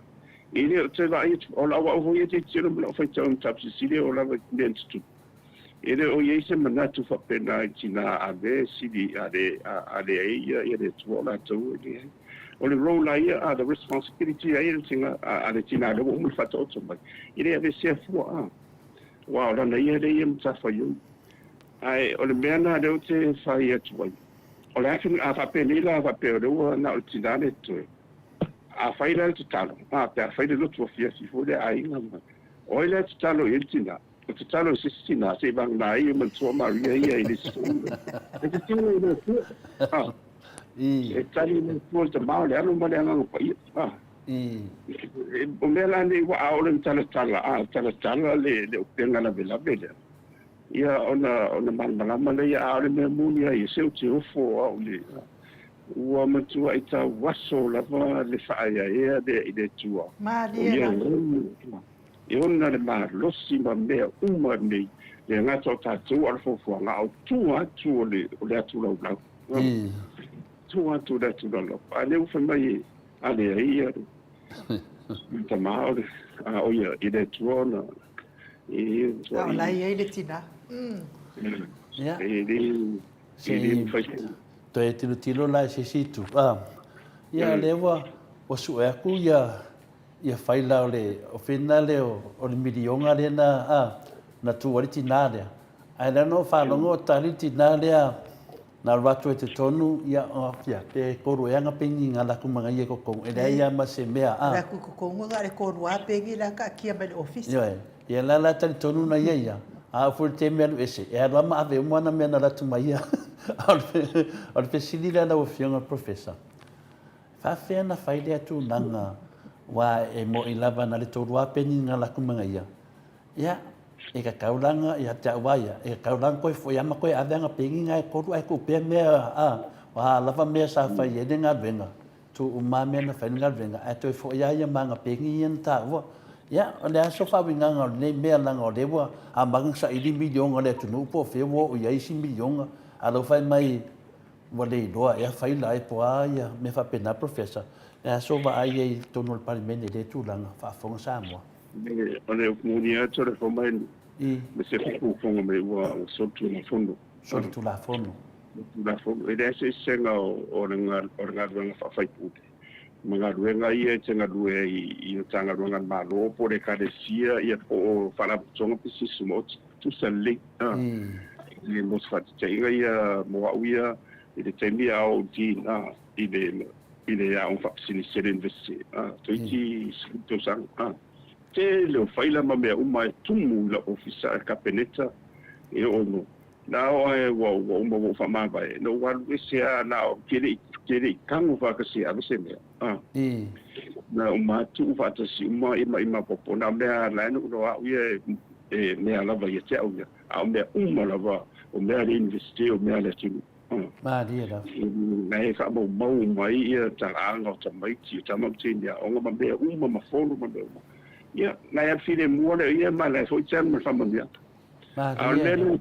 E le o toe vaai atu, o lau au foi e tilotilo ma lau faitau i mataupu silisili e oo lava i mea na tutupu. E le o i ai se manatu faapena i tina ave e sili a le, a leai ia, ia le Atua o latou e leai. O le role a ia, a, the responsibility a ia le tina, a le tina lea ua uma le faataoto mai, e le aveesea fua, a. Aua o lana ia lea ia matafaioi. Ae o le mea lena lea ou te fai atu ai, o le a, a faapenei la faapea o lea ua na o le tina lea e totoe, A fai la le tatalo, a, pe a fai le lotu afiafi foi lea a aiga ma, o ai la e tatalo i ai le tina? O tatalo i se isi tina, se i vagana ai ia manatua Maria ia i le isi foi. E tatalo i le Atua, a, e tali i le Atua le Tama o le Alo ma le Agaga Paia, a. O mea la nei ua ʻaʻole na talatala, a talatala le le upega lawelawe lea, ia ona ona malamalama lea ia ʻaʻole mea moni a ia se o te ofo au le ua matuaʻi tauaso lava le faaeaea lea i le Atua. O ia e ona le malosi ma mea uma nei, le gata o tatou a o le fuafuaga, a o tua atu o le o le atu laulau. Tua atu o le atu laulau. A lea ua fai mai e a leai ia le tama o le a o ia i le Atua ona e A o la e i ai le tina. Ia. E le e le mafai. Toe tilotilo la i se isi itu. A, ia lea ua ua sue atu ia ia faila o le o finale o, o le milioga lea na a na tu ai le tinā lea. Ae lea na ou faalogo o tali le tinā lea na alu atu ai totonu, ia, o, ia, pe kolu ea nga pengi nga laku ma nga ia kokongu. E leai ia ma se mea, a. Laku kokongu nga le kolu a pengi la kaakia mai le ofisa. Ioe. Ia la la talitonu na ia ia, a o foi le taimi alu ese, e alu a ma ave uma ana mea na latu mai ia. A o le fesili lea lau Afioga i le Professor, e faafefea na fai lea tulaga aua e mo'i lava na le tolu a peni nga laku ma nga ia, ia, e kakau la nga, ia te au a ia, e kakau la nga koe foi a ma koe ave anga peni nga e kolu ae tuu pea mea, a, o a lava mea sa fai ai le galuega, Tu uma mea na fai le galuega, ae toe foi lava ia ma ana peni ia na taua. Ia, o le a so faauigaga o lenei mea leaga o lea ua amata ona saili milioga o le atunuu po o fea ua oo i ai isi milioga, a o la ua fai mai ua le iloa ea fai la e po o a ia mea faapena. Professor, o le a so vaai ai i totonu o le Palemene i lea tulaga, faafofoga Samoa? O le upu moni atu o le fomai me se fufufoga mai ua solitulafono. Solitulafono. Tulafono. E leai se eseesega o le galuega faa-faipule ma galuega ia e te galue ai i Matagaluega a le Malo po o le Ekalesia ia po o Faalapotopotoga Pisinisi Maoti. Tusa lelei. Mo se faataitaiga ia mo au ia i le taimi a o ou Dean i le i le aoga faapisinisi a le University, toeitiiti 10 tausaga. Tele o faila ma mea uma e tumu i lau ofisa a le Kapeneta e oo no Na o ae ua ua uma ua ou faamavae, na ou alu ese a na o ke le ke le i tago faatasi e ave se mea, a. Na uma atu tuu faatasi uma ia ma i maopoopo. Na o mea la e na ou iloa au ia e e mea lava ia te au ia, a o mea uma lava, o mea a le Universite, o mea a le atunuu, a. Malie lava. Na e faamaumau uma ai ia talaaga o tamaiti, o tama ma teine aoga ma mea uma ma fono ma mea uma. Ia, na e alu filemu lea o ia ma la e foi te alu ma le faamanuiaga. A o le mea lea,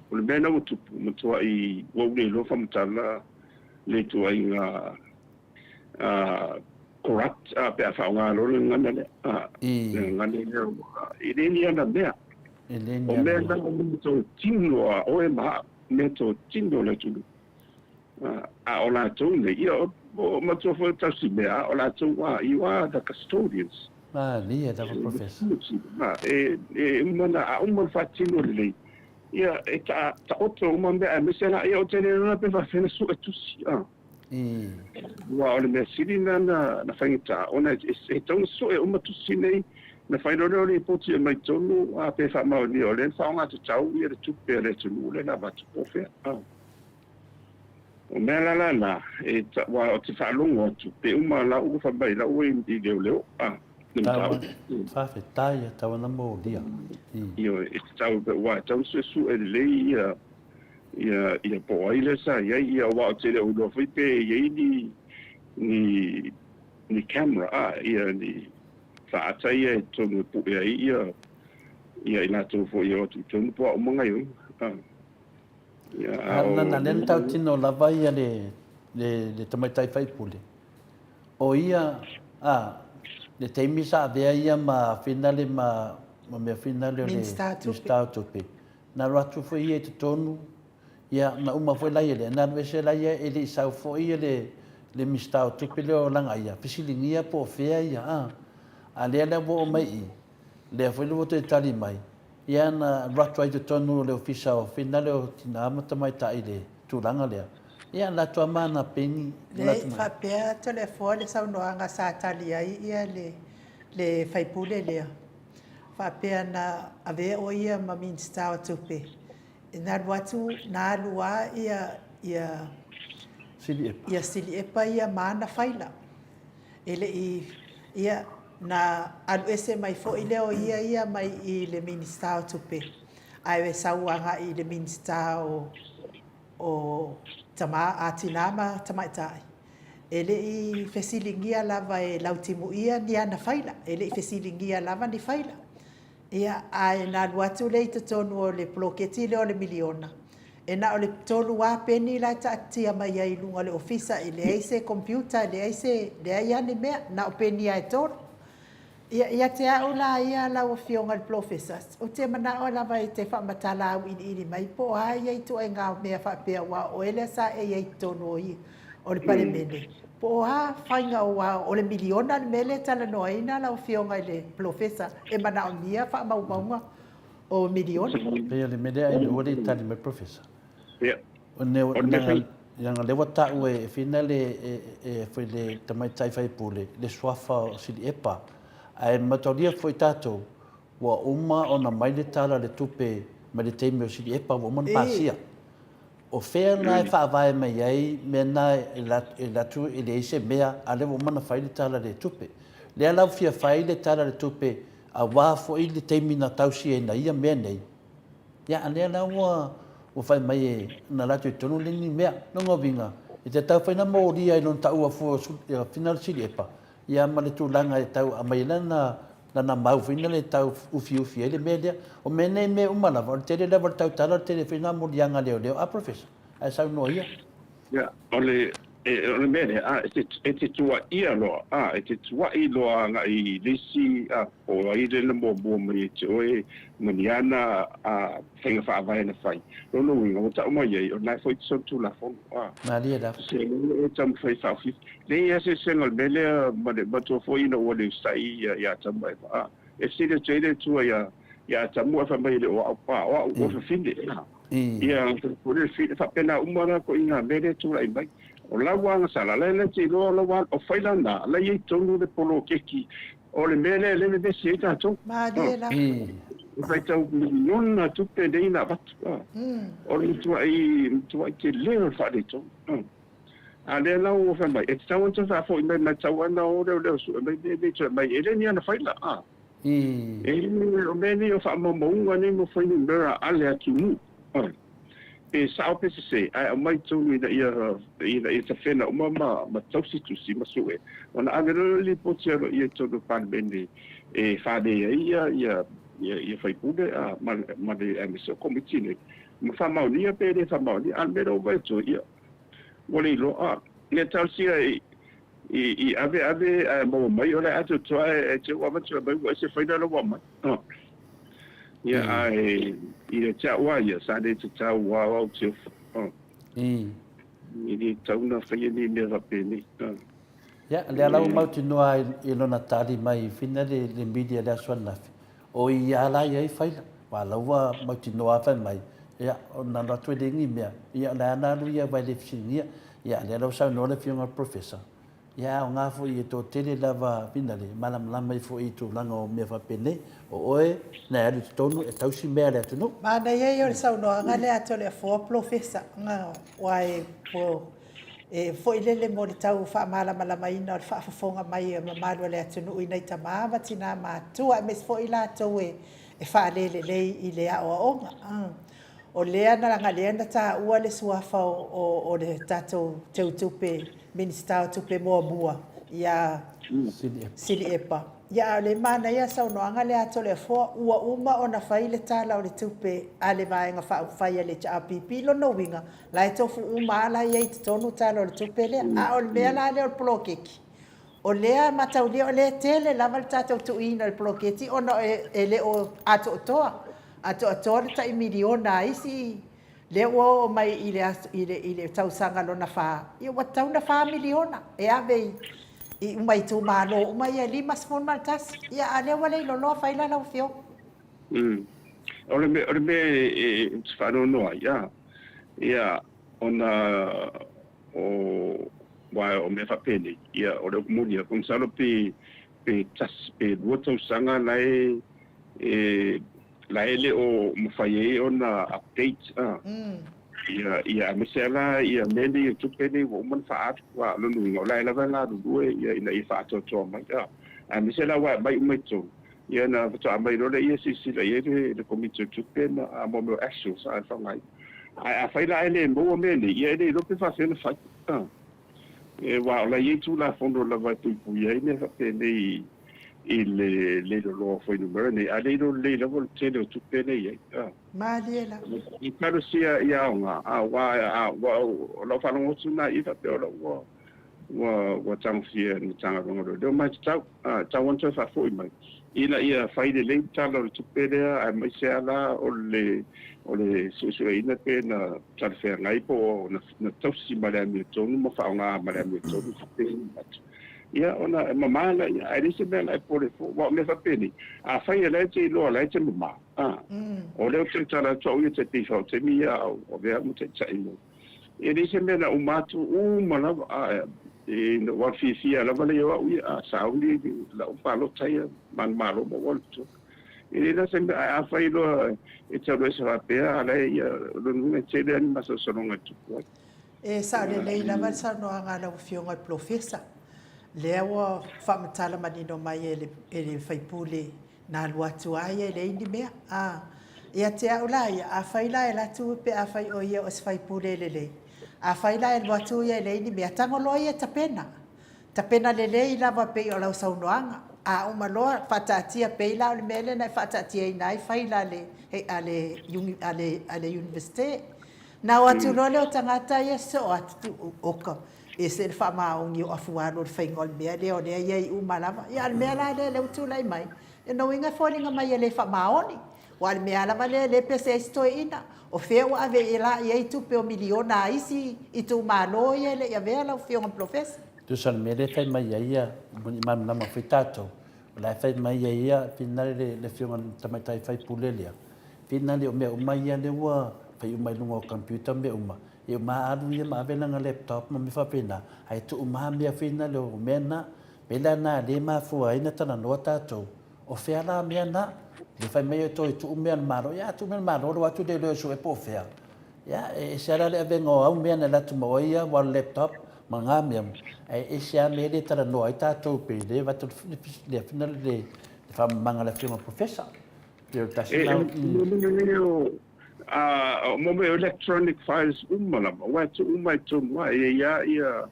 o le mea lea ua tupu, matuai ua ou le iloa faamatala le ituaiga corrupt pe a faaaoga loa le gagana lea. Le gagana lea ua, e le ni ana mea. O mea na o mea totino a oe ma au, mea totino a le atunuu. A o latou nei, ia, o matua foi o tausimea, a o latou a, you are the custodians. Malie lava Professor. E, e uma na, a uma le faatino lelei, ia, e ta, taoto uma mea, aemaise la, ia, ou te le iloa pe faafefea ona sue tusi, a. Aua o le mea sili lena na, na faigata, ona e, e tatau ona sue uma tusi nei, na fai loa lea o lipoti e aumai totonu, a, pe faamaonia o lea na faaaoga tatau ia le tupe a le atunuu lea na avatu po o fea, a. O mea la la la, e ta, aua ou te faalogo atu, pe uma la ua fai mai la ua i leoleo, a, le mataupu. Faafetai e tau ana molia. Ioe, e tatau, aua e tatau ona suesue lelei ia, ia, ia po o ai lea sa i ai, ia, aua ou te le o iloa foi pe i ai ni, ni, ni camera, a, ia, ni faata ia i totonu e pue ai ia, ia i latou foi e o atu i totonu po o a uma gaoioiga, a. A na lea na tautino lava ia le, le, le tamaitai faipule, o ia, a, le taimi sa avea ia ma finale ma, ma mea finale o le Minista o Tupe, na alu atu foi ia i totonu, ia, na uma foi la ia lea, na alu ese la ia e le i sau foi ia le, le Minista o Tupe lea o Lagaia, fesiligia po o fea ia, a, a lea la ua oo mai i i, lea foi la ua toe tali mai, Ia na alu atu ai i totonu o le Ofisa o Finale o Tina ma Tamaitai i le tulaga lea. Ia alu atu lava ma ana peni. Leai, faapea Toleafoa le saunoaga sa tali ai ia le le faipule lea, faapea na avea o ia ma Minisita o Tupe, na alu atu, na alu lava ia ia Sili Epa. Ia Sili Epa ia ma ana faila. E le i. Ia, na alu ese mai foi lea o ia ia mai i le Minisita o Tupe, ae sau agai i le Minisita o, o Tama, a Tinā ma Tamaitai. E le i fesiligia lava e Lautimuia ni ana faila, e le i fesiligia lava ni faila. Ia, ae na alu atu lea i totonu o le poloketi lea o le miliona, e na o le 3 lava peni la e taatia mai ai i luga o le ofisa, e leai se computer, e leai se, leai lava ni mea, na o peni lava e 3. Ia, ia te au la ia lau Afioga i le Polofesa, ou te manao lava e te faamatala auiliili mai po o a ia ituaiga mea faapea aua o oe lea sa e i ai i totonu o i, o le Palemene, Po o a faiga aua o le miliona le mea lea e talanoaina lau Afioga i le Polofesa e manaomia faamaumauga o miliona. Pei o le mea lea ae ua le tali mai Professor. Ia. O ne leaga lea ua taua e Fina le e foi le tamaitai faipule le suafa o Siliepa ae mataulia foi tatou ua uma ona mai le tala o le tupe mai le taimi o Siliepa ua uma ona pasia. O fea la e faavae mai ai mea na e alu atu e leai se mea, a o lea ua uma ona fai le Tala o le Tupe. Lea la ua fia fai le Tala o le Tupe aua foi le taimi na tausi ai na ia mea nei, ia a o lea la ua fai mai e na alu atu i totonu le ni mea. Lona uiga, e tatau foi ona molia i lona taua fua o Fina Siliepa, ia ma le tulaga e tau aumai ai lana lana mau foi lea e tau ufiufi ai le mea lea. O mea nei mea uma lava, o le tele lava o le tautala, o le tele foi na moliaga a leoleo. A Professor, ae saunoa ia. Ia, o le, e, o le mea lea, a, e te, e te tuaia loa, a, e te tuai loa agai i le isi, a, po o ai lea na muamua mai ia te oe ma ni ana, a, faiga faavae na fai. Lona uiga, ua tau mai ai, o lena e foi te solitulafono, a. Malie lava. Se e taumafai e faaofifi. Leai lava se eseesega o le mea lea ma le matua foi ina ua le usitai ia ia Atamu ma Eva. A, e fesili atu ai le Atua ia, ia Atamu ae fai mai e le o au, a, o au ua fafine. A, ia, faapena uma la ituaiga mea lea e tulai mai. O lau agasala, la e te iloa o lau, o fai lana, la e i ai tonu le poloketi o le mea lea e vevesi ai tatou. Malie lava. E faitau miliona tupe nei na avatu. A, o le matuai, matuai tele o le faaletonu. A lea la ua fai mai, e tatau ona toe faafoi mai, matau ana o leoleo sue mai mea nei toe aumai, e le ni ana faila, a. E o mea nei o faamaumauga nei mo fuainumera a le atunuu, a. Pe sao pe sese, ae aumai tonu ina ia, ina ia tafena uma ma, ma tausi tusi ma sue, ona ave loa lea o le lipoti aloaia i totonu o le Palemene e fale ai ia, ia, ia, ia faipule, a, ma, ma le, aemaise o Komiti nei, ma faamaonia pe le faamaonia, a o le mea lea ua vaai atu ai, ia, Ua le iloa a. Ia talosia i i ave ave ae maua mai o le atoatoa e te ua avatu mai ua ese faila la ua aumai. Ia ae i te au a ia sa le tatau a au te ofa. I le tatau ona faia ni mea faapenei. Ia, lea la ua mautinoa i lona tali mai fina le media i le aso ananafi, O ia la i ai faila, aua la ua mautinoa fai mai, ia, ona alu atu e leai ni mea, ia o le a na alu ia aua e le fesiligia. Ia, lea la ua saunoa le Afioga i le Professor, ia e aoga foi e toatele lava finale e malamalama ai foi i tulaga o mea faapenei. O oe na e alu i totonu e tausi mea a le atunuu. Manaia ia o le saunoaga lea a Toleafoa Polofesa, aua e E foi lele mo le tau faamalamalamaina o le faafofoga mai a mamalu o le atunuu i nai tama ma tinā matua aemaise foi i latou e faalelelei i le aoaoga. O lea leaga lea na taua le suafa o le tatou teutupe, Minisita o Tupe muamua ia Sili Epa. Ia a o lea e manaia le saunoaga lea a Toleafoa, ua uma ona fai le Tala o le Tupe a le Vaega Faaupufai a le HRPP, lona uiga, La e tofu uma lava la e i ai i totonu Tala o le Tupe lea. A o le mea la lea o le poloketi, o lea e mataulia o lea e tele lava le tatou tuuina i le poloketi ona e le o atoatoa, atoatoa le tai miliona a isi lea ua oo mai i le i le i le tausaga lona fa, ia ua tatau ona fa miliona e ave i i uma itumalo uma ia e 51. Ia a o lea ua leiloloa fai la lau Afioga. O le mea, o le mea e, ou te faanoanoa ai, a, ia, ona o, aua o mea faapenei, ia, o le upu moni lava, masalo pe, pe tasi, pe lua tausaga la e, e, la e le o mafai ai ona update, a, ia, ia, aemaise lava la ia mea nei o tupe nei ua uma ona faaalu, a, o lona uiga, o la e lava e galulue, ia, ina ia faaatoatoa mai, a. Aemaise la aua e aumai uma i totonu, ia ona faatoa aumai loa lea e silasila i ai le Komiti o Tupe ma mo mea o actuals e faaaogaina. Ae afai la e le maua mea nei, ia e le iloa pe faafefea ona fai. Aua o la e i ai Tulafono lava e puipuia ai mea faapenei i le le iloiloa o fuainumera nei, ae le iloa lelei lava le tele o tupe lea e i ai. Malie lava. I talosia ia aoga, aua o lau faalogo atu lena i faapea o la ua ua tagofia e le Matagaluega o Leoleo ma e tatau, e tatau ona toe faafoi mai ina ia fai lelei le Tala o le Tupe lea aemaise lava la o le o le suesueina pe na talafeagai po o na tausi ma le amiotonu ma faaaoga ma le amiotonu tupe ia atu. Ia ona e mama lea, ae leai se mea la e popole fua, aua o mea faapenei, afai o la e te iloa o la e te mama, a, o lea ou te tautala atu au ia te pei faaotaimi ia a o avea au ma taitai mo. E leai se mea na uma atu uma lava, a, e, na ou alu fiafia lava lea o au ia, a, sauni lau palota ia, manumalo ma ou alu i tua. E leai la se mea, ae afai loa e te alu ese faapea, a la e ia, o lona uiga e tele lava ni masalosaloga e tupu ai. E sao lelei lava le saunoaga a lau Afioga i le Polofesa. Lea ua faamatala manino mai e le, e le sui usufono na alu atu lava ia e leai ni mea. A, ia te au la ia, afai la e alu atu pe afai o ia o se sui usufono lelei, afai la e alu atu ia e leai ni mea, tago loa ia e tapena. Tapena lelei lava pei o lau saunoaga. A uma loa, faataatia pei la o le mea lea na e faataatiaina ai faila a le, a le, a le, a le Iunivesite. Na o atu loa lea o tagata ia sosoo atu tu oka ese le faamaoni o afualo i le faiga o le mea lea o lea e i ai uma lava. Ia a o le mea la lea lea ua tulai mai, ia lona uiga e foliga mai e le faamaoni. Aua o le mea lava lea lea e pese ai si toeaina, o fea ua ave la i ai tupe o miliona a isi itumalo ia e le i avea lau Afioga i le Polofesa? Tusa o le mea lea e fai mai ai ia, i malamalama foi tatou, o la e fai mai ai ia finale le Afioga i le Tamaitai Faipule lea, Finale o mea uma ia lea ua fai uma i luga o computer ma mea uma, e uma alu ia ma ave lana laptop ma mea faapena, ae tuu uma mea finale o mea na. Mea la na lea e mafua ai na talanoa tatou, o fea la mea na? Le fai mai e toe tuu mea a le Malo, ia a tuu mea a le Malo alu atu leoleo e sue po o fea. Ia e ese lava la le avega o au mea na alu atu ma oe ia, aua o le laptop ma na mea, ae ese lava mea lea e talanoa ai tatou pei lea e avatu le finale le faamamaga a le Afioga i le Professor. E mo mea o electronic files uma lava, aua e tuu uma i totonu lava, e i ai lava ia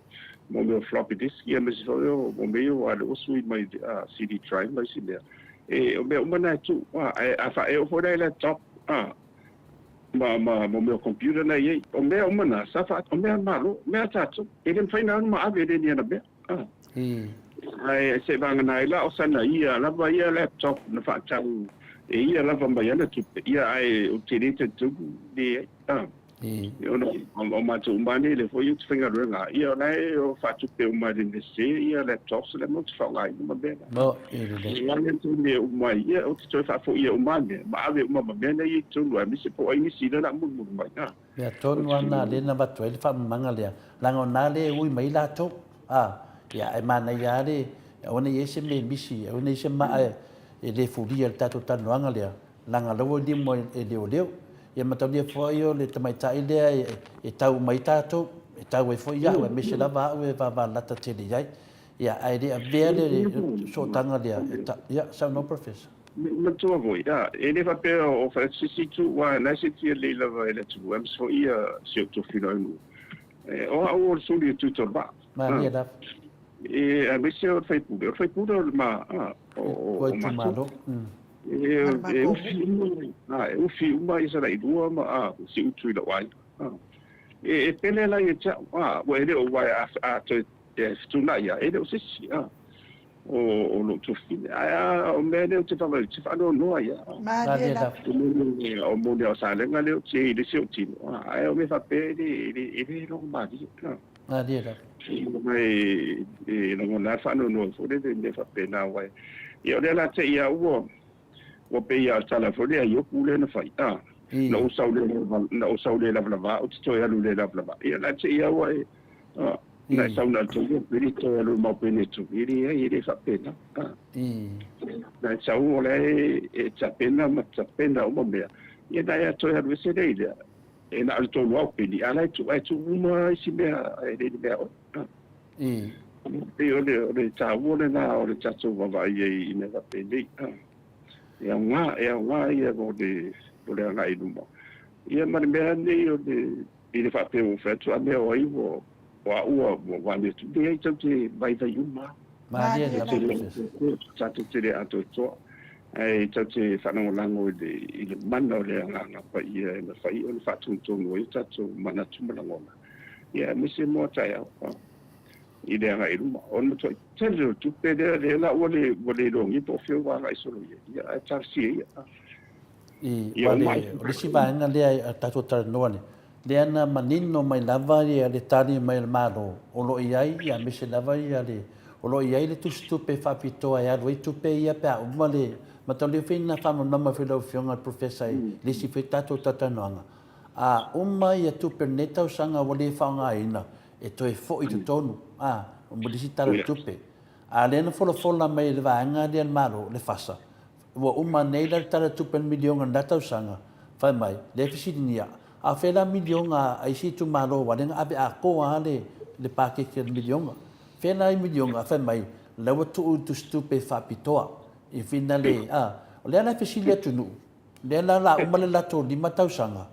mo mea o floppy disk ia aemaise foi o mo mea ia ua ua sui mai CD drive ma isi mea. E o mea uma na e tuu, ae a faaee foi la i laptop ma ma mo mea o computer na e i ai, o mea uma na sa faa, o mea a le Malo, o mea a tatou. E le mafai ona alu ma ave e le ni ana mea. Ae seivagana ai la o sana ia lava ia laptop na faatau e ia lava mai ana tupe, ia ae ou te le talitonu leai. Ona o matou uma nei lea foi ou te faigaluega ai, ia o la e faatupe uma e le Iunivesite ia laptops la matou te faaaogaina ma mea na. E ala le taimi e uma ai, ia ou te toe faafoia uma lava mea ma ave uma ma mea na i ai i totonu aemaise po o ai nisi la o le a mulimuli mai. Mea tonu lava lena lea na avatu ai le faamamaga lea, leaga o na lea e ui mai ai latou. A, ia, ae manaia lava le, aua ne i i ai se mea e misi, aua ne i i ai se maa e le fulia i le tatou talanoaga lea, leaga o la ua lima e leoleo. Ia mataulia foi o le tamaitai lea e tau mai ai tatou, e tau ai foi au, aemaise lava au e vavalalata tele i ai. Ia, ae le avea le sootaga lea, ia, saunoa Professor. Matua foi, a, e le faapea o fai atu se isi itu, aua o la e silafia lelei lava e le atunuu, aemaise foi ia si ou tofi lau nuu. O au o le suli o Tuitavaa. Malie lava. E, aemaise o le faipule, o le faipule o le ma, a, o, o matou. E, e ufi uma, a, e ufi uma ia Salailua ma, a, si utu i lou aiga. A, e, e pele la ia te au, a, ua e le o uaea a, a toe e fetuunai ia, e le o se isi, a. O lou tuafafine. Ae a o mea lea ou te vaavaai, ou te faanoanoa ai lava. Malie lava. O moni o Salega lea ou te i ai i le isi ou tino, ae o mea faapea e le, e le, e le logomalie. Malie lava. Ma e lagona lava le faanoanoa foi lele i mea faapena aua ia o lea la te i a ua ua pei lava o le tala foi lea a Iopu lea na fai, a, na ou sau le na ou sau le lavalava ou te toe alu le lavalava. Ia la te i a ua e Na e sau na o le tolu pili toe alu mau pene tu. E leai, e le faapena. Na e sau o la e tapena ma tapena uma mea. Ia na e toe alu ese lea i lea. E na o le tolu lava o pili, a o la e tuu, ae tuu uma isi mea e le ni mea oe. Pei o le o le taua lena o le tatou vaavaai ai i mea faapenei. E aoga, e aoga ia mo le mo le agai i luma. Ia ma le mea lenei o le i le faapea ua fai atu a mea o ai ua o au ua ua ane atu. Leai, tatou te vaivai uma lava. Malie lava Professor. Tatou te le atoatoa, ae tatou te faalagolago i le i le mana o le Agaga Paia e mafai ona faatonutonu ai o tatou manatu ma lagona, ia aemaise mo a taeao i le agai i luma. O le matuai tele o le tupe lea, lea la ua le ua le iloagia po o fea ua agai solo i ai, ia ae talosia ia. I, ua le, o le isi vaega lea a tatou talanoa nei, lea na manino mai lava ia le tali mai a le Malo, o lo o i ai, ia aemaise lava ia le, o lo o i ai le tusitupe faapitoa e alu ai tupe ia pe a uma le mataupu foi na faamalamalama foi lau Afioga i le Professor i le isi foi tatou talatalanoaga, a uma ia tupe o lenei tausaga ua le faaaogaina, e toe foi i totonu, a, mo le isi Tala o le Tupe. A lea na folafola mai e le vaega lea a le Malo, le FASA, Ua uma nei la le Tala Tupe le miliona i lena tausaga, fai mai, lea e fesiligia, a o fea la miliona a isi itumalo aua lea na ave atoa lava le le paketi o le miliona. Fea la i miliona? Fai mai, la ua tuu i le tusitupe faapitoa i finale, a, o lea la e fesili le atunuu, lea la o le a uma le latou 5 tausaga,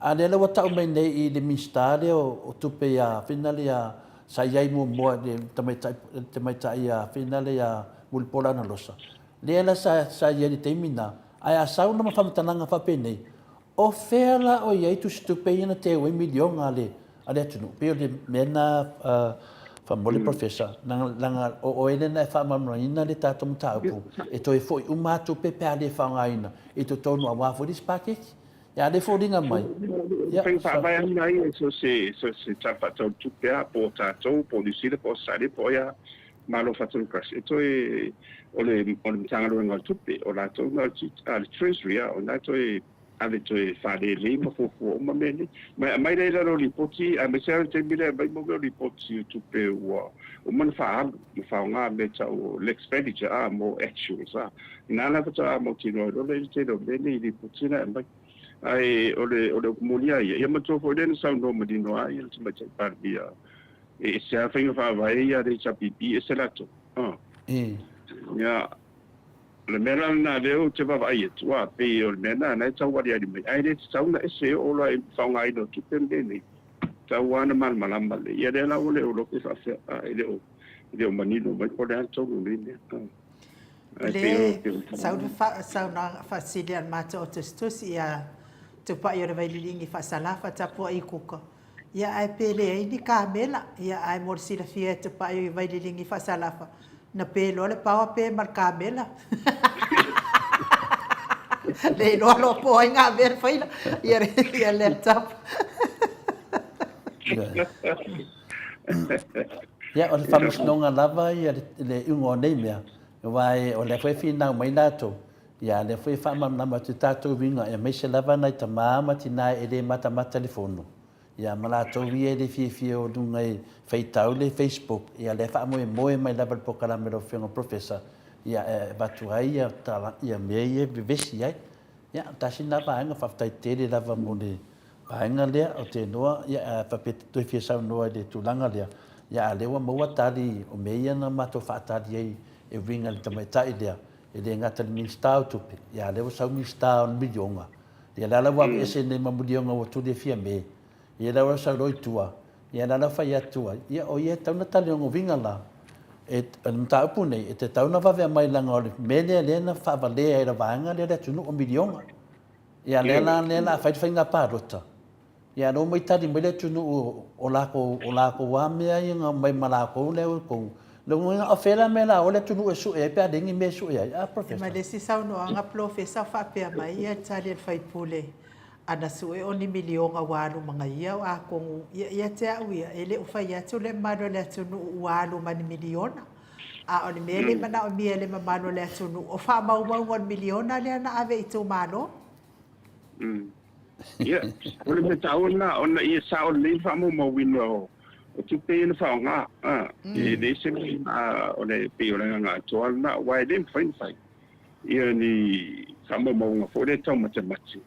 a lea la ua tau mai nei i le Minisita lea o Tupe ia finale ia sa i ai muamua i le tamaitai tamaitai ia finale ia Mulipola Anarosa, Lea la sa, sa i ai i le taimi na, ae a sau lana faamatalaga faapenei, o fea la o i ai tusitupe ia na teu ai miliona a le, a le atunuu? Pei o le mea lena, uh, faamolemole Professor, leaga, leaga o oe lea na e faamalamalamaina le tatou mataupu, e toe foi uma lava tupe pe a le faaaogaina i totonu aua foi le isi paketi. Ia, a le foliga mai, ia, Faiga faavae lava lena ia i so o se, so o se tala faatatau tupe lava, po o tatou, po o Niu Sila, po o Ausetalia, po o ai lava Malo Faatonu-tasi, e toe, o le, o le Matagaluega o Tupe, o latou na o le, a le Treasury, a, o lena e toe ave toe faalelei ma fuafua uma mea nei. Ma e aumai lea i lalo o lipoti, aemaise lava le taimi lea e aumai mo mea o lipoti o tupe ua uma ona faaalu ma faaaoga mea e tau o le expenditure, a, mo actuals, a. Ina la faatoa mautinoa ai loa lea i le tele o mea nei i lipoti na e aumai. Ae o le, o le upu moni lava ia, ia manatua foi lea na saunoa manino lava le Tamaitai Palemia E ese lava faiga faavae ia a le HRPP, ese latou. Ia, o le mea la lena lea ou te vaavaai atu, a, pei o le mea lena na e tau aliali mai, ae le tatau ona ese e oo loa i le faaaogaina o tupe ma mea nei. E tatau lava ona malamalama lelei. Ia lea la ua le o iloa pe faapefea, a, e le o, e le o manino mai po o le a le tonu o nei mea. Ae pei o. Sau le saunoaga faasili a le matou tusitusi ia Tupai o le Vaililigi Faasalafa tapuai i kuka. Ia ae pe leai ni kamela, ia ae mo le silafia e Tupai o Vaililigi Faasalafa, na pe loa le paoa pe ma le kamela. Le iloa loa po o ai ngā mea na whaila, ia, ia laptop. Ia, o le faamasinoga lava ia le, le iuga o nei mea, aua e, o lea foi e finau mai latou, ia lea foi e faamalamalama atu i tatou uiga, aemaise lava nai tama ma tina e le matamata i le fono, ia ma latou ia e le fiafia o luga e faitau le Facebook, ia lea e faamoemoe mai lava i le polokalame a lau Afioga Professor, ia e avatu ai ia tala, ia mea ia e vevesi ai. Ia, tasi lena vaega, faafetai tele lava mo le vaega lea, ou te iloa, ia, a faapea e te toe fia saunoa i le tulaga lea, ia a lea ua maua tali o mea ia na matou faatali ai e uiga i le tamaitai lea, e le gata i le Minisita o Tupe, ia a lea ua sau Minisita o le miliona, ia lea la ua aveese nei ma miliona ua tuli e Fiame, ia lea ua sau loa i tua, ia lea la ua fai atu ai, ia o ia e tatau ona tali lona uiga la, e, o le mataupu nei, e tatau ona vave aumai leaga o le mea lea lea na faavalea e le vaega lea le atunuu o miliona. Ia lea la lea la fai le faiga palota. Ia lea ua tali mai le atunuu o lakou o lakou lava mea ia na omai ma lakou lea ua tou. Lona uiga o fea la mea la o le atunuu e sue ai pe a leai ni mea e sue ai. A Professor. Ma le isi saunoaga Polofesa o faapea mai ia le tali a le sui usufono ana sue o ni miliona ua alu ma gaia o atonu ia ia te au ia e le o fai atu le mamalu o le atunuu ua alu ma ni miliona. A o le mea lea e manaomia e le mamalu o le atunuu o faamaumauga o le miliona lea na ave i itumalo. Ia, o le mea taua lena, ona ia sao lelei le faamaumauina o tupe ia na faaaoga. E leai se mea o le pei o le agaga atoa lena, aua e le mafai ona fai ia ni faamaumauga foi lea taumatemate.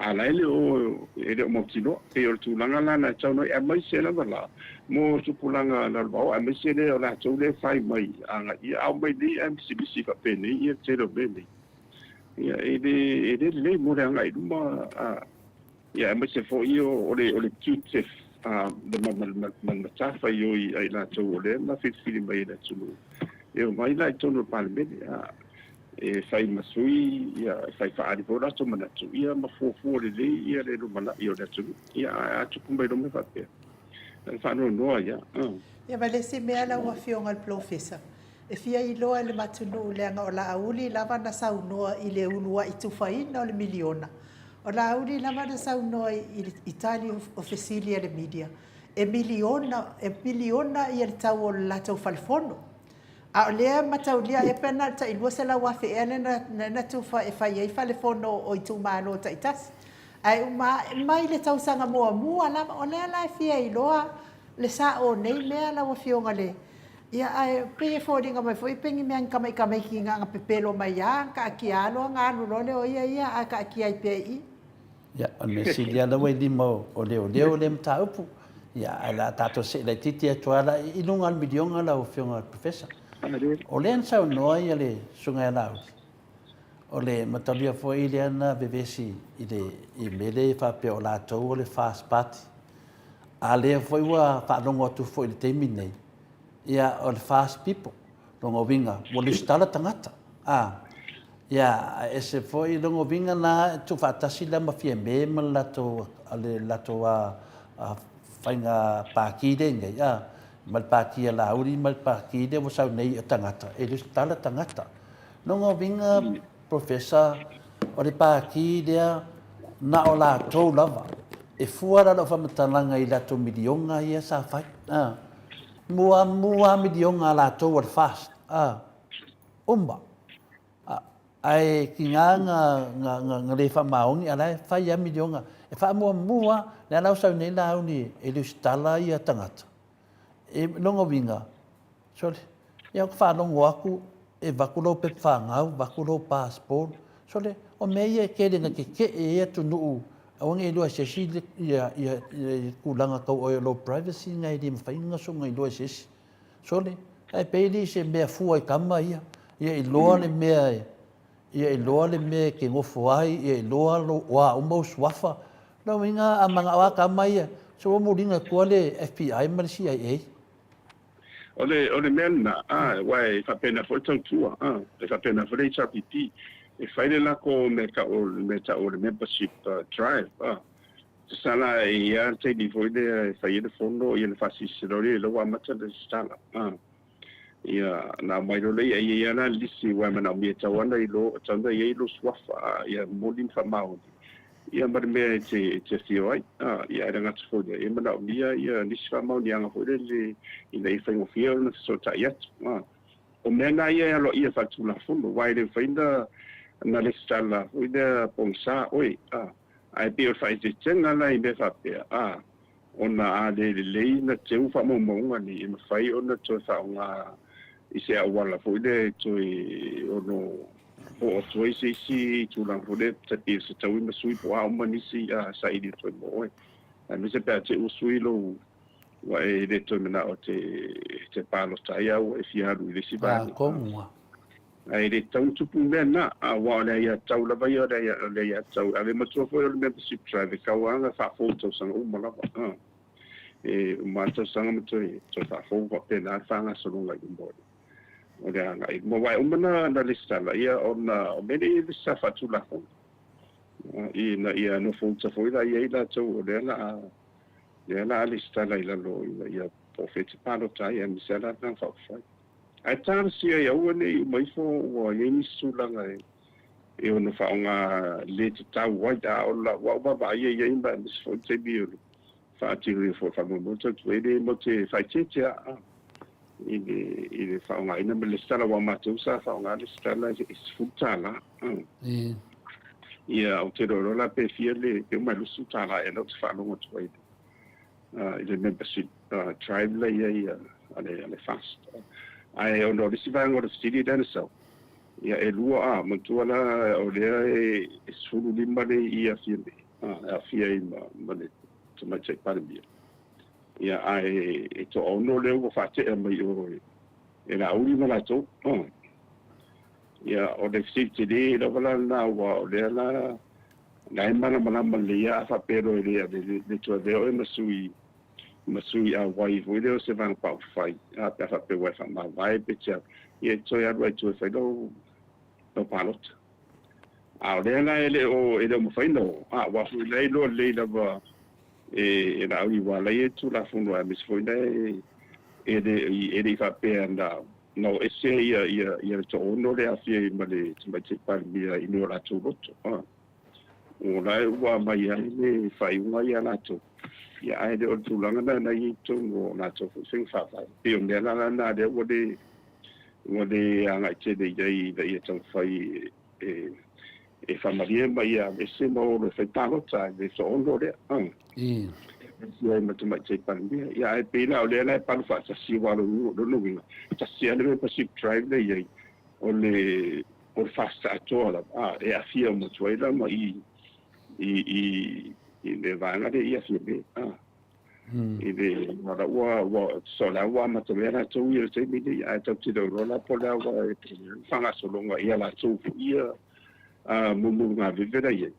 A la e le o e le o mautinoa. Pei o le tulaga la na e tatau ona i ai, aemaise lava la mo tupulaga lalovaoa, aemaise lea o latou lea e fai mai agaia ao mai nei ae misimisi faapenei ia le tele o mea nei. Ia e le e le lelei mo le agai i luma a ia aemaise foi o le o le tiute a le ma ma ma le matafaioi a i latou o lea na filifili mai e le atunuu e omai la i totonu o le Palemene a e fai ma sui, ia, e fai faaali foi o latou manatu, ia, ma fuafua lelei ia le lumanai o le atunuu. Ia, ae a tupu mai loa mea faapea, o le faanoanoa ia. Ia ma le isi mea lau Afioga i le Polofesa, e fia iloa e le matunuu leaga o Laauli lava na saunoa i le uluai tufaina o le miliona. O Laauli lava na saunoa i tali o fesili a le media, e miliona, e miliona ia le tau o le latou fale fono. A o lea e mataulia ea pe na o le tai 200,000 ea lea na tufa e fai ai fale fono o itumalo taitasi. Ae uma ae mai le tausaga muamua lava, o lea la e fia iloa le sao o nei mea lau Afioga le Ia ae pei e foliga mai foi pei ni mea ni tamaiti na ona pepelo mai lava taatia lava loa ona alu loa lea o ia ia ae taatia ai pea i i. Ia, o le mea sili lava lea ua i lima o leoleo lea mataupu. Ia, ae o le a tatou see laitiiti atu lava la i luga o le miliona lau Afioga i le Professor. O lea na saunoa ia le Susuga ia Laauli, o le mataulia foi lea na vevesi i le i mea lea faapea o latou o le FAST Party. A lea foi ua faalogo atu foi i le taimi lenei, ia o le FAST People. Lona uiga, ua lesitala tagata. A, ia, ae ese foi lona uiga na e tuufaatasi la ma Fiame ma le latou, le latou a, a faiga pati lea i nei, a, ma le pati a Laauli ma le pati lea ua sau nei o tagata, e lesitala tagata. Lona uiga, Professor, o le pati lea na o latou lava. E fua la lau faamatalaga i latou miliona ia sa fai. A. Muamua miliona a latou o le FAST. A. Uma. A, ae tiga na, na, na, na le faamaoni, a la e fai lava miliona. E faamuamua, lea la ua sau nei Laauli e lusitala ia tagata. E, lona uiga, sole, ia ou te faalogo atu e avatu lou pepa fanau, avatu lou passport, sole, o mea ia e tele ina tetee ai atunuu, aua ne i iloa e se isi ia, ia, ia tulaga tau oe o lou privacy na e le mafai ona soona iloa e se isi. Sole, ae pei li se mea fua i tama ia, ia iloa le mea e, ia iloa le mea e te nofo ai, ia iloa lou, o a uma ou suafa. Lona uiga a manao lava tama ia, se ua muliga atu le FBI ma le CIA. O le, o le mea lena, a, aua e faapena foi le tautua, a, e faapena foi le HRPP, e fai le lako mea tau, le mea tau o le membership drive, a. Sala e i ai lava le taimi foi lea e fai ai le fono, ia ona faasilasila loa lea o lea ua amata le resitala, a. Ia, ona aumai loa lea, e i ai lava la le lisi aua e manaomia e tatau lava ona iloa, e tatau ona i ai lou suafa, a, ia moni ma faamaoni, ia ma le mea e te, e te afio ai. A, ia ae le gata foi i lea, e manaomia ia nisi faamaoniaga foi lele ina ia faigofie ona fesootai atu. A, o mea na ia e aloaia faaletulafono, aua e le mafai ona, ona lesitala foi lea pogisa oe. A, ae pei o le faaeteetega la i mea faapea, a, ona a le lelei ona teu faamaumauga nei, e mafai ona toe faaaoga i se auala foi lea e toe ono oo atu ai se isi tulaga foi lea tai pei o se taui ma sui po o a uma nisi saili e toe mo oe. Aemaise pe a te i ua sui lou ua e le toe manao e te palota ai a ua e fia alu i le isi vaega. Atonu a. Ae le tatau ona tupu mea na, aua o le aiatatau lava ia o le aiatatau. Ave matua foi o le membership drive e tau lava ona faafou i tausaga uma lava. E uma lava le tausaga ma toe faafou faapena le faagasologa i luma o le agai i luma. Aua e uma ona lesitala ona o mea nei e sa faatulafono ina ia nofouta foi la i ai latou o lea o le a lesitala i lalo ina ia po o fea e te palota ai aemaise lava la Vaega Faaupufai. Ae talosia ia aua ne i uma ifo ua i ai nisi tulaga e ono faaaoga le tatau ai, a o lau au vaavaaia i ai ma aemaise foi le taimi o le faatinoina foi o le faamoemoe tautua e le mo te faaeteete a i le i le faaaogaina ma le lesitala aua o matou sa faaaoga le lesitala e $10. Ia ou te iloa loa la pe fia le pe uma e $20 ea lea ou te faalogo atu ai i le membership drive la i ai a le FAST. Ae ona o le isi vaega o le fesili lea na sau, ia e lua a, manatua la o lea e 15 le i afia nei. e aafia ai ma, ma le Tamaitai Palemia. Ia, ae e toaono lea ua faatea mai o e, e Laauli ma latou. Ia, o le fesili tele lava la lena, aua o lea la na e malamalama lelei lava, a faapea loa e le ave le toe avea oe ma sui ma sui auai foi lea o se vaega faaupufai, a pe a faapea ua e faamavae pe te ia e toe alu ai toe fai lou lau palota. A o lea la e le o e le o mafai ona o, a aua foi la e iloa lelei lava e e Laauli aua la e i ai le Tulafono aemaise foi la e e le e le i faapea na na o ese ia ia ia le toaono lea e aafia ai ma le Tamaitai Palemia i mea o latou loto. A o la e ua aumai ai le faaiuga ia latou, ia ae le o le tulaga lena na i ai i totonu o latou foi faiga faavae. E pei o mea la na lea ua le ua le agai tele i ai ina ia taumafai e e faamalie ma ia aveese ma o loa e fai palota i le toaono lea. Ia ai ma Tamaitai Palemia. Ia ae pei la o lea la e palu faatasi aua o lona uiga, tasi lava le membership drive lea e i ai, o le o le FAST atoa lava, a, e aafia uma atu ai la ma i i i i le vaega lea i aafia nei, a. I le wala ua ua so la ua amata mea latou ia i le taimi nei, ae tatou te le iloa la po o le a ua e faagasologa ia latou foi ia a mumuga veve la i ai.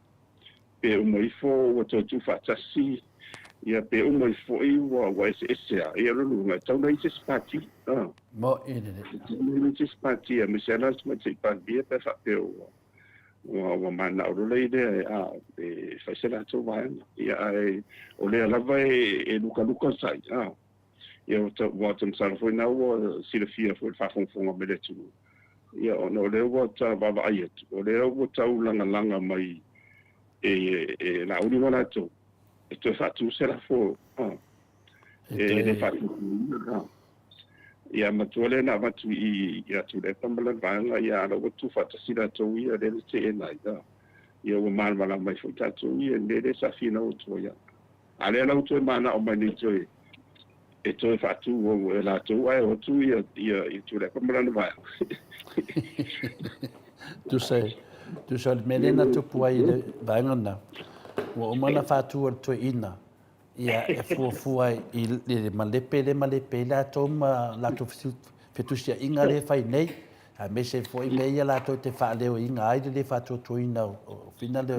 Pe uma ifo ua toe tuufaatasi, ia pe uma ifo foi ua ua eseese lava, ia lona uiga e tatau ona i ai se isi pati. Mo'i lelei. E tatau ona i ai se isi pati aemaise lava la le Tamaitai Palemia pe a faapea ua ua ua mananao loa lea lea a e fai se latou vaega. Ia ae o lea lava e e lukaluka le tai, a. Ia ua ua ta masalo foi na ua silafia foi i le faafogafoga mai le atunuu. Ia ona o lea ua ta vaavaai atu, o lea ua tau lagalaga mai e e Laauli ma latou e toe faatu se lafo e le faatuina. Ia matua lea na avatu i ia Tuilaepa ma lana vaega, ia a o la ua tuufaatasi latou ia lea na teena ai. Ia ua malamalama ai foi tatou ia i le mea lea sa finau atu ai. A lea la ua toe manao mai nei toe e toe faatu e latou ae o atu ia ia Tuilaepa ma lana vaega. Tusa tusa o le mea lea na tupu ai i le vaega lena, ua uma ona faatu e le toeaina ia e fuafua i le malepe lea e malepe ai latou ma latou fetusiaiga lea e fai nei, aemaise foi mea ia latou te faaleoina ai le le faatuatuaina o fina lea.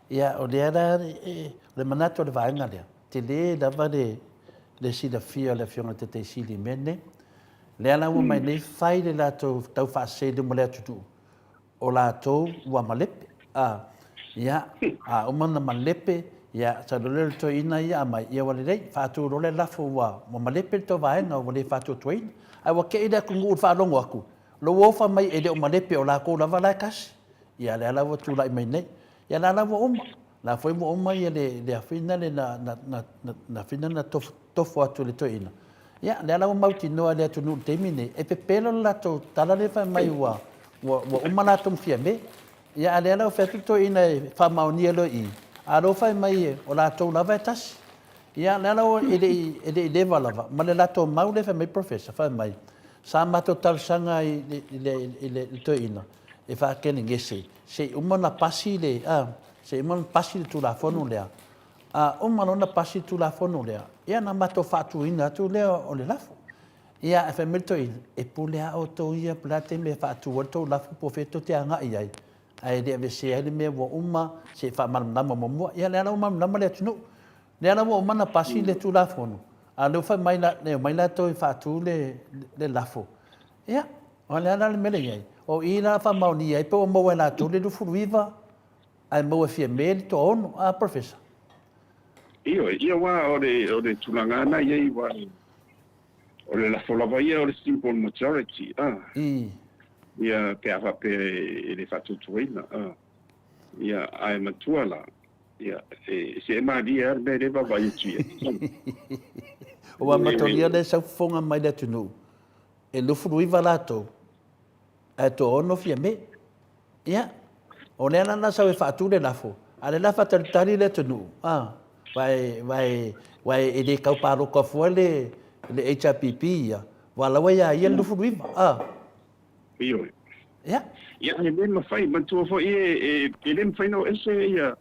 Ia, o lea la, o le manatu o le vaega lea, tele lava le le silafia o le Afioga i le Taitai Sili i mea nei. Lea la ua mai nei fai le latou taufaasese i luma o le atunuu, o latou ua malepe. A, ia, a uma ona malepe, ia, sau loa lea o le toeaina ia aumai, ia ua lelei, faatu loa le lafo ua, ua malepe le tou vaega ua le faatuatuaina. Ae ua tei le atunuu i le faalogo atu, lou ofa mai e le o malepe o latou lava la e tasi. Ia, lea la ua tulai mai nei. Ia la la ua uma. La foi ua uma ia le le afina le na na na na afina na tofu tofo atu e le toeaina. Ia lea la ua mautinoa e le atunuu i le taimi lenei, e pepelo le latou tala lea fai mai ua ua ua uma latou ma Fiame. Ia a lea la ua fai atu le toeaina e faamaonia loa i i, a lea ua fai mai o latou lava e tasi. Ia lea la ua e le i e le i leva lava ma le latou mau lea fai mai Professor fai mai, sa matou talosaga i le i le i le toeaina e faakenegese se i uma ona pasi le, a, se i uma ona pasi le Tulafono lea. A uma loa ona pasi le Tulafono lea, ia ona matou faatuina atu lea o le lafo. Ia, ae fai mai le toeaina, e pule lava outou ia po o le a le taimi e faatu ai le tou lafo po o fea tou te agai i ai, ae le aveesea ai le mea ua uma se i faamalamalama muamua. Ia, lea la ua malamalama le atunuu. Lea la ua uma ona pasi le Tulafono, a o lea ua fai mai, e omai latou e faatu le, le lafo. Ia, o le a la le mea lea e i ai? O i la e faamaonia ai pe ua maua e latou le 29 ae maua e Fiame le toaono. A, Professor? Ioe, ia aua o le, o le tulaga lava na i ai, aua o le lafo lava ia o le simple majority, a. Ia, pe a faapea e le faatuatuaina, a. Ia, ae matua la, ia, e, se e malie lava le mea lea e vaavaai atu i ai. Aua matolia lea e sau fofoga mai le atunuu, e 29 latou, ae toaono Fiame. Ia, o lea la na sau e faatu le lafo, a o lea la e faatalitali le atunuu, a, aua e le tau palota fua le HRPP ia, aua o la ua ia ia le 29, a. Ioe. Ia. Ia, e le mafai, manatua foi e le mafai ona o ese ia.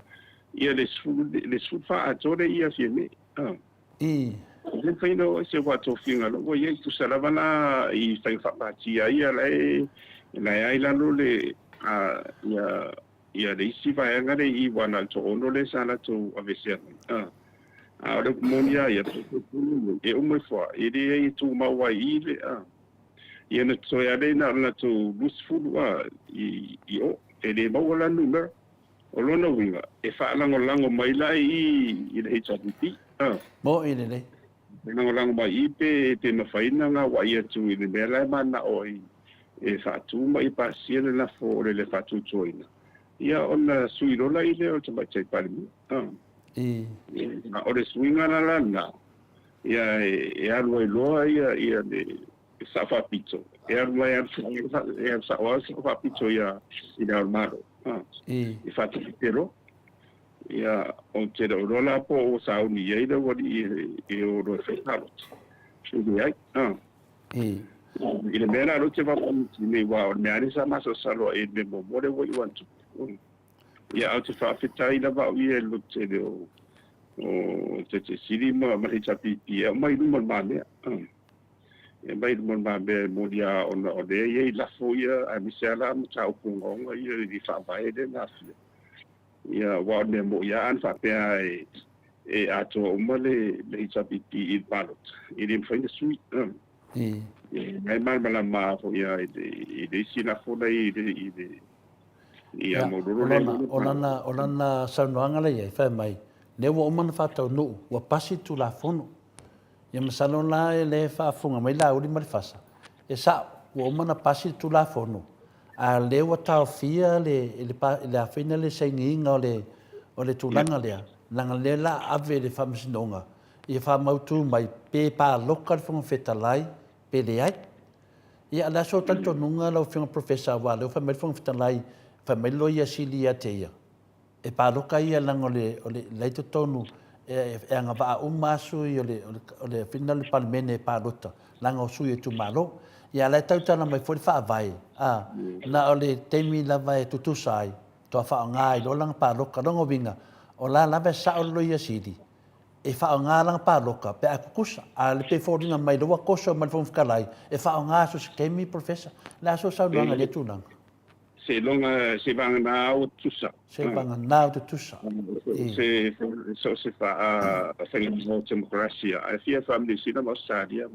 Ia le 10 le 14 atoa lea ia Fiame. A. I. E le mafai ona oo ese aua tofiga loa ua i ai, tusa lava la i faiga faapaatia ia la e la e ai lalo le a ia ia le isi vaega lea i i aua na o le toaono lea sa latou aveesea mai. A. A o le upu moni lava ia, e uma ifo lava, e leai e tumau lava i i le a. Ia na toe lava lea na o le latou 20 a i i o, e le maua la le numera. O lona uiga, e faalagolago mai la i i i le HRPP. A. Moni lelei. E lagolago mai i i pe pe mafai ona gauai atu i le mea la e mananao ai e faatu ma ia pasia le lafo o le le faatuatuaina, ia ona sui loa la i lea o le Tamaitai Palemia. A. I. A o le suiga la lena, ia e alu ai loa ia ia le Sao Faapito, e alu mai e alu sao lava le Sao Faapito ia i Le Ao o le Malo. I faatafite loa. Ia, ou te le o iloa la po ua sauni i ai le aualii e o loa e fai palota. E leai. I le mea la lea ou te vaavaai atu nei, aua o le mea lava lea sa masalosalo ai i le mea muamua lea ua iu atu. Ia, ae ou te faafetai lava au ia i le lototele o Taitaisili ma le HRPP e aumai i luma o le mamea. E aumai i luma o le mamea e moni lava ona o lea e i ai lafo ia aemaise lava la mataupu ogaoga ia i le Faavae lea na aafia. Ia, aua o le mea moni lava ana faapea e atoa uma le HRPP i le palota, e le mafai ona sui. O la e malamalama foi lava i le isi lafo la e i le Ia, o lana, o lana saunoaga la i ai, fai mai, lea ua uma ona faataunuu, ua pasi le Tulafono. Ia masalo la e le faafofoga mai Laauli ma Lefasa, e sao, ua uma ona pasi le Tulafono, a o lea ua taofia le, le, le afeina le sainiina o le, o le tulaga lea, leaga o lea o le a ave i le Faamasinoga ia faamautu mai pe palota le Fofoga Fetalai pe leai. Ia, o le a sou talitonuga lau Afioga Professor aua o lea ua fai mai le Fofoga Fetalai, fai mai le Loia Sili ia te ia, e palota ia leaga o le, o le, la e i totonu, e, e agavaa uma lava sui o le, o le, o le, o le Palemene e palota, leaga o sui o itumalo. Ia, a o la e tautala mai foi le Faavae, a, na o le taimi lava e tutusa ai, faatoa faaaoga ai loa lana palota. O lona uiga, o la lava e sao le Loia Sili, e faaaoga lana palota pe a tutusa. A o le pei e foliga mai lea ua toso mai le Fofoga Fetalai e faaaoga so o se taimi Professor. O le a sou saunoaga i lea tulaga? Seiloga, seivagana ua tutusa. Seivagana ua tutusa. Se so o se faigamalo democracia ae fia faa-Niu Sila ma Ausetalia.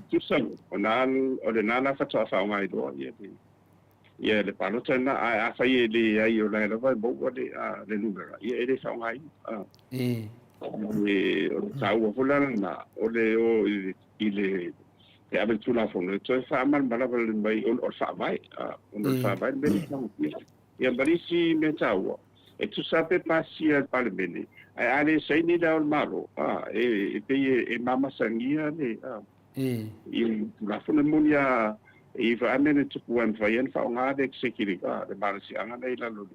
Tutusa, o lena la faatoa faaaoga ai loa le Ia, le palota lena, ae afai e leai o la e lava e maua le, a, le numera, ia e le faaaogaina. A. O le, o le taua foi la lena, o le o i le, i le, e ave le Tulafono e toe faamalamalama mai ona o le Faavae, a, ona o le Faavae le mea lea e tagofia. Ia ma le isi mea taua, e tusa lava pe pasia e le Palemene, ae a le saini Le Ao o le Malo, a, e, e pei e, e mamasagia le, a, i le Tulafono. E moni lava e i ai mea na tupu ai e mafai ai ona faaaoga le executive, le malosiaga lea i lalo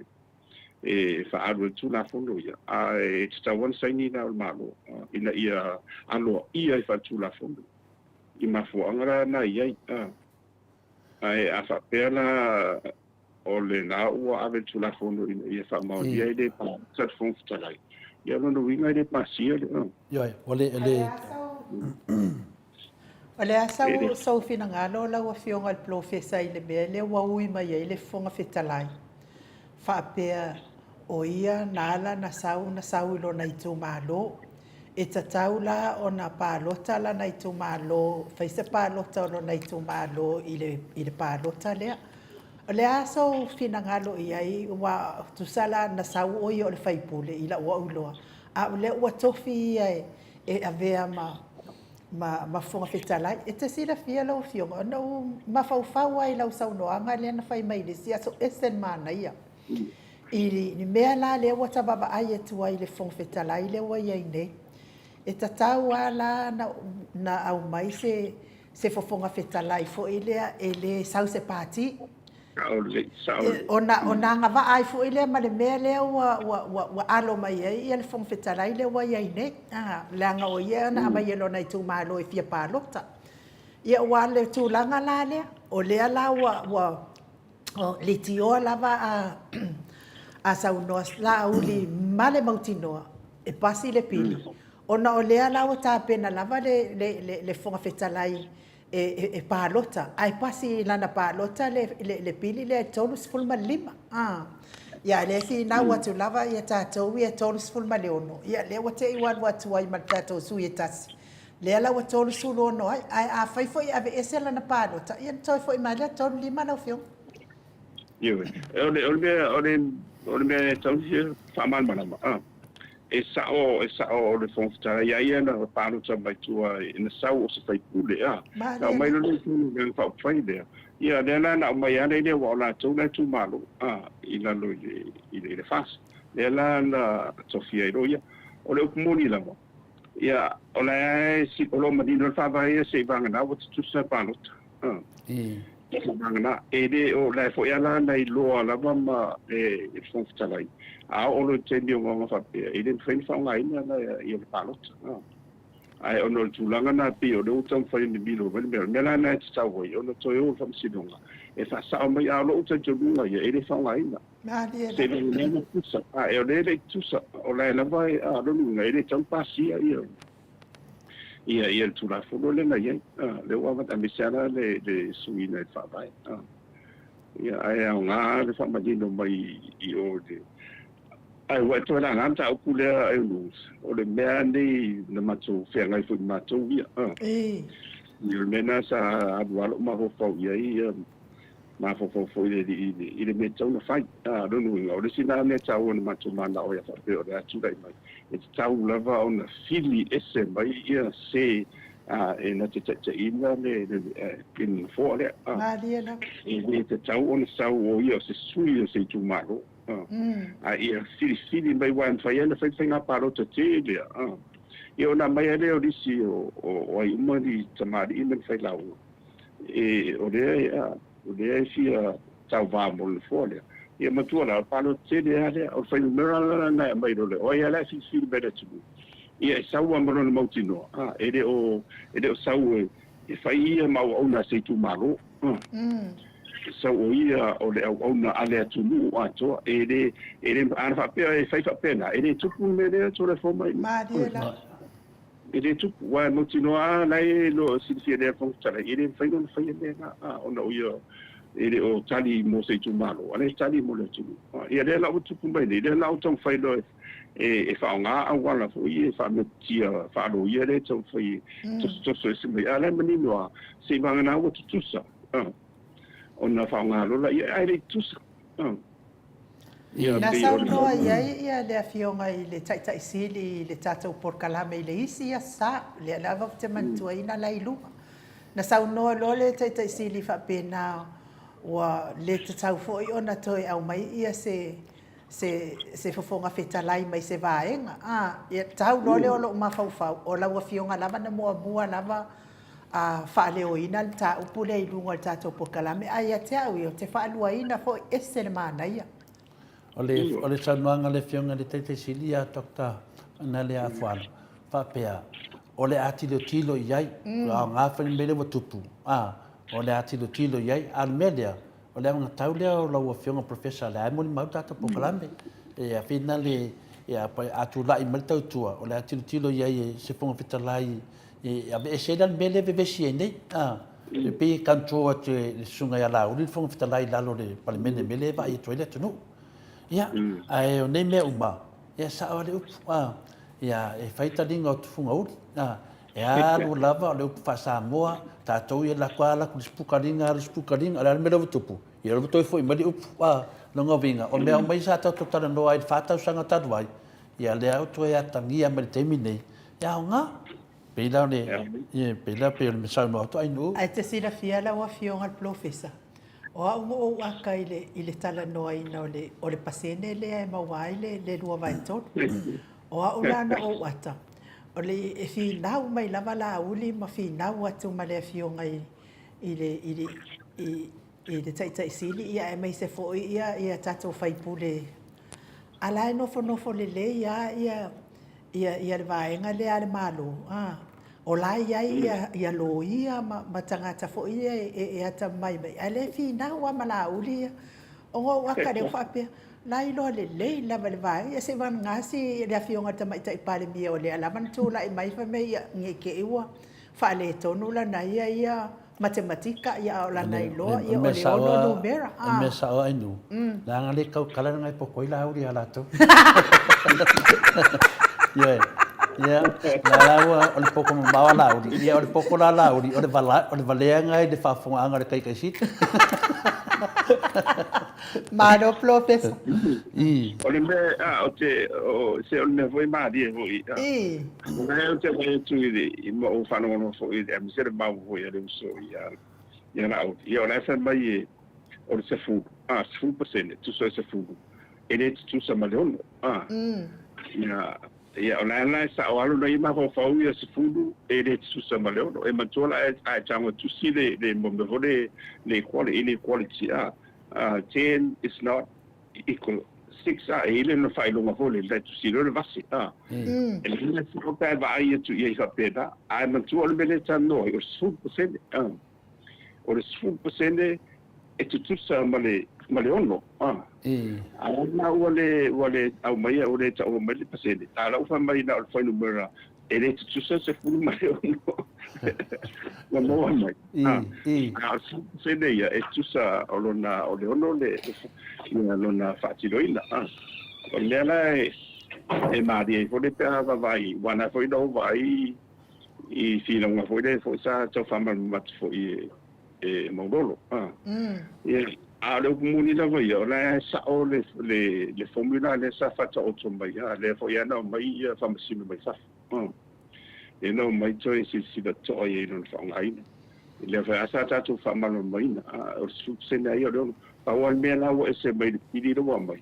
e faaalu ai le Tulafono ia, ae tatau lava ona saini Le Ao o le Malo ina ia aloaia ai faale-Tulafono i mafuaaga la na i ai. Ae a faapea la o lena ua ave le Tulafono ina ia faamaonia ai le palota le Fofoga Fetalai, ia o lona uiga e le pasia le. Ioe, o le, le. O le a sau, sou finagalo lau Afioga i le Polofesa i le mea lea ua ui mai ai le Fofoga Fetalai, faapea o ia na ala na sau na sau i lona itumalo. E tatau la ona palota lana itumalo, fai se palota o lona itumalo i le, i le palota lea. O le a sou finagalo i ai, aua tusa la na sau o ia o le sui usufono i lau au iloa, a o lea ua tofi ia e avea ma, ma, ma Fofoga Fetalai. E te silafia lau Afioga, ona ou mafaufau lava i lau saunoaga lea na fai mai i le isi aso, ese le manaia. I le mea la lea ua ta vaavaai atu ai i le Fofoga Fetalai lea ua i ai nei, e tatau lava la na aumai se se Fofoga Fetalai foi lea e le sau se pati. Ona ona agavaa ai foi lea ma le mea lea ua ua ua ua alo mai ai ia le Fofoga Fetalai lea ua i ai nei, leaga o ia na aumai e lona itumalo e fia palota. Ia aua o le tulaga la lea, o lea la ua ua O leitioa lava a A saunoa Laauli ma le mautinoa e pasi le pili, ona o lea la ua tapena lava le, le, le, le Fofoga Fetalai e, e, e palota, ae pasi i lana palota le, le, le pili lea e 35. A. Ia, lea e finau atu lava ia tatou ia e 36, ia lea ua te i ua alu atu ai ma le tatou sui e tasi. Lea la ua 36 ai, ae afai foi e aveese lana palota, ia ona toe foi mai lea 35 lau Afioga. Ioe. O le, o le mea, o le, o le mea e tatau ona fia faamalamalama, a, e sa'o, e sa'o o le Fofoga Fetalai a ia na palota mai tua na sau o se faipule, a, na aumai loa lea i totonu o le Vaega Faaupufai lea, ia, lea la na aumai lava lea aua o latou la e itumalo, a, i lalo i le, i le, i le FAST. Lea la na tofia ai loa ia. O le upu moni lava, ia, o la e, o lo o manino le Faavae ia seiavagana ua tutusa palota. Tulaga e le o la e foi a la na iloa lava ma e le Fofoga Fetalai, a oo loa i le taimi o gaoga faapea, e le mafai ona faaaogaina la ia le palota. Ae ona o le tulaga na pei o lea ua taumafai e mimilo mai le mea, o le mea la lena e tatau ai ona toe o i le Faamasinoga e faasao mai, a o lou talitonuga ia, e le faaaogaina. Se i lava tusa, ae o lea e le i tusa, o la e lava e, a, lona uiga, e le tatau ona pasia ia ia ia le Tulafono lea na i ai. A, lea ua avatu, aemaise lava la le, le suiina i le Faavae. A, ia, ae aoga le faamanino mai i o i le... Ae ua e toe laga le mataupu lea Eunice, o le mea lenei na matou feagai foi ma matou ia. A, ia, o le mea lena sa alu lava lou mafaufau i ai, ia, mafaufau foi le alii i le mea e tatau ona fai. A, lona uiga, o le isi lena mea taua na matou manao ai a faapea o le a tulai mai, e tatau lava ona fili ese mai ia se e na te taitaiina le le nofoa lea. A, Malie lava. E le tatau ona sau o ia o se sui o se itumalo, a, a ia filifili mai aua e mafai lava ona fai le faiga palota tele a. Ia ona aumai lava lea o nisi o o ai uma ni tamalii ma ni failauga. E, o lea e, a, o lea e fia tauvā mo le nofoa lea. Ia matua la, o le palota tele lava lea, o le fuainumera la lena e aumai loa le, o ai lava la e filifili mai le atunuu, ia e sau lava ma lona mautinoa, a, e le o, e le o sau e, e fai ia ma auauna a se itumalo, a. E sau o ia o le auauna a le atunuu atoa, e le, e le, ana faapea e fai faapena, e le tupu le mea lea, Toleafoa mai. Malie la. E le tupu, aua e mautinoa lava la e iloa silafia e le Fofoga Fetalai, e le mafai ona faia mea na, a, ona o ia e le o tali mo se itumalo, a o lea e tali mo le atunuu. A, ia lea la ua tupu mai nei, lea la ua taumafai loa e, e faaaoga auala foi ia faametotia faaloia lea e taumafai e tosotoso ese mai, a o la e manino lava, seivagana ua tutusa, a, ona faaaoga loa laia, ae le i tutusa. A. Na saunoa i ai le Afioga i le Taitai Sili i le tatou polokalame i le isi aso, lea lava ou te manatuaina la i luga. Na saunoa loa le Taitai Sili faapena ua le tatau foi ona toe aumai ia se se se fofoga fetalai mai se vaega. A, ia tau loa lea o lou mafaufau, o lau Afioga lava na muamua lava a faaleoina le mataupu lea i luga o le tatou polokalame, ae ia te au ia, ou te faaluaina foi, ese le manaia. O le, o le saunoaga a le Afioga i le Taitai Sili ia Doctor Analia Afualo, faapea, o le a tilotilo i ai, mm. aoga foi le mea lea ua tupu, a, o le a tilotilo i ai, a o le mea lea, o le anagatau lea o lau Afioga Professor, lea e molimau le tatou polokalame. E a finale, e a, a tulai mai le tautua, o le a tilotilo i ai e se Fofoga Fetalai E aveese ai la le mea lea e vevesi ai nei. A, e pei e control atu e le Susuga ia Laauli le Fofoga Fetalai i lalo o le Palemene, le mea lea e vaai atu ai le atunuu. Ia, ae o nei mea uma, ia e sao lava le upu, a, ia, e fai taliga o Tufugauli, a, e alu lava o le upu faa-Samoa, tatou ia lako lava lako i le sipukaliga, alu sipukaliga, o le a le mea lea ua tupu? Ia ua toe foi mai le upu, a, lona uiga, o mea uma ia sa tatou talanoa ai i le fa tausaga talu ai, ia lea ua toe atagia mai i le taimi nei, E aoga. Pei la o le, ia, pei la pei o le saunoa atu ai nuu. Ae te silafia lau Afioga le Polofesa, o au ua ou aka i le, i le talanoaina o le, o le pasene lea e maua ai le, le 2/3. O au la na ou ata, o le, e finau mai lava Laauli ma finau atu ma le Afioga i, i le, i le, i, i le Taitai Sili, ia aemaise foi ia, ia tatou faipule, a la e nofonofo lelei lava ia, ia, ia le vaega lea a le Malo, a, o la e i ai ia, ia loia ma, ma tagata foi ia e, e, e atamamai mai, ae le finau lava ma Laauli ia. Ona ou ata lea ou faapea, La iloa lelei lava le vaega, ia seivagana le afioga i le Tamaitai Palemia o lea lava na tulai mai fai mai ia ne i te i ua faaletonu lana ia ia matematika ia a o lana iloa ia o le ono numera. O le mea sao a Inu, leaga le tautala le ngai poto ai Laauli ia latou. Ioe. Ia, la la ua o le poto mamao a Laauli, ia o le poto la a Laauli, o le vala, o le valeaga i le faafofogaaga a le taitaisili. Malo Polofesa. O le mea, a, o te, o, se o le mea foi malie foi, a. O lea ou te vaai atu i le, i ma ou faalogologo foi i le, aemaise le mau foi a le uso ia, ia Laauli. Ia o la e fai mai e, o le sefulu, a, 10%, tusa o le sefulu, e le tutusa ma le ono, a. Ia, ia o la la e sao lava lona ia mafaufau ia sefulu e le tutusa ma le ono. E manatua la a e tago e tusi le, le mea foi le, le equality, inequality, a, 10 is not equal 6, a, e i ai le faailoga foi lele, e tusi loa le vase, a. E le mea sao pe a e vaai atu i ai faapena, ae manatua o le mea lea e talanoa ai, o le 10%, a. O le 10% e tutusa ma le, ma le ono, a. A ona ua le, ua le aumaia, ua le taua mai le pasene, a o la ua fai mai na o le fuainumera E le tutusa le sefulu ma le ono na maua mai. A o le sefulu pasene ia, e tutusa o lona, o le ono le, ia lona faatinoina. O le mea la e, e malie ai foi le pe a vaavaai, aua na foi na ou vaai i finauga foi lea foi sa tau faamalamalama atu foi e, e Maulolo. Ia, a o le upu moni lava ia, o la e sao le, le, le formula lea sa faataoto mai, a lea foi lava na aumai ia faamasino mai fafo. Lea na aumai toe silasila totoa i ai i lona faaaogaina. Lea foi lava sa tatou faamalamalamaina, a o le 10% lava ia o le ono. Pau lava le mea la ua ese mai i le pili lea ua aumai,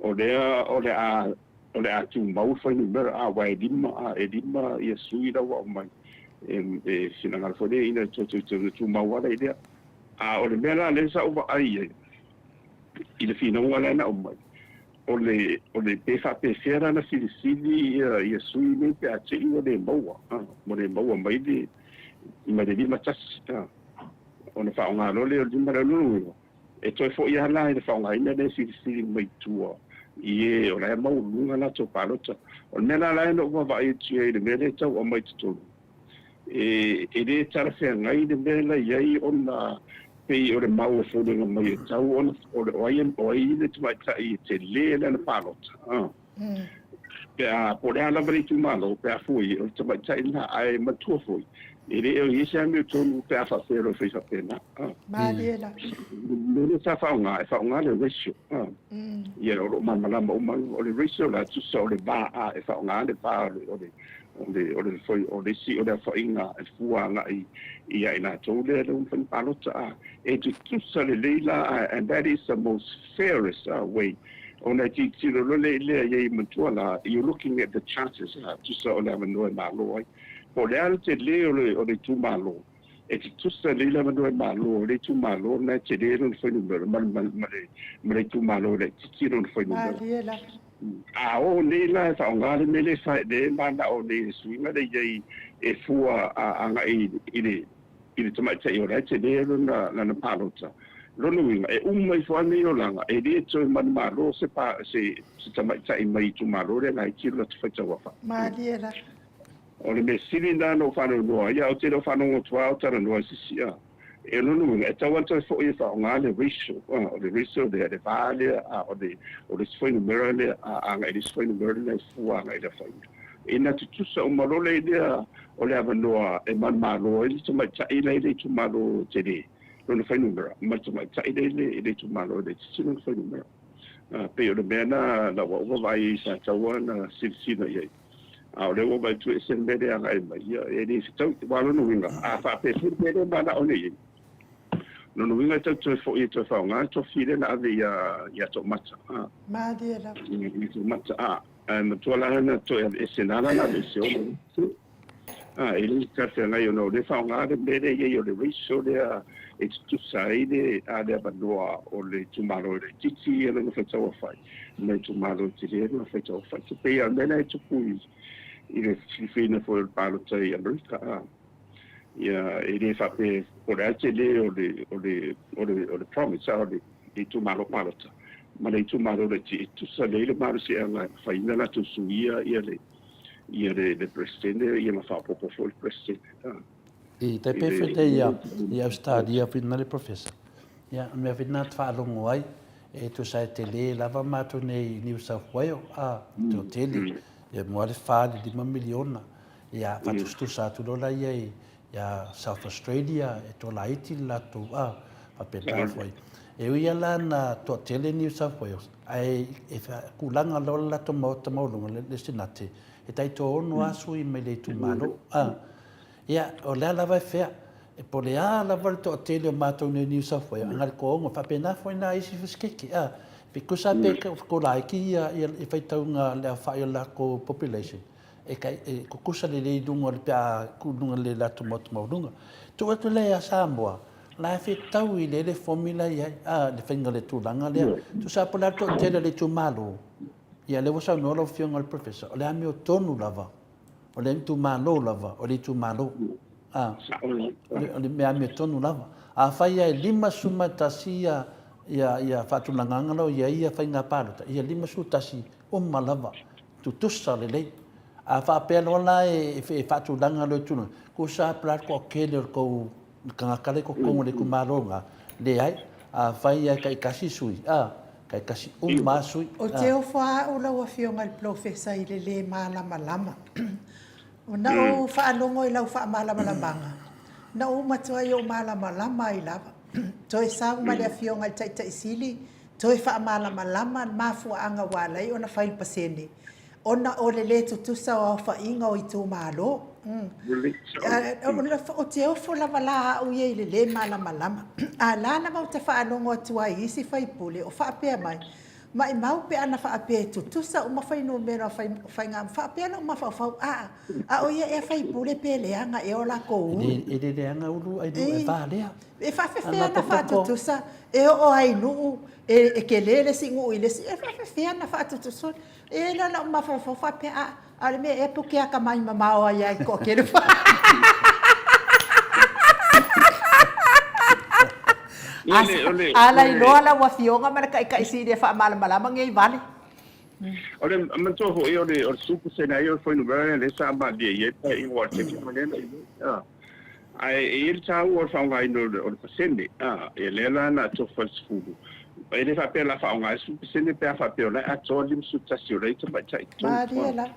o lea o le a, o le a tumau le fuainumera, a aua e lima, a e lima ia sui la ua aumai e, e finagalo foi lea ina toe toe tumau lava la i lea. A o le mea la lea sa ou vaai i ai i le finauga lea na aumai, o le, o le pe faapefea la ona filifili ia, ia sui nei pe a te i ua le maua, a, ua le maua mai le, mai le 51, a, ona faaaoga loa lea o le lima lea. O lona uiga, e toe foi lava la i le faaaogaina lea e filifili mai tua i e o la e maualuluga latou palota. O le mea la la e na ou vaavaai atu i ai i le mea lea e tau aumai i totonu, E, e le talafeagai le mea la i ai ona pei o le mau e foliga mai e tau ona o le o ai o ai le tamaitai e tele lana palota. A. Pe a po o le a lava le itumalo pe a fua i ai o le tamaitai lena ae matua foi e le o i ai se amiotonu pe a faapea loa e fai faapena. A. Malie la. O le mea lea sa faaaoga e faaaoga le ratio. A. Ia o lo o malamalama uma o le ratio la tusa o le va a e faaaoga le va o le o le O le, o le, o le isi o le aofaiga e fua agai ia i latou lea lea ua mafai ona palota a e tutusa lelei la a and that is the most fairest a way ona e tilotilo loa lea i lea i ai matua la you looking at the chances a tusa o le avanoa e malo ai po o le a le tele o le o le itumalo e tutusa lelei le avanoa e malo ai le itumalo lena e tele lona fuainumera ma le ma le ma le itumalo e laitiiti lona fuainumera. Malie lava. A o nei la e faaaoga le mea lea e fai, lea e manao nei i le suiga lea i ai e fua agai i le i le tamaitai o la e tele lona lana palota. Lona uiga, e uma ifo lava nei olaga, e le toe manumalo se pa se se tamaitai mai itumalo lea laiti lo latou faitau afa. Malie la. O le mea sili lena na ou faanoanoa ai, a ou te le o faanoanoa atu lava o talanoa i se isi a. E lona uiga, e tatau lava toe foi e faaaoga le ratio, o le ratio lea, le va lea, a o le, o le isi fuainumera lea, a agai i le isi fuainumera lea e fua agai i le afaina. Ina tutusa uma loa le lea o le avanoa e manumalo ai le tamaitai la i le itumalo tele lona fuainumera, ma le tamaitai la i le itumalo laitiiti lona fuainumera. A, pei o le mea lena na ua ou vaavaai ai sa tatau lava ona silasila i ai. A o lea ua vaai atu e ese le mea lea e agai mai, ia, e le fetau, aua o lona uiga, a faapea foi le mea lea e manao nei i ai, lona uiga e tatou toe foi e toe faaaoga le tofi lea na ave ia, ia Toomata, a. Malie lava. Ia Toomata, a, ae matua la na toe aveese, na ala ona aveese ona, a, e le talafeagai ona o lea e faaaoga le mea lea i ai o le ratio lea e tutusa ai le, a, le avanoa o le itumalo e laitiiti ia lona faitauaofai. ma itumalo tele ma faitauaofai. E pei lava o le mea lea e tupu i le filifiliina foi o le palota i Amerika, a, ia, e le faapea po o le a le tele o le, o le, o le, o le province, a o le itumalo palota. ma le itumalo laiti e tutusa lelei le malosiaga e mafai ona latou suia ia le ia le le Peresetene ia ma faaopoopo foi le Peresetene. I tai pei foi nei i Ausetalia foi na le Professor. Ia, o mea foi na te faalogo ai, e tusa e tele lava matou nei i New South Wales, a, toatele, ia mua le 4 i le 5 miliona. Ia, faatusatusa atu loa laia i ia South Australia, e toa laiti le latou, a, faapena foi. E ui lava la na toatele New South Wales, ae e tulaga loa le latou maota maualuga, le Senate, e tai toaono lava sui mai le itumalo. A, ia, o lea lava e fea, e po o le a lava le toatele o matou nei New South Wales, a na o le toaono, e faapena foi nai isi Sekeke, a, pe tusa pe toalaiti ia faitauga le aofai o le latou population, e tai e tutusa lelei i luga o le pe a tuu i luga o le latou maota maualuga. Tuu atu lea ia Samoa, la e fetau i le le formula i ai, a, le faiga o le tulaga lea. Tusa po o le a le toatele o le itumalo, ia lea ua saunoa lau Afioga i le Professor, o le amiotonu lava, o le itumalo lava, o le itumalo. A, o le mea amiotonu lava. Afai lava e 51 ia, ia, ia faatulagaga la ua i ai ia faiga palota, ia 51 uma lava. Tutusa lelei. A faapea loa la e faatulaga loa i tulaga, tusa lava pe o le a le toatele o le tou tagata la e i totonu o le itumalo lena, leai. Afai lava e taitasi sui, a, taitasi uma lava sui. Ou te ofo lava au lau Afioga i le Polofesa i le le malamalama. Na ou faalogo i lau faamalamalamaga, na ou matuai ou malamalama ai lava. Toe sau ma le Afioga i le Taitai Sili Toe faamalamalama le mafuaaga ua ala ai ona fai le pasene, ona o le le tutusa o aofaiga o itumalo. Ou te ofo lava la au ia i le le malamalama. A o la lava ou te faalogo atu ai i isi sui usufono o faapea mai, maimau pe ana faapea e tutusa uma fuainumera o faiga, faapea lou mafaufau, aa, a o ia ea sui usufono pe leaga ea o latou ulu. E le leaga ulu ailua e valea. E faafefea ona faatutusa e oo ai i nuu e tele le isi nuu i le isi, e faafefea ona faatutusa? E i ai la lau mafaufau faapea, a, a o le mea ea pe ou te atamai mamao ai lava i le toatele. A lailoa lau Afioga ma le Taitai Sili e faamalamalama nei vale. O le manatua foi o le 10% ai o le fuainumera lea sa malilie i ai le paeaiga aua o le taimi lea na i ai. Ae e i ai le taua o le faaaogaina o le pasene, a, ia lea la na tofa i le 10. E le faapea o le a faaaoga ai le 10% pe a faapea o la e atoa le 51 o la e i tamaitai i totonu. Malie la.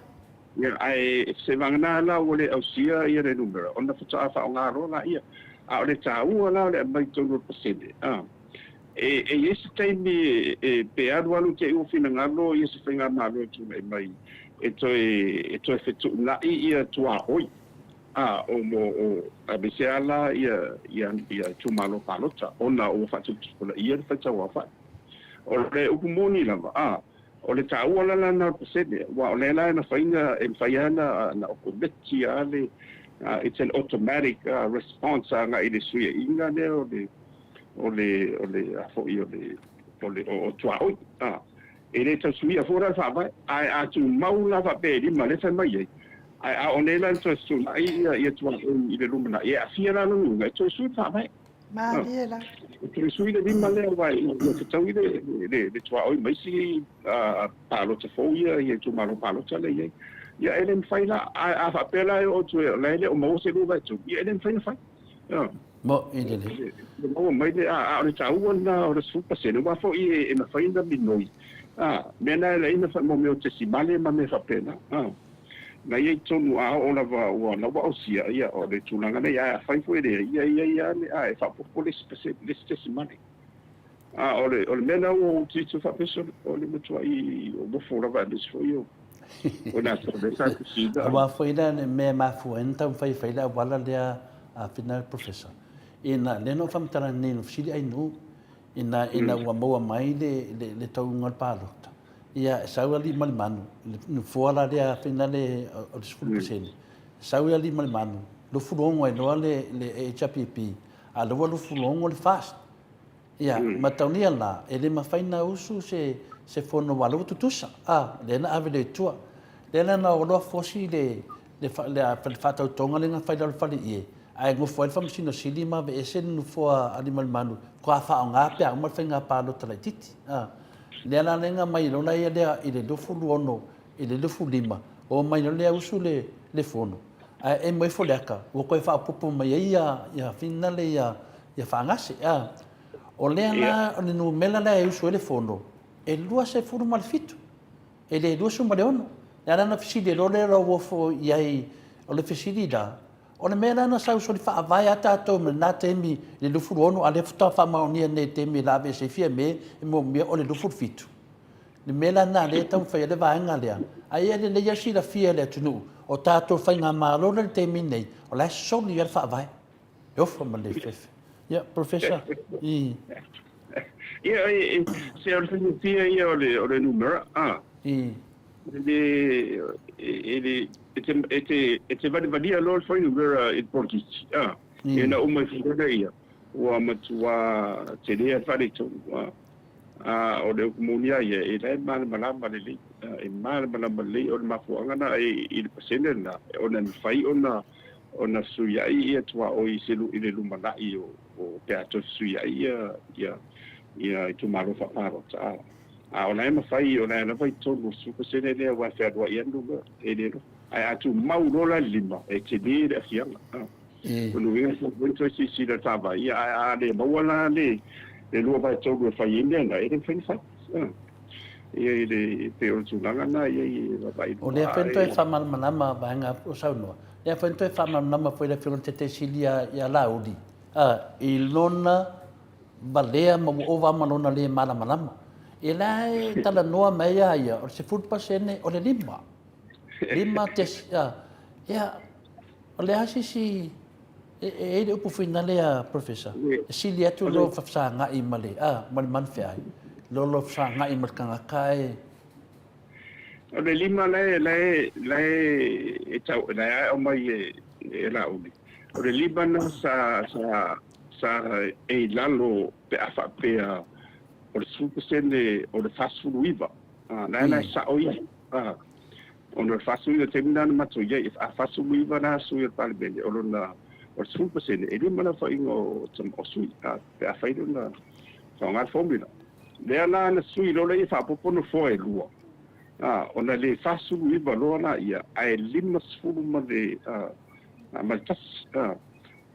Ia, ae seivagana la ua le ausia ia le numera ona faatoa faaaoga loa laia. A o le taua la o le aumai i totonu o le pasene, a, e i ai se taimi e, pe alualu te i ua finagalo ia se faigamalo e tulai mai e toe, e toe fetuunai ia tuaoi. A, o mo, o, aemaise lava la ia, ia, ia itumalo palota, ona ua faatuputupulaia le faitauaofai. O le upu moni lava, a, o le taua la lena o le pasene, aua o lea la e mafai ona, e mafai lava ona, ona okometi lava le, it's an automatic response agai i le suiaiga lea o le, o le, o le, a foi, o le, o le, o, o tuaoi, a. E le tau suia fua la le faavae, ae a tumau la faapea e lima lea e fai mai ai, ae a o nei la na toe fetuunai ia ia tuaoi i le lumanai, e aafia la lona uiga e toe sui le faavae. Malie la. E toe sui le lima lea aua ua fetaui le le le tuaoi ma isi palota fou ia ia itumalo palota lea e i ai. Ia e le mafai la, ae a faapea la e oo atu o la e le o maua se 2/3, ia e le mafai ona fai. Mo i lelei. E maua mai le, a, a o le taua lena o le 10%, aua foi e mafai ona minoi, a, mea na e leai na mo mea o tesimale ma mea faapena, a. Na ia i totonu a oo lava ua la ua ausia, ia, o le tulaga lea, ae afai foi e leai, ia e i ai lava le, a, e faaopoopo le isi pasene, le isi tesimale. A o le, o le mea lena ua ou tilotilo faapea, sole, o le matuai ofo lava aemaise foi o, o le aso lea sa tusiina. Aua foi la le mea e mafua ai ona taumafai e fai le auala lea a Fina Professor, ina, lea na ou faamatala nei na fesili Ainuu, ina, ina ua maua mai le, le, le tauga o le palota, ia, e sau Aliimalemanu, le nofoa la lea Fina le, o le 10%, sau Aliimalemanu, 26 ai loa le, le HRPP, a o lea ua 26 le FAST. Ia, mataulia la, e le mafai na usu se, se fono aua o lea ua tutusa, a, lea na ave lea i tua. Lea la na oo loa fosi le, le, fa, le, le faatautoga lea na fai i lalo o le faleie, ae nofo ai le Faamasino Sili ma aveese le nofoa a Aliimalemanu, faatoa faaaoga pe a uma le faiga palota laitiiti, a. Lea la lea na mai lola ia lea i le 26 i le 25, oo mai loa lea usu le, le fono, ae emo ifo le ata, ua toe faaopoopo mai ai ia, ia finale ia, ia Faagase. A, o lea la, o le numera lea e usu ai le fono, e 27, e le 26. Lea la na fesili ai loa lea o Lauofo i ai, o le fesili la, O le mea la na sau soli faavae a tatou mai lena taimi i le 26 a lea faatoa faamaonia nei i le taimi e la aveese ai Fiame e moomia o le 27. Le mea la lena lea e taumafai ai le vaega lea, ae ia lelei lava silafia e le atunuu o tatou faigamalo la i le taimi nei o la e soli lava le faavae. E ofa ma le fefe. Ia, Professor, i. Ia, se o le faigofie ia o le, o le numera, a. I. E le, e te, e te, e te valivalia loa le fuainumera i le polokiki, a. Ina uma ifo loa ia, ua matuā tele le faaletonu, a. A o le upu moni lava ia, e la e malamalama lelei, e malamalama lelei o le mafuaaga lena i le pasene lena, ona e mafai ona, ona fesuiai ia tuaoi i se, i le lumanai o, o, pe a toe fesuiai ia, ia, ia itumalo faapalota, a. A o la e mafai, o la e lava i totonu o le 10% lea aua e fealuai lava le numera, e le iloa. Ae a tumau loa la le lima, e tele le aafiaga. O lona uiga e tatau foi ona toe silasila i le faavae, ia ae a le maua la le 2/3 e fai ai mea na, e le mafai ona fai. Ia i le, pei o le tulaga lena e i ai e vaavaai i O lea foi na toe faamalamalama vaega o saunoa, lea foi na toe faamalamalama foi e le Afioga i le Taitai Sili ia Laauli, i lona valea ma ua ova ma lona le malamalama. Ia la e talanoa mai ia ia, o le 10% o le lima. Lima tesi, a, ia, o le a se isi, e i ai le upu finale a Professor, e sili atu lo fesagai ma le, a, ma le manufeai, lo lo fesagai ma le tagata e... O le lima la e, la e, la e, e tau, la e aumai e, e Laauli, o le lima na sa, sa, sa e i lalo pe a faapea o le 10% o le 49, a, la e la e sao i ai, a, ona o le 49 taimi lena na matou i ai, a 49 la sui o le Palemene, o lona, o le 10% e lima le aofaiga o, o sui, a, pe a fai lona faaaoga le formula. Lea la na sui loa lea faaopoopo nofoa e lua, a, ona le 49 loa laia, ae 51 ma le, a, ma le tasi, a.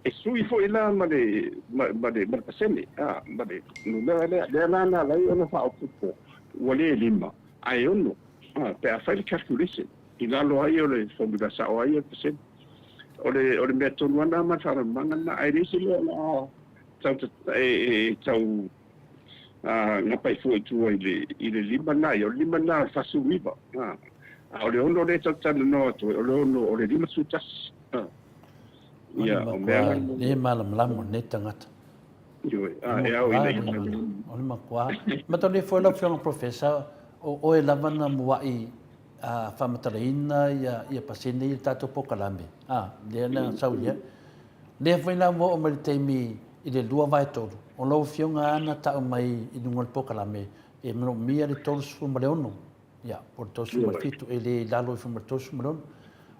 E sui foi la ma le, ma, ma le, ma le pasene, a, ma le numera lea, lea la na ala ai ona faaopoopo, ua le lima, ae ono, a, pe a fai le calculation, i lalo ai o le formula sao ai o le pasene. O le, o le mea tonu lava lena ma le faamalamalamaga lena, ae leai se mea o le a tau, e, e tau gapai fua i tua i le, i le lima lena ia, o le lima lena o le 49, a, a o le ono lea e tau talanoa atu ai, o le ono o le 51, a. Ia, o mea le malamalama o lenei tagata. Ioe, a, e ao ina ia. O le matua. Mataulia foi lau Afioga Professor, o oe lava na mua'i faamatalaina ia, ia pasene i le tatou polokalame. A, lea na sau ia. Lea foi la ua oo mai le taimi i le 2/3, o lau Afioga lava na tau mai i luga o le polokalame, e manaomia le 36. Ia, po o le 37, e le i lalo ifo ma le 36.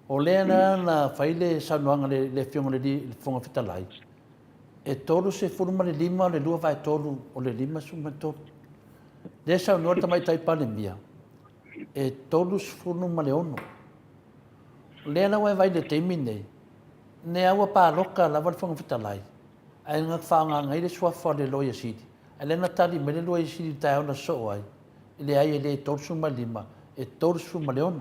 O lea la na fai le saunoaga a le Afioga i le Fofoga Fetalai, e 35 o le 2/3 o le 53. Lea e saunoa le Tamaitai Palemia, e 36. O lea la ua e vaai i le taimi lenei, lea ua palota lava le Fofoga Fetalai, ae na faaaogaina ai le suafa o le Loia Sili, a o lea na tali mai le Loia Sili i le taeao na sosoo ai, Leai, e le 35, e 36.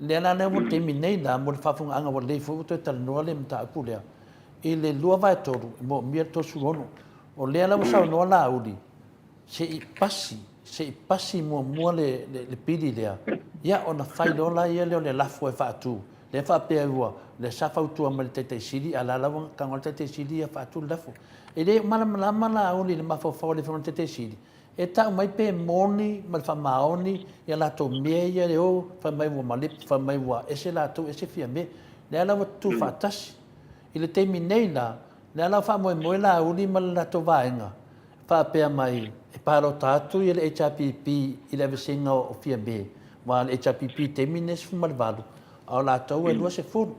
Lea la lea ua le taimi nei la mo le faafofogaaga ua lelei foi ua toe talanoa le mataupu lea i le 2/3 e moomia le 36. O lea la ua saunoa Laauli se i pasi, se i pasi muamua le, le, le pili lea, ia ona fai loa laia lea o le lafo e faatu. Lea faapea ua, lea sa fautua mai le Taitai Sili, a o la la ua tago le Taitai Sili ia faatu le lafo. E le o malamalama Laauli i le mafaufau o le Afioga i le Taitai Sili, E tau mai pe moni ma le faamaoni ia latou mea ia e o fai mai ua malepe, fai mai ua ese latou ese Fiame. Lea la ua tutu faatasi. I le taimi nei la, lea la ua faamoemoe Laauli ma le latou vaega faapea mai e palota atu ia le HRPP i le aveesega o Fiame, aua o le HRPP i le taimi lenei e 18, a o latou e 20.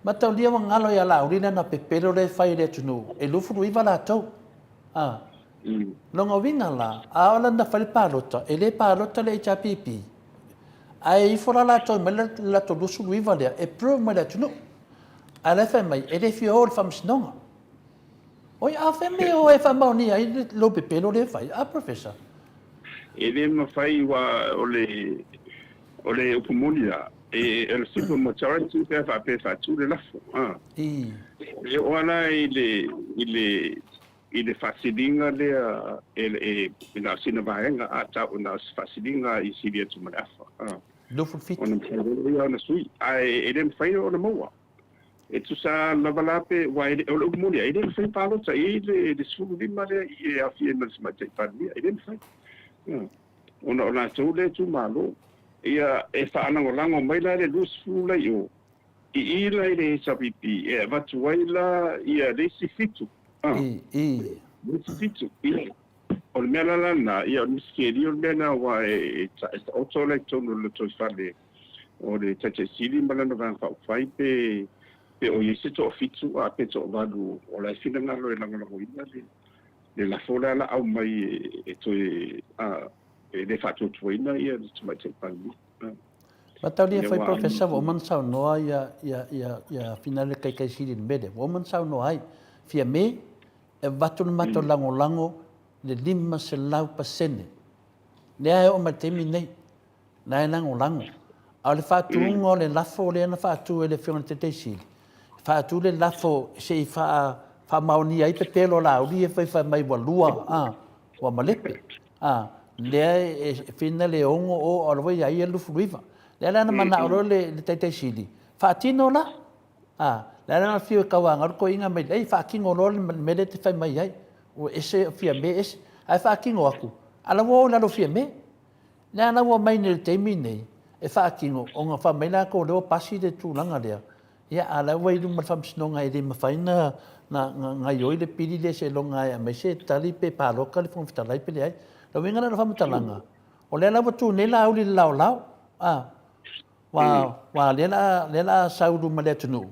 Mataulia ua galo ia Laauli lana pepelo lea e fai i le atunuu, e 29 latou. A. Lona uiga la, a o la na fai le palota, e le palota le HRPP, ae ifo la latou e mai le latou 29 lea e prove mai le atunuu. Ae la e fai mai, e le fia o i le faamasinoga. Oi, a fea mea o e faamaonia ai lou pepelo lea e fai, a Professor? E le mafai aua o le o le upu moni la, e o le simple majority pe a faapea e faatu le lafo. A. E oo lava la i le i le i le faasiliga lea e e na o sina vaega a tau na o se faasiliga i sili atu ma le afa. A. 27. Ona mafai lea ona sui, ae e le mafai ona maua. E tusa lava la pe, aua e le, o le upu moni, e le mafai palota i ai le 15 lea e aofia ai ma le Tamaitai Palemia, e le mafai. Ona o latou lea itumalo. Ia, e faalagolago mai la le 20 la i o, i i la i le HRPP, e avatu ai la ia le isi fitu. Le isi fitu. Ia, o le mea la lena, ia o le misikelia o le mea lena, aua e taoto la i totonu o le lotoifale o le Taitai Sili ma lana Vaega Faaupufai pe pe o i ai se toafitu a pe toavalu o la e finagalo e lagolagoina le le lafo lea la aumai e toe a e le faatuatuaina ia le Tamaitai Palemia. Mataulia foi Professor ua uma ona saunoa ia ia ia ia Fina le Taitai Sili i le mea lea, ua uma ona saunoa ai, Fiame, e avatu le matou lagolago le 500%. Lea e oo mai le taimi lenei. La e lagolago. A o le faatuga o le lafo lea na faatu e le Afioga i le Taitai Sili, faatu le lafo se i faamaonia ai pepelo a Laauli ia fai fai mai ua lua, a, ua malepe. A, lea e fina le ono o, a o la ua i ai ia le 29. Lea la na manao loa le Taitai Sili, faatino la. A, lea la na afio e tauanau le toeaina mai, ei, faatino loa le mea lea e te fai mai ai. Ua ese Fiame ese. Ae faatino atu, a o la ua o i lalo o Fiame. Lea la ua omai nei i le taimi lenei e faatino, ona fai mai latou o lea ua pasi le tulaga lea, ia a o la ua i luma o le Faamasinoga e le mafai ona gaioi le pili lea seiloga e aumai se tali pe palota le Fofoga Fetalai pe leai. O le uiga la o lau faamatalaga, o lea la ua tu nei Laauli i le laolao, a, aua o lea o le a sau i luma o le atunuu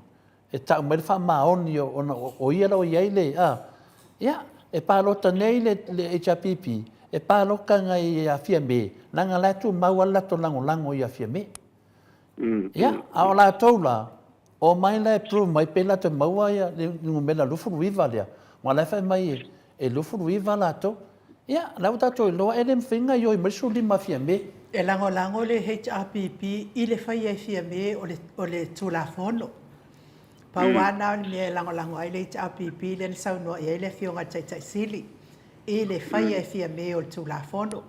e tau mai le faamaoni ona o ia la ua i ai le, a, ia, e palota nei le HRPP, e palota agai ia Fiame, leaga o la e tumau lava le latou lagolago ia Fiame. Ia, a o latou la, omai la e prove mai pe latou maua le numera 29 lea, aua o la e fai mai e 29 latou. Ia, o la ua tatou iloa e le mafai ona gaoioi mai le 15 a Fiame. E lagolago le HRPP i le faia e Fiame o le Tulafono. Pau lava lena o le mea e lagolago ai le HRPP lea na saunoa i ai le Afioga i le Taitai Sili i le faia e Fiame o le Tulafono.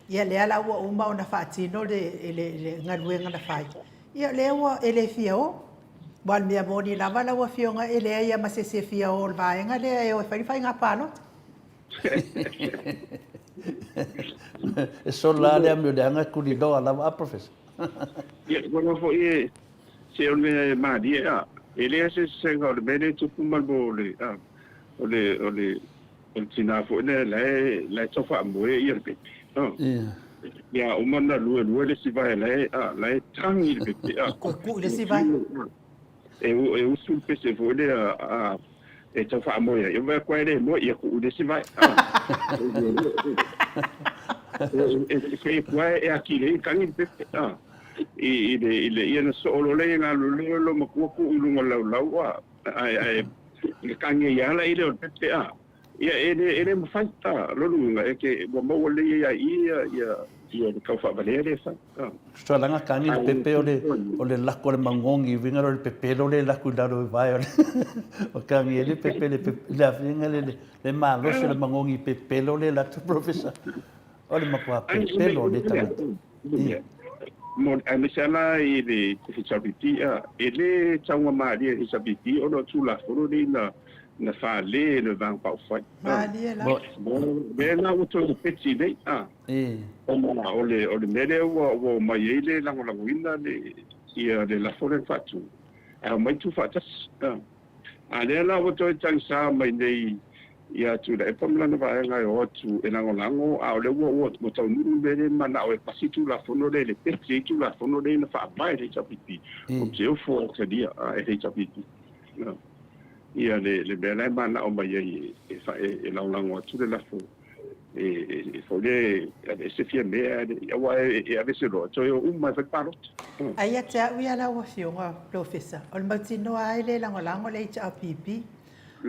Ia lea la ua uma ona faatino le galuega na fai, ia lea ua e le fia o. Aua o le mea moni lava lau Afioga e leai lava ma se isi e fia o i le vaega lea e o e fai le faiga palota. E solo lava le amio leaga e tuliloa lava a Professor. Ia, ua foi e se o le mea e malie a, e leai se eseesega o le mea lea e tupu ma le o le a, o le o le o le tina foi lea la e la e tau faamoe ia le pepe. A. Ia uma ona luelue le isi vae la e a, la e tagi le pepe a. Kuikui le isi vae. E e usu le pese foi lea a e tau faamoe ai, e koe le moe, ia kuu le isi vae. E fai koe e akile i tangi le pepe. I le, i le, ia na soo loa le galu le lo matua kuu i luga o le laulau a, ae, ae, le tangi ai ala i le o le pepe a. Ia e le, e le mafai, a, lona uiga, e ke, ua maua lelei ai ia i ia, ia, ia le tau faavalea lea e fai. Tutualaga tagi le pepe o le o le lako o le magogi uiga o le pepelo le lako i lalo i vae o le o tagi ai le pepe le le afiga le le malosi o le magogi pepelo le lato professor o le matua pepelo le tagata. Mo aemaise lava i le HRPP a e le taugamalie le HRPP ona o Tulafono nei na na fale e le Vaega Faaupufai. Malie la. Lea la ua toe peti nei a. Ona o le o le mea lea ua ua omai ai le lagolagoina le ia le lafo lea na faatu, ae omai tuufaatasi. A lea la ua toe tagisa mai nei ia Tuilaepa ma lana vaega e o atu e lagolago, a o lea ua ua ua taunuu le mea lea e manao e pasi Tulafono lea i le peti ai Tulafono lea na faavae e le HRPP. Ou te ofo e talia e le HRPP. Ia le le mea la e manao mai ai e e lagolago atu le lafo. E foi lea e aveese Fiamē ae aua e aveese loa, toe o uma e fai palota. A ia te au ia lau Afioga Polofesa, o le mautinoa ai le lagolago le HRPP.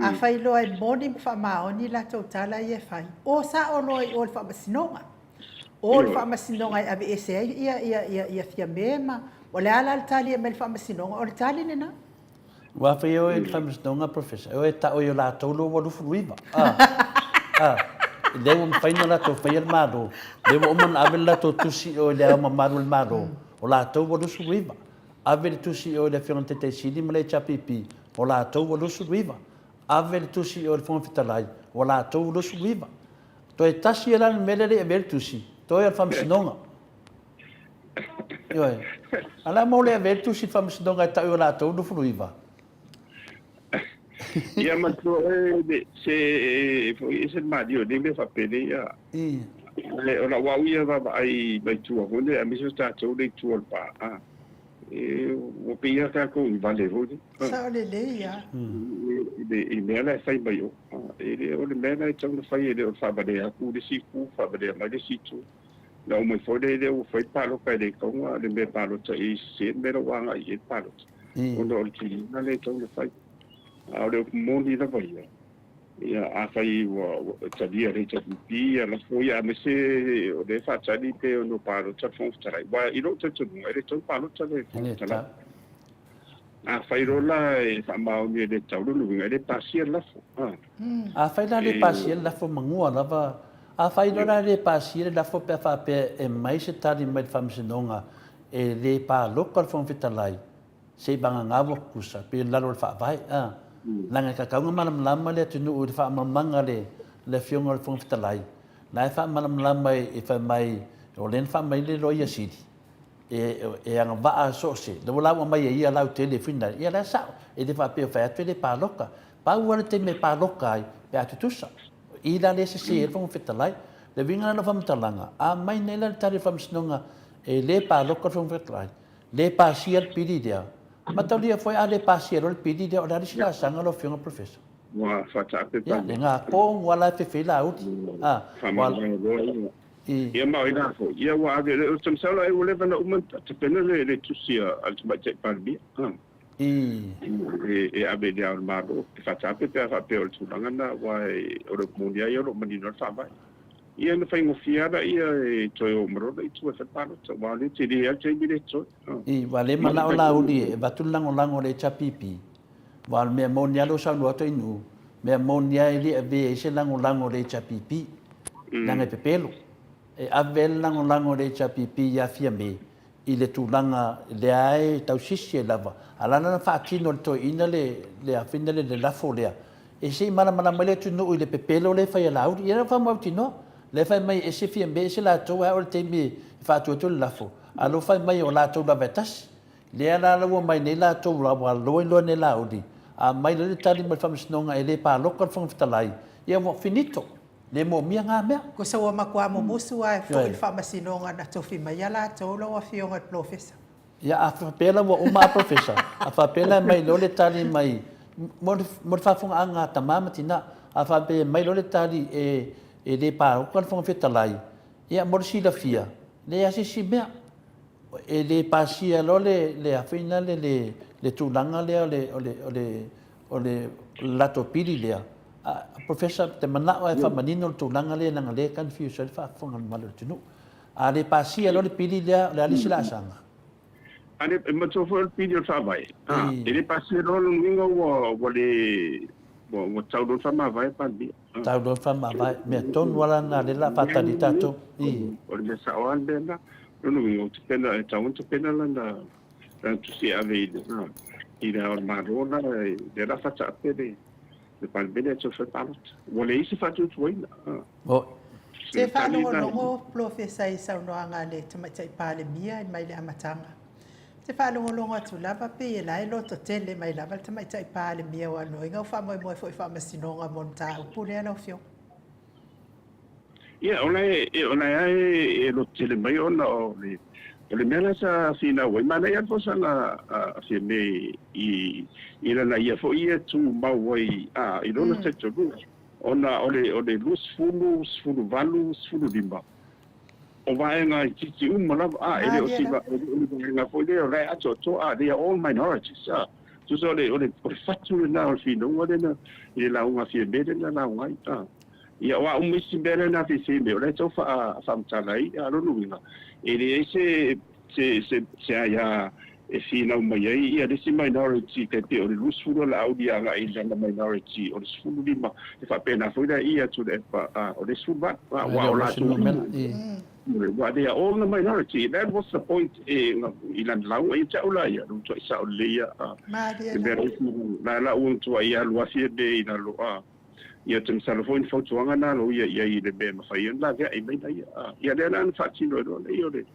Afai loa e moni ma faamaoni latou tala ia e fai, o sao loa i o le Faamasinoga. O le Faamasinoga e aveese ai ia ia ia ia Fiamē ma o le a la le tali e aumai le Faamasinoga, o le tali lena. Ua fai oe i le faamasinoga, Professor, e oe e tau i o latou lo ua 29. A, a, lea ua mafai ona latou faia le Malo, lea ua uma ona ave le latou tusi i o i le Ao Mamalu o le Malo, o latou ua 29. Ave le tusi i o i le Afioga i le Taitai Sili ma le HRPP, o latou ua 29. Ave le tusi i o i le Fofoga Fetalai, ua latou ua 29. Toe tasi la le mea lea e le i avea le tusi, toe o le faamasinoga. Ioe. A le a mo le ave ai le tusi i le faamasinoga e tau i o latou 29? Ia manatua oe le se e foi ese le malie o nei mea faapenei ia. Ae o lau au ia vaavaai mai tua foi lea aemaise o tatou lea i tua o le pa a. E ua pei lava tatou i vale foi lea. Sao lelei a. I mea la e fai mai o. E le o le mea la e tatau ona fai e le o le faavalea atu le isi itu faavalea mai le isi itu. Na oo mai foi lea ua fai le palota e le tatau ona le mea e palota i ai sese le mea la ua agai i ai le palota ona o le tulaga lea e tatau ona fai. A o le upu moni lava ia, ia afai ua talia e le HRPP ia lafo ia aemaise o lea e faatali pe ono palota le Fofoga Fetalai. Aua i lou talitonuga e le tatau ona palota le Fofoga Fetalai. Afai loa la e faamaoni e le tatau, lona uiga e le pasia le lafo. Afai la e le pasia le lafo manua lava, afai loa la e le pasia le lafo pe a faapea e aumai se tali mai le Faamasinoga e le palota le Fofoga Fetalai, se i vagana ua tutusa, pei o lalo o le Faavae, a. Leaga e tatau ona malamalama le atunuu i le faamalamalamaga a le Afioga i le Fofoga Fetalai, la e faamalamalama e fai mai o lea na faamai le Loia Sili, e agavaa so o se, lea ua aumai e ia lautele foi na, ia la e sao, e le faapea o fai atu e le palota. Pau lava le taimi e palota ai pe a tutusa. O i la lea e sese ai le Fofoga Fetalai. O le uiga la o lau faamatalaga, a aumai nei la le tali o le Faamasinoga e le palota le Fofoga Fetalai, le pasia le pili lea, mataulia foi a le pasia loa le pili lea, o le a le isi laasaga lau Afioga Professor? Ua faataape Ia, le gako ua la e fefei lauli. A, ua... Ia ma o i la foi, ia ua ave, ou te masalo ai ua leva ona uma ona tapena le tusi a le Tamaitai Palemia, e ave i le Ao o le Malo, e faataape pe a faapea o le tulaga lena, aua o le upu moni lava ia o lo o manino lava le faavae. Ia ona faigofie lava lea e toe o uma loa le itu e fai le palota, aua o lea e tele lava le taimi lea e totoe. Aua o lea e manao Laauli e avatu le lagolago a le HRPP, aua o le mea moni lava lea ua saunoa atu ai Nu'u, mea moni lava e le avea ai se lagolago a le HRPP, leaga e pepelo. E ave ai le lagolago a le HRPP ia Fiame i le tulaga lea e tausisi ai lava, a o la na faatino e le toeaina le afina le lafo lea, e se i malamalama ai le atunuu i le pepelo lea e fai e Laauli. Ia lea ua faamautinoa, lea e fai mai e ese Fiame ese latou, ae oo i le taimi e faatu atu le lafo, a o lea ua fai mai o latou lava e tasi. Lea la la ua omai nei latou ua loa iloa nei Laauli, a aumai loa le tali mai le Faamasinoga e le palota le Fofoga Fetalai, ia ua finito, le moomia na mea. Tusa ua matua mumusu lava e foi le Faamasinoga na tofi mai a latou lau Afioga i le Polofesa. Ia a faapea la ua uma a Polofesa, a faapea la e aumai loa le tali mai, mo le faafofogaaga a tama ma tina, a faapea e aumai loa le tali e le palota le Fofoga Fetalai, ia mo le silafia, leai lava se isi mea. E le pasia loa le afe ina le le tulaga lea o le o le o le o le latou pili lea. Professor, ou te manao lava e faamanino le tulaga lea leaga o lea e confuse ai le faafofoga a le mamalu o le atunuu. A le pasia loa le pili lea, o le a le isi laasaga? A le, e manatua foi o le pili o le Faavae, e le pasia loa lona uiga ua ua le ua ua tau loa le faamavae le Palemia. Tau loa le faamavae. Mea tonu lava la lena lea o le a faatali ai tatou. O le mea sao lava le mea lena. Lona uiga, ua tapena, e tatau ona tapena lana, lana tusi e ave i le, i le Ao o le Malo la, lea o le a faataape le, le Palemene e toe fai palota. Ua leai se faatuatuaina. Oi. Te faalogologo Polofesa i saunoaga a le Tamaitai Palemia mai le amataga. Te faalogologo atu lava pei e la e loto tele mai lava le Tamaitai Palemia aua loiga ua faamoemoe foi i faamasinoga mo le mataupu lea lau Afioga. Ia, o la e, o la e e loto tele mai ona o le, o le mea la sa finau ai, manaia le folasaga a Fiame i, i lana ia foi ia tumau ai, a, i lona talitonuga. Ona o le o le 20, 18, 15, o vaega itiiti uma lava, a, e le o Malie se lava. e le o ni vaega foi lea o la e atoatoa, a, they are all minorities, a. Tusa o le o le o le fatu lena o le finauga lena i le lauga a Fiamē lea na lauga ai, a. Ia, o a uma isi mea lea na fefe mai, o la e tau faa faamatala ai, a o lona uiga, e leai se se se se aia e finau mai ai ia le isi minority tai pei o le 20 o Laauli agai i lana minority o le 15, e faapena foi la i atu le epa a o le 18, Ae aua le o o se latou numera. uma aua they are all in the minority. That was the point e i lana lauga ia te au la ia, ua matuai sao lelei ia a Malie le mea lava. la la ua matuai alu afi le i lalo a Ia ou te masalo foi ni fautuaga na lou ia i ai i le mea e mafai ai ona laveai mai la ia. A, ia lea la na faatino ai loa lea o le,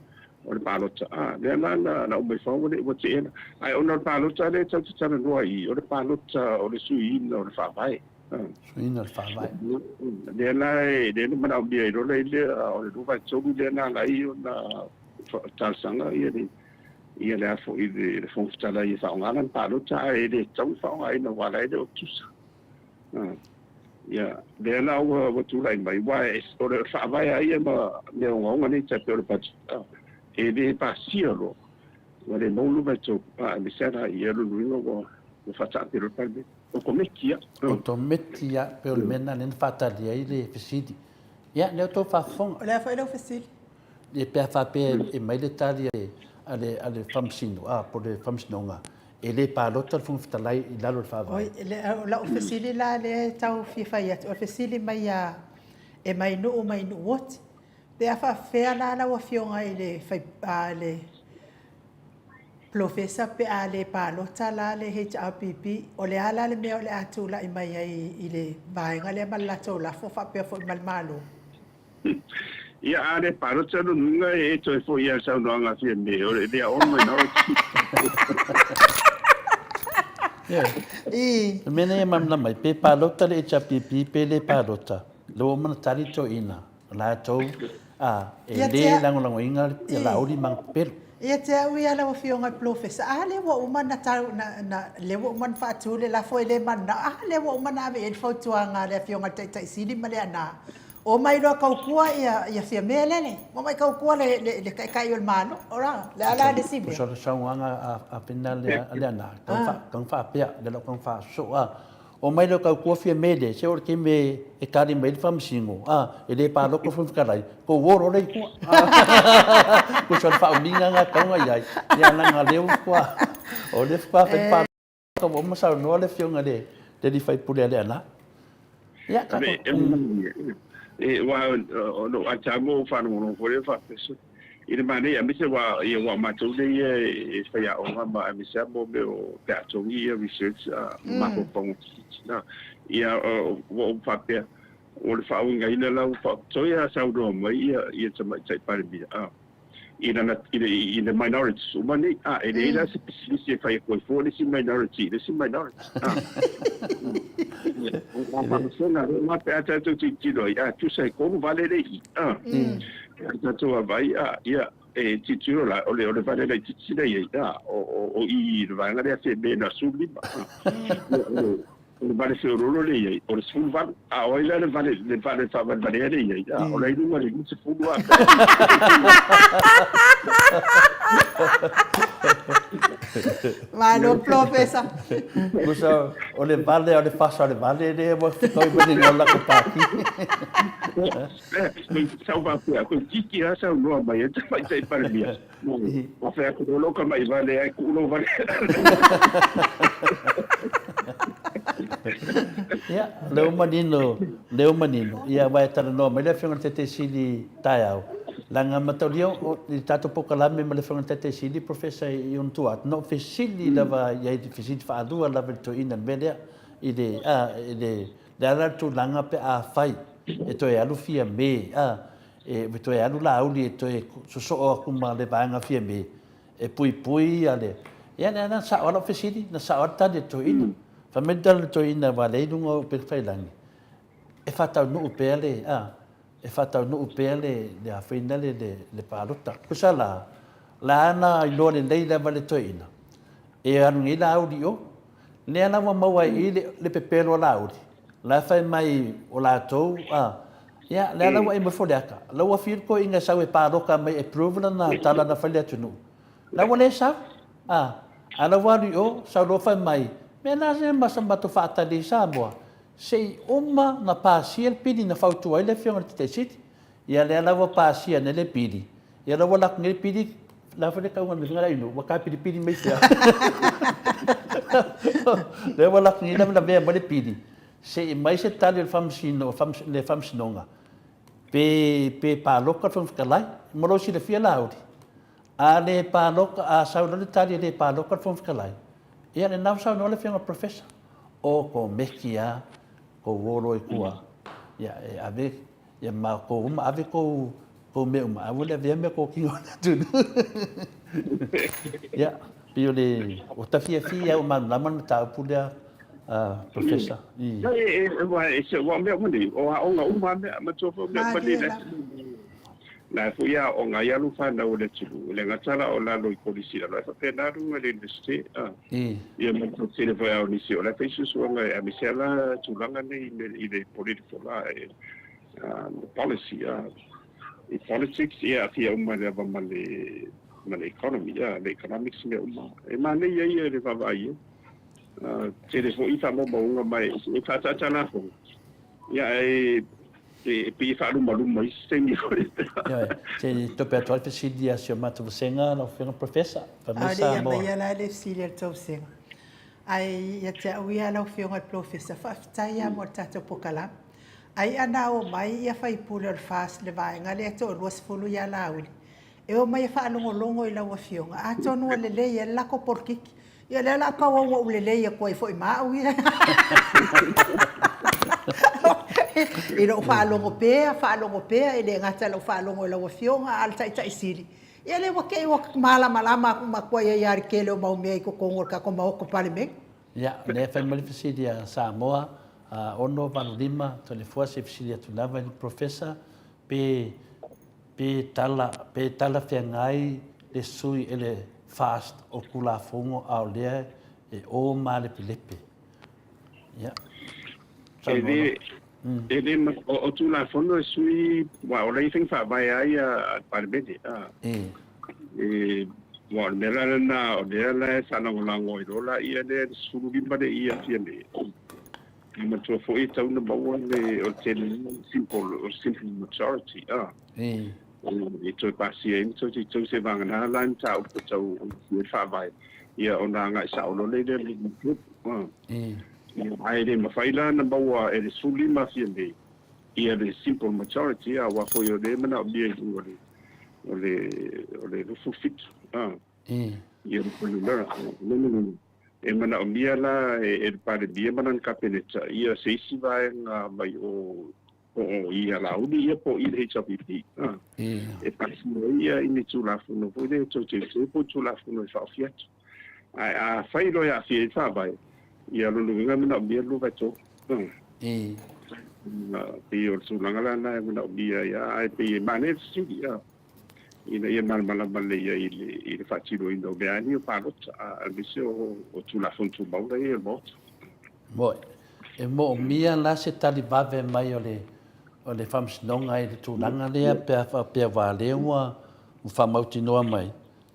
o le palota. A, lea la na, na uma ifo ua le, ua teena. Ae ona o le palota lea tatou te talanoa i i, o le palota o le suiina o le faavae. A. Suiina o le faavae. Lea la e, lea na manaomia ai loa lea, o le 2/3 lea na ala ai ona talosaga ia le, ia le a foi le, le Fofoga Fetalai e faaaoga lana palota, ae e le tatau ona faaaogaina aua o la e le o tusa. Ia, lea la ua, ua tulai mai, aua e, o le faavae lava ia ma mea ogaoga nei tai pei o le budget, e le pasia loa, ua le maua luma e tou, aemaise lava la i lona uiga ua, ua faataape loa le Palemene. O komiti lava. O komiti lava, pei o le mea lena lea na faatali ai le fesili. Ia, lea ua outou faafofoga. O le a foi lau fesili? Ia, pe a faapea e mai le tali a le, a le Faamasino, a, po o le Faamasinoga, E le palota le Fofoga Fetalai i lalo o le Faavae. Oi, o lau fesili la lea e tau fia fai atu, o le fesili mai a e mai nuu mai Nuuoti, pe a faafefea la lau afioga i le fai, a, le Polofesa pe a le palota la le HRPP, o le a la le mea o le a tulai mai ai i le vaega lea ma le latou lafo faapea foi ma le Malo? Ia, a le palota lona uiga e toe foi lava i le saunoaga a Fiame, o le they are all minority. Ioe. O le mea lea e malamalama mai, pe palota le HRPP pe le palota, lea ua uma ona tali toeaiina, o latou a, e le lagolagoina le Laauli ma Pelu. Ia te au ia lau Afioga i le Polofesa, a lea ua uma ona tau, na, na, lea ua uma ona faatu le lafo e le mananao, a lea ua uma ona ave i ai le fautuaga a le Afioga i le Taitai Sili ma le Ana, Omai loa kaukua ia ia Fiame lele. Omai kaukua le le le taitai o le Malo. Ora, le a la le isi mea. Tusa o le saunoaga a a Pena le a le Ana, tau fa tau faapea, le lau tau faasoo a. Omai loa kaukua Fiame le, se o le taimi e e tali mai ai le faamasino, a, e le palota le Fofoga Fetalai, tou o loa lea i tua. Tusa o le faaumiga lena e tatau ona i ai, ia leaga o lea ua faatoa o lea faatoa fai le palota. Ua uma saunoa le afioga i le alii faipule a Leaana. Ia, tatou... E, aua o lou ata mo faalogologo foi lea faapea i le manaia, aemaise aua ia aua o matou nei ia e faiaoga ma aemaise lava mo mea o pe a togi ia research ma mafaufauga na. Ia ua ou faapea o le faauigaina la ua faapitoa ia saunoa mai ia ia Tamaitai Palemia i lana i le i le minorities uma nei a e leai la se pisinisi e fai atu ai fua le isi minority i le isi minority a o faamasena ma pe a tatou tilotilo ai a tusa e 3 vale le i a a tatou vaavaai a ia e tilotilo la o le o le vale laitiiti lea i ai a o o o i le vaega lea Fiame na 15 a O le vale feoloolo lea e i ai, o le 18. A o ai la le vale, le vale faavalevalea lea e i ai? A, o la e i luga i le 20 lava. Malo Polofesa. Tusa o le vale, o le fasa o le vale lea ua fetau mai le igoa o le latou pati. Sa ou faapea, toeitiiti lava saunoa mai ai le Tamaitai Palemia. Ua fai atu loa lou tama'i vale ae tuu lou vale. Ia, lea ua manino, lea ua manino. Ia, aua e talanoa mai le Afioga i le Taitai Sili taeao, leaga mataulia i le tatou polokalame ma le Afioga i le Taitai Sili, Professor i ona tua atu, na ou fesili lava i ai i le fesili faalua lava i le toeaina i le mea lea, i le, a, i le, le a la le tulaga pe afai e toe alu Fiame, a, E toe alu Laauli e toe sosoo atu ma le vaega Fiame e puipui a le... Ia lea na sao lava lau fesili, na sao lava le tali a le toeaina. Fai mai le tali a le toeaina aua lea e i luga o upegatafailagi, e faataunuu pea le, a, e faataunuu pea le, le a foi lea le, le palota. Tusa la, la na iloa lelei lava e le toeaina, e alu nei Laauli i o. Lea la ua maua ai i i le, le pepelo a Laauli. La e fai mai o latou, a, ia, lea la ua e moe Foliata, la ua fiu le toeaina e sau e paloka mai e prove lana tala na fai i le atunuu. La ua le sau, a, a la ua alu i o, sau loa fai mai, mea la se ma sa matou faatali i Samoa, se i uma na pasia le pili na fautua ai le Afioga i le Taitai Sili. Ia lea la ua pasia nei le pili, ia la ua alu atu nei le pili, la foi le tauga o le mea foi lea ua tapilipili mai fea. Lea ua alu atu nei lavea mai le pili, se i mai se tali o le Faamasino, le Faamasinoga, pe, pe palota le Fofoga Fetalai. Mo lou silafia Laauli, a le palota, a sau loa le tali e le palota le Fofoga Fetalai, ia lena ua saunoa le Afioga i le Professor, okomeki lava tou o loa i tua, ia e ave Ia ma kou uma, ave kou, kou mea uma, aua le avea mea kōkino a le atunuu. Ia, pei o le, ua ta fiafia au e malamalama le mataupu lea, Professor. I. Ua mea uma nei, o aoga uma lava mea, matua foi o mea uma nei, la e foi e aoga ai alo fanau a le atunuu, e le gata la o lalo i kolisi lalo, ae faapena luga i le Universite. Ia ma le tele foi lava o nisi o la e fai suesuega aemaise lava la tulaga nei i le political la policy i politics ia aafia uma lava ma le ma le economy le economics mea uma. E manaia ia i le vaavaai i ai. Tele foi faamaumauga ma e faaataata lafoga ia ae e pei e faalumaluma i isi taimi foi. Ioe, se i tope atu ai le fesili a si o matou vasega lau Afioga Professor, fai mai Ae le i Samoa. aumaia la le fesili a le tou vasega. Ae ia te au ia lau Afioga i le Polofesa, faafetai lava mo le tatou polokalame. Ai ana omai ia faipule o le FAST le vaega lea e toa 20 ia Laauli, e omai e faalogologo i lau Afioga, atonu ua lelei ai le latou polokiki. Ia o lea o le a tauau ua ou lelei atu ai foi ma au ia. I lou faalogo pea, faalogo pea, e le gata i lou faalogo i lau Afioga, a o le Taitai Sili, ia lea ua te i ua malamalama atu ma atu ai lava i le tele o mau mea i totonu o le tatou Maota Palemene. Ia, o lea e fai mai le fesili a Samoa, 6, 8, 5, Toleafoa, se i fesili atu lava i le Professor, pe Pe tala, pe talafeagai le sui e le FAST o Tulafono a o lea e o malepelepe. Ia. E le, e le, o, o Tulafono e sui, aua o la e i ai faiga faavae lava ia a le Palemene, a. E. E, aua o le mea la lena, o lea la e faalagolago ai loa laia lea i le 15 lea i Apia nei. E matua foi e tau na maua le, o le tele simple, o le simple majority, a. E toe pasia ai ma toe teuteu se vagana la i mataupu tau le faavae, ia ona agai sao loa lea i le group, a. Ae le mafai la ona maua e le 15 afia nei ia le simple majority, a, aua foi o lea e manaomia i luga o le, o le 27, a. Ia le fuainumera. E manaomia la e le Palemia ma lana Kapeneta ia se isi vaega mai o po o i a Laauli ia po o i le HRPP e pasia ai ia i ni Tulafono foi lea e toe teuteu po o Tulafono e faaofi atu. Ae afai loa e aafia ai le Faavae, ia lona uiga e manaomia le 2/3. Pei o le tulaga la lena e manaomia ai lava, ae pei e manaia le fesili. Ina ia malamalama lelei ai i le faatinoina o mea nei o palota, aemaise o Tulafono Tumau la e i ai o le Maota. Moe. E moomia la se tali vave mai o le o le Faamasinoga i le tulaga lea pe a faapea aua o lea ua faamautinoa mai,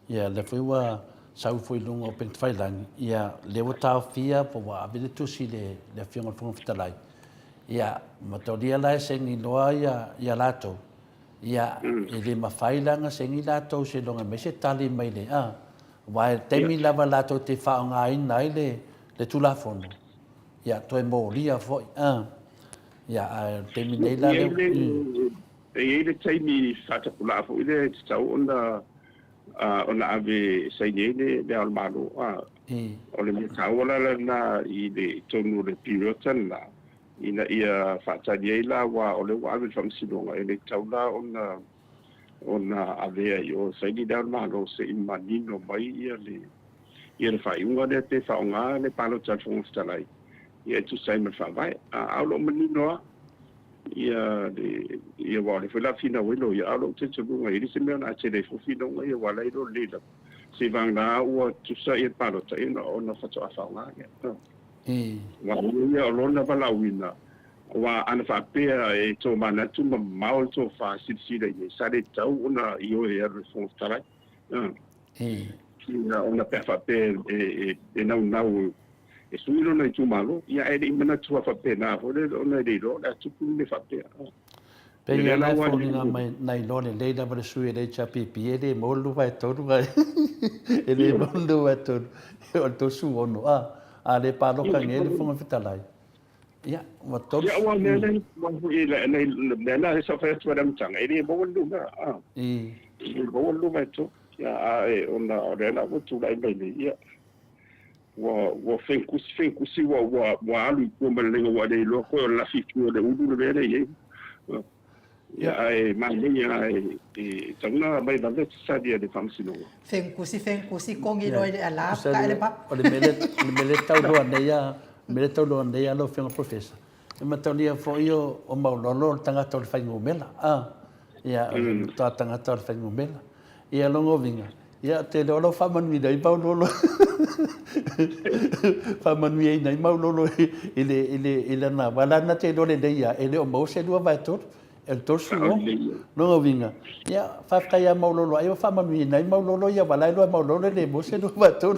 ia lea foi ua sau foi i luga o upega tafailagi, ia lea ua taofia po ua ave le tusi i le Afioga i le Fofoga Fetalai, ia mataulia la e saini loa ia latou, Ia, e le mafai la ona saini latou seiloga e aumai se tali mai le, a, aua e taimi lava latou te faaaogaina ai le, le Tulafono, ia, toe molia foi, a. Ia, a o le taimi nei la lea, mm. E i ai le taimi faatapulaa foi lea e tatau ona ona ave e saini ai le le Ao o le Malo, a. O le mea taua la lena i le i totonu o le piriota lena, ina ia faatali ai la aua o lea ua ave i le Faamasinoga, e le tatau la ona ona avea i o e fai ni leo o le Malo se i manino mai ia le ia le faaiuga lea pe faaaoga le palota a le Fofoga Fetalai ia e tusa ai ma le Faavae. A o lo o manino lava ia le ia aua o lea foi o le a finau ai loia, a o lou talitonuga e le se mea o le a tele ai fua finauga ia aua o la e iloa lelei lava seivagana ua tusa ia le palota ia ona faatoa faaaoga lea. Aua o ia o lona valaauina. Aua ana faapea e tomanatu ma mamao le tofa silasila i ai, sa le tatau ona ioe e alu i le Fofoga Fetalai. Ia, ona pe a faapea e naunau e sui lona itumalo, ia ae le i manatu lava faapena foi lele ona e le iloa o le a tupu le mea faapea. Pei ia la e foliga mai na iloa lelei lava le sui o le HRPP e le maua le 2/3 ae e le maua le 2/3 o le 36 a a le paloka nei le Fofoga Fetalai. Ia ua 3. Ia aua o le mea lea foi le mea lena sa ou fai atu ai i le amataga e le maua le numera a. E le maua le 2/3 ia ae ona o lea la ua tulai mai nei ia ua ua fenkusi fenkusi ua ua ua alu i tua ma le laina ua le iloa koe o le lafi i tua o le ulu le mea lea e i ai. Ia ae manaia e e tatau ona aumai vave se sali a le Faamasinoga. Fenkusi fenkusi kogi loa i le ala ka ele papa. O le mea le mea lea tau loa nei a le mea lea tau loa nei a lau Afioga Professor, e mataulia foi o Maulolo o le tagata o le fuainumera a. Ia o le matua tagata o le fuainumera. Ia lona uiga, ia ou te iloa o lo o faamanuiaina ai Maulolo faamanuiaina ai Maulolo i le, i le, i lana, aua la na te iloa lelei lava, e le o maua se 2/3, e le 36. Lona uiga, ia faafetai ia Maulolo ai ua faamanuiaina ai Maulolo ia, aua la e iloa e Maulolo e le maua se 2/3.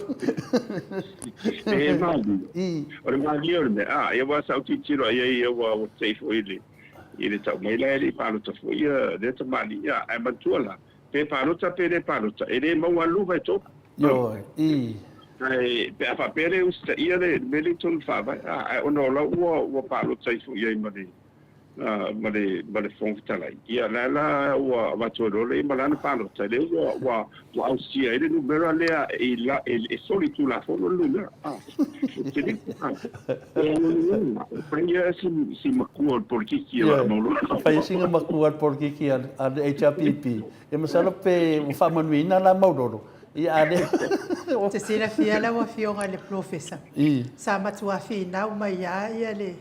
E malie, o le malie o le mea, a, ia aua sa ou tilotilo i ai ua te i foi i le, i le tau mai la e le i palota foi ia lea tamalii, ia, ae manatua la, Pe palota pe le palota, e le maua lava le 2/3. Ioe, i. Ae pe a faapea e le usitaia le mea lea i totonu o le Faavae, a, ae ona o la ua, ua palota ifo i ai ma le, ma le, ma le Fofoga Fetalai, ia la la ua avatu ai loa lea ma lana palota, lea ua, ua, ua ausia ai le numera lea e, e, e solitulafono le numera. A, ou te le, a, Fai a si makua o le polokiki a Maulolo. Fai sina makua o le polokiki a le HRPP. Ia masalo pe ua faamanuiaina la Maulolo. Ia a le. Ou te silafia lau Afioga i le Polofesa, sa matua finau mai lava ia le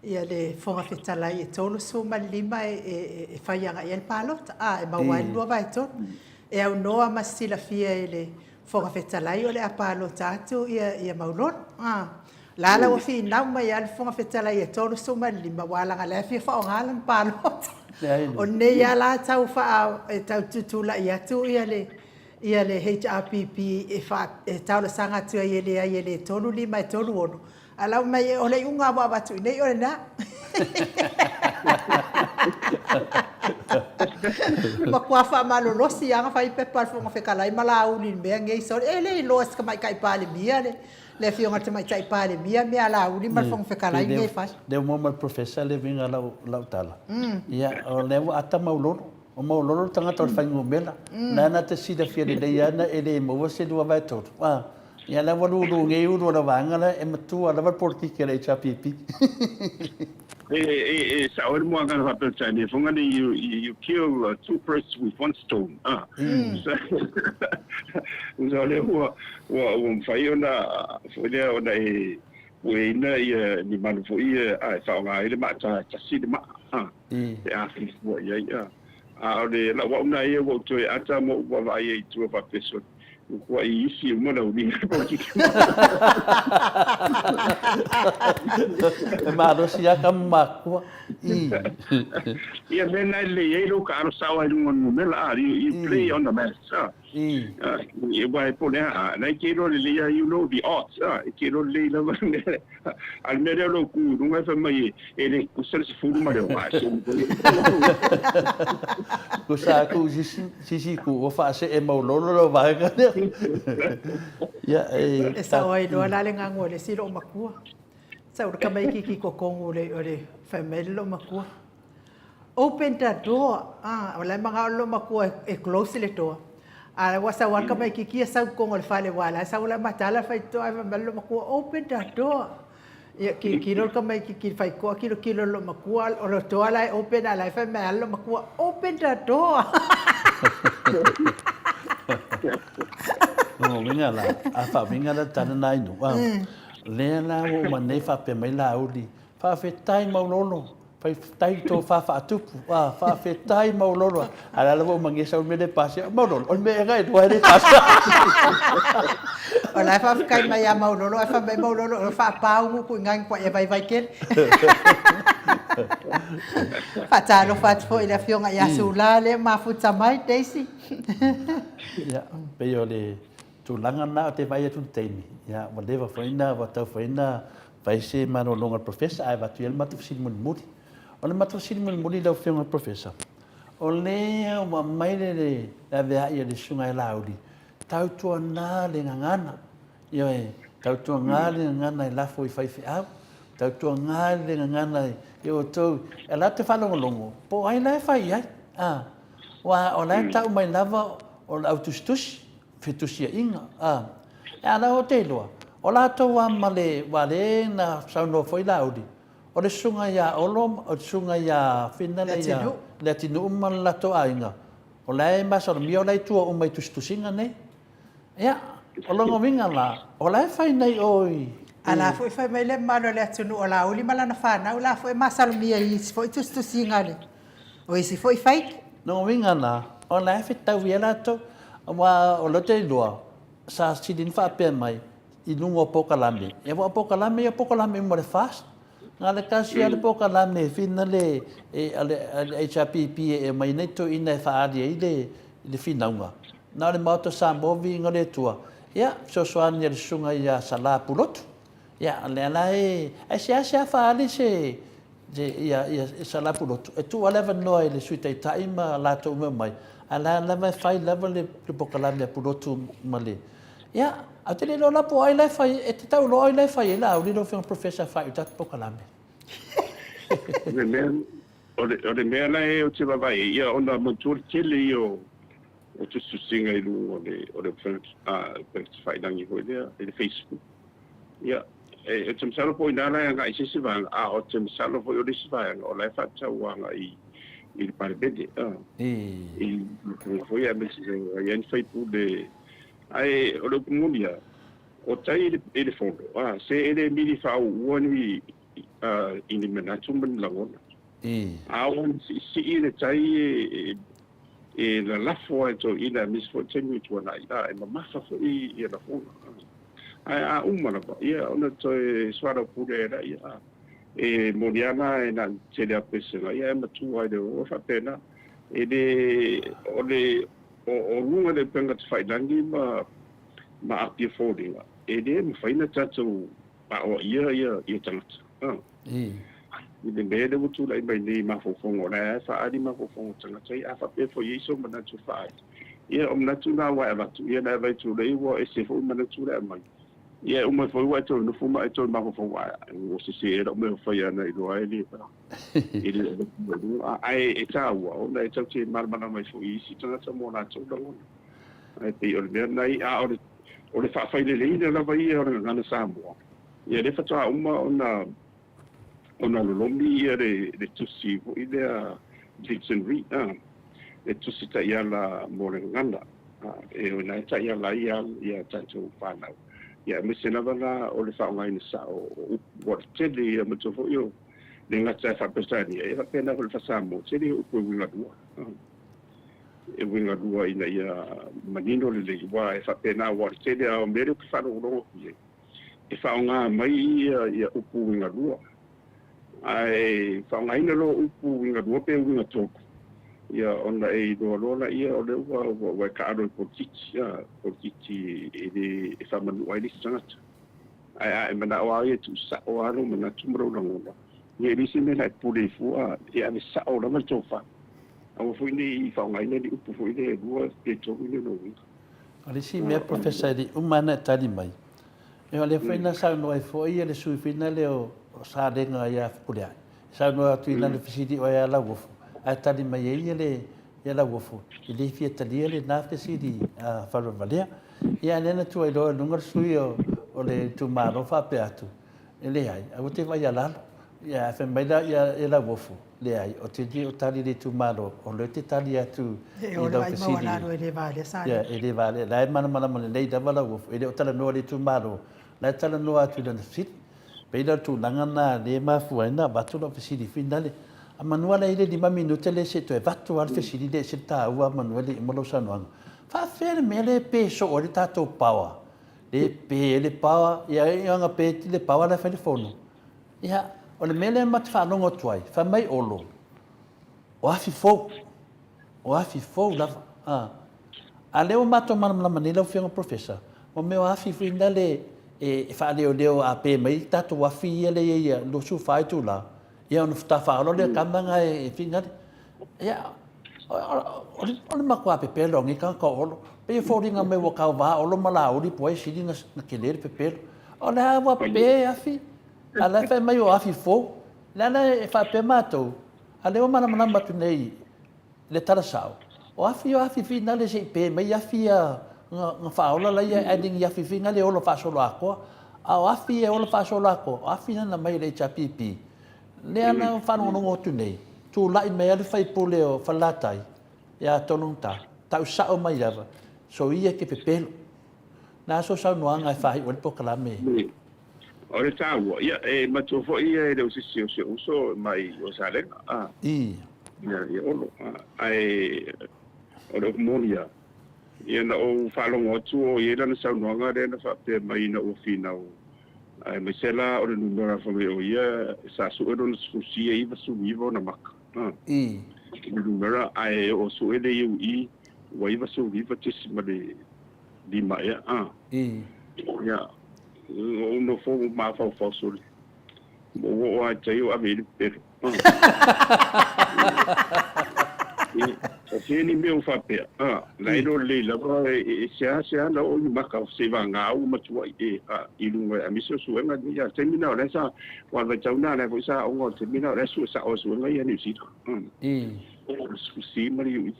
ia le Fofoga Fetalai e 35 e fai agai i ai le palota, a, e maua ai le 2/3. E aunoa ma silafia e le Fofoga Fetalai o le a palota atu ia Maulolo. A, la la ua finau mai lava le Fofoga Fetalai e 35 aua leaga o la e fia faaaoga lana palota. O lenei lava la tau faa, e tau tutulai atu ia le ia le HRPP e faa, e talosaga atu ai e leai e le 35 e 36, A lau mai e o le iuga ua avatu i nei o lena. Matua faamalolosi lava na fai pepa a le Fofoga Fetalai ma Laauli i le mea nei sole. E le iloa e se Tamaitai Palemia le le Afioga i le Tamaitai Palemia mea a Laauli ma le Fofoga Fetalai nei e fai. Lea ua maua mai le Professor le uiga o lau tala. Ia, o lea ua ata Maulolo. O Maulolo le tagata o le fuainumera. Lea na te silafia lelei lava e le maua se 2/3. Ia la ua lulu nei ulu o le vaega lea e matua lava le polokiki a le HRPP. E, e, e sao ai le moagana faa-Peretania, fo ngani you, you kill two birds with one stone. Ah. Mm. So, so lea ua, ua, ua mafai ona, foi lea ona e pueina ia ni manu foi ia, a e faaaoga ai le maata e tasi le maa. Ah. Mm. E āwhiwhua i ai. Ah. A o le lau au na ia ua ou toe ata ma ou vaavaai ai i tua faapea sole. Ua kuai isi uma lau lima polokiki. E malosi lava ka makua. I. Ia mea na e lelei ai lou kaalo sao ai luga o le numera, ah, you, you play on the maths, ah. I. Aua e po o le a, la e te iloa lelei lava, you know the odds, ah, e te iloa lelei lava le mea lea. A o le mea lea o lou tu i luga e fai mai e le tutusa le 10 ma le 6. Tusa atu i sisi itu ua faasee maulolo lau vaega lea. Ia, e... E sao ai loa la le gago a le isi loomatua. Sau le tamaititi i totonu o le, o le, fai mai le loomatua, Open the door. Ah, o la e manao le loomatua e close le door. A ua sau lava le tamaititi ia sau i totonu o le fale aua o la e sau la mataala le faitotoa ae fai mai le loomatua, Open the door. Ia, tilotilo le tamaititi i le faitotoa, tilotilo i le loomatua, o le door la e open a o la e fai mai lava le loomatua, Open the door. Lona uiga la, a faauiga la le tala lena i nuu, lea la ua uma nei faapea mai Laauli, faafetai Maulolo, faafetai i tofa faatupu, faafetai Maulolo. A o le a la ua uma nei sau le mea lea e pasia, Maulolo, o le mea ea lena e lua ai le pasia. O la e faafetai mai ia Maulolo ae fai mai Maulolo, o le faapāugu tuuina atu ai e vaivai tele. Faatalofa atu foi i le Afioga ia Sula lea e mafuta mai, Daisy. Ia, pei o le tulaga lena ou te vaai atu i le taimi, ia, ua leva foi na, ua tau foi na fai se malologa a le Professor ae avatu ia le matou fesili mulimuli. O le matou fesili mulimuli lau Afioga i le Professor, o lea ua aumai le aveai a le Susuga ia Laauli, tautuana le gagana, Ioe, tautuaga le gagana e lafo i faifeau, tautuaga le gagana i outou, e la te faalogologo, po o ai la e fai i ai. A, aua o la e tau mai lava o le au tusitusi, fetusiaiga. A, e a la ou te iloa, o latou lava ma le, aua o lea na saunoa foi Laauli, o le susuga ia Olo, o le susuga ia Fina ia Leatinuu ma le latou aiga, o la e masalomia o la e i tua uma i tusitusiga nei. Ia, o lona uiga la, o la e fai nei o i... A la foi fai mai le mamalu o le atunuu o Laauli ma lana fanau la foi e masalomia i isi foi tusitusiga a le, o isi foi faili. Lona uiga la, o la e fetaui ai latou, aua o lea ou te iloa, sa sili ona faapea mai i luga o polokalame, ia aua o polokalame ia o polokalame uma a le FAST. Na o le tasi lava le polokalame e finale a le HRPP e aumai nei toeaiina e faaali ai le finauga, na o le Maota o Samoa viiga o le Atua, ia, fesoasoani a le Susuga ia Sala Pulotu. Ia, o lea la e, ae seasea faaali se, ia, ia Sala Pulotu, e tuu lava le avanoa i le Sui Taitai ma latou uma e omai, a o la lava e fai lava le polokalame a Pulotu ma le, ia, ae ou te le iloa la po o ai la e fai, e te tau iloa o ai la e fai ai Laauli lau Afioga i le Professor e faaiu tatou polokalame. O le mea la e ou te vaavaai ai, ia ona manatua le tele ia o tusitusiga i luga o le o le upega tafailagi foi lea i le Facebook. Ia, e, ou te masalo po o ina la e agai i se isi vaega, a ou te masalo foi o le isi vaega o la e faatatau agai i le Palemene, i tulaga foi ia aemaise e i ai ni faipule. Ae o le upu moni lava, o tai i le Fono, se e le mili faaūūa ni i ni manatu ma ni lagona. A oo ina siisii le tai e lalafo lava e toeaiina aemaise foi le taimi ua tuanai, a e mamafa foi ia lafoga. Ae a uma lava, ia ona toe soalaupule ai lea, a e moni lava la e na o le tele lava o pesega, ia ae matua lava i le o, e faapena. E le, o le, o luga i le upega tafailagi ma Apia Foliga, e le mafai ona tatou aoaia ia tagata. I le mea lea ua tulai mai nei i mafaufauga, o la e faaali mafaufauga o tagata ia. A faapea foi e i ai sou manatu e faaali, ia o manatu na ua e avatu, ia na e vaai atu lea ua ese foi manatu la e aumai. Ia e uma ai foi ua e toe nofo ma e toe mafaufau, a ua sese ea lau mea ua fai ana iloa e le e le avatu mai luga. Ae e taua ona e tatou te malamalama ai foi i isi tagata ma o latou lagona. Ae pei o le mea lena ia, a o le O le faafaileleina lava ia o le gagana Samoa, ia lea faatoa uma ona ona lolomi ia le le tusi foi lea dictionary a, le tusi taiala mo le gagana a, e o ina e taiala ai ia ia tatou fanau. Ia aemaise lava la o le faaaogaina sao o upu ua tele ia manatua foi o le gata e faa-Peretania ia faapena foi le faa-Samoa, tele ia upu e uiga lua. E uiga lua ina ia manino lelei, aua e faapena, aua o le tele lava o mea lea ou te faalogologo atu i ai, e faaaoga mai ia upu uiga lua. Ae faaaogaina loa upu uiga lua pe uiga tolu, ia ona e iloa loa laia o lea ua ua e taalo i le polokiki, a, polokiki e le e faamanua ai le isi tagata. Ae a e manao lava ia e tuusao lava lou manatu ma lou lagona, ia e leai se mea o le a e pule ai fua, e ave sao lava le tofa. Aua foi ne i faaaogaina ni upu foi lea e lua pe tolu ni ona uiga. O le isi mea Professor e le i uma lava ona e tali mai, o lea foi na saunoa ai foi le sui usufono foi lea o Salega ia Fepuleai, saunoa atu i lana fesili o ia Lauofo, ae tali mai ai le ia Lauofo, e le fia talia lena fesili faalavelave. Ia a o lea na tuu ai loa i luga le sui o le itumalo faapea atu, E leai, aua te vaai a lalo. Ia, ae fai mai la ia Lauofo, Leai, ou te le o tali i le itumalo, o lea ou te tali atu i lau fesili. E le valea Salega. Ia, e le valea. La e malamalama lelei lava Lauofo, e le o talanoa i le itumalo, la e talanoa atu i lana fesili. Pei la o le tulaga lena lea e mafua ai ona avatu lau fesili finale. A manua la e i ai le lima minute lea se i toe avatu lava le fesili lea e ese le taua manua e le i uma lau saunoaga. Faafefea le mea lea e pe soo ai le tatou power? E pe ai le power, ia ana pe le power la e fai le fono. Ia, O le mea lea ma te faalogo atu ai, fai mai Olo, o afi fou, o afi fou lava. A, a lea ua matou malamalama nei lau Afioga Professor, mo mea o afi foi na le e faaleoleo a pe mai tatou afi ia lea i ai 24 itula, ia ona faatoa faaola lea o tama na e finale. Ia, o le matua pepelo a nei tagata o Olo. Pei e foliga mai ua tauva Olo ma Laauli po o ai e sili ona tele le pepelo. O le a ua pe afi, a o la e fai mai o afi fou. O le ala e faapea matou, a o lea ua malamalama atu nei i le tala sao, o afi o afi finale se i pe mai afi ia ona faaola laia ae le ni afi finale e ola faasoloatoa. A o afi e ola faasoloatoa, o afi na na mai le HRPP. Lea na ou faalogologo atu nei, tulai mai lava le sui usufono o Falelatai ia Tologata, tau sao mai lava, soia e te pepelo. O le a sou saunoaga e faaiu ai le polokalame? O le taua, ia, e matua foi ia e le o se isi o si ou uso mai o Salega, a. I. Ia, ia Olo, a. Ae o le upu moni lava, ia na ou faalogo atu o i ai lana saunoaga lea na faapea mai ina ua finau Aemaise la o le numera fai mai o ia sa sue lona 10C e 99 ona maka. I. Le numera ae oo sue le UE ua 99.5 ea. I. Ia, ou nofo mafaufau sole. Ua ou oo lava i tai o ave i ai le pepelo. O fea ni mea ua faapea, la e iloa lelei lava e seasea ona oo ni maka seivagana ua matuai i luga aemaise o suega nei. A o le taimi lena o lea sa, aua o le vaitau lena o lea foi sa aoga o le taimi lena o lea e sue sao e suega ia Niu Sila. O le C ma le UE.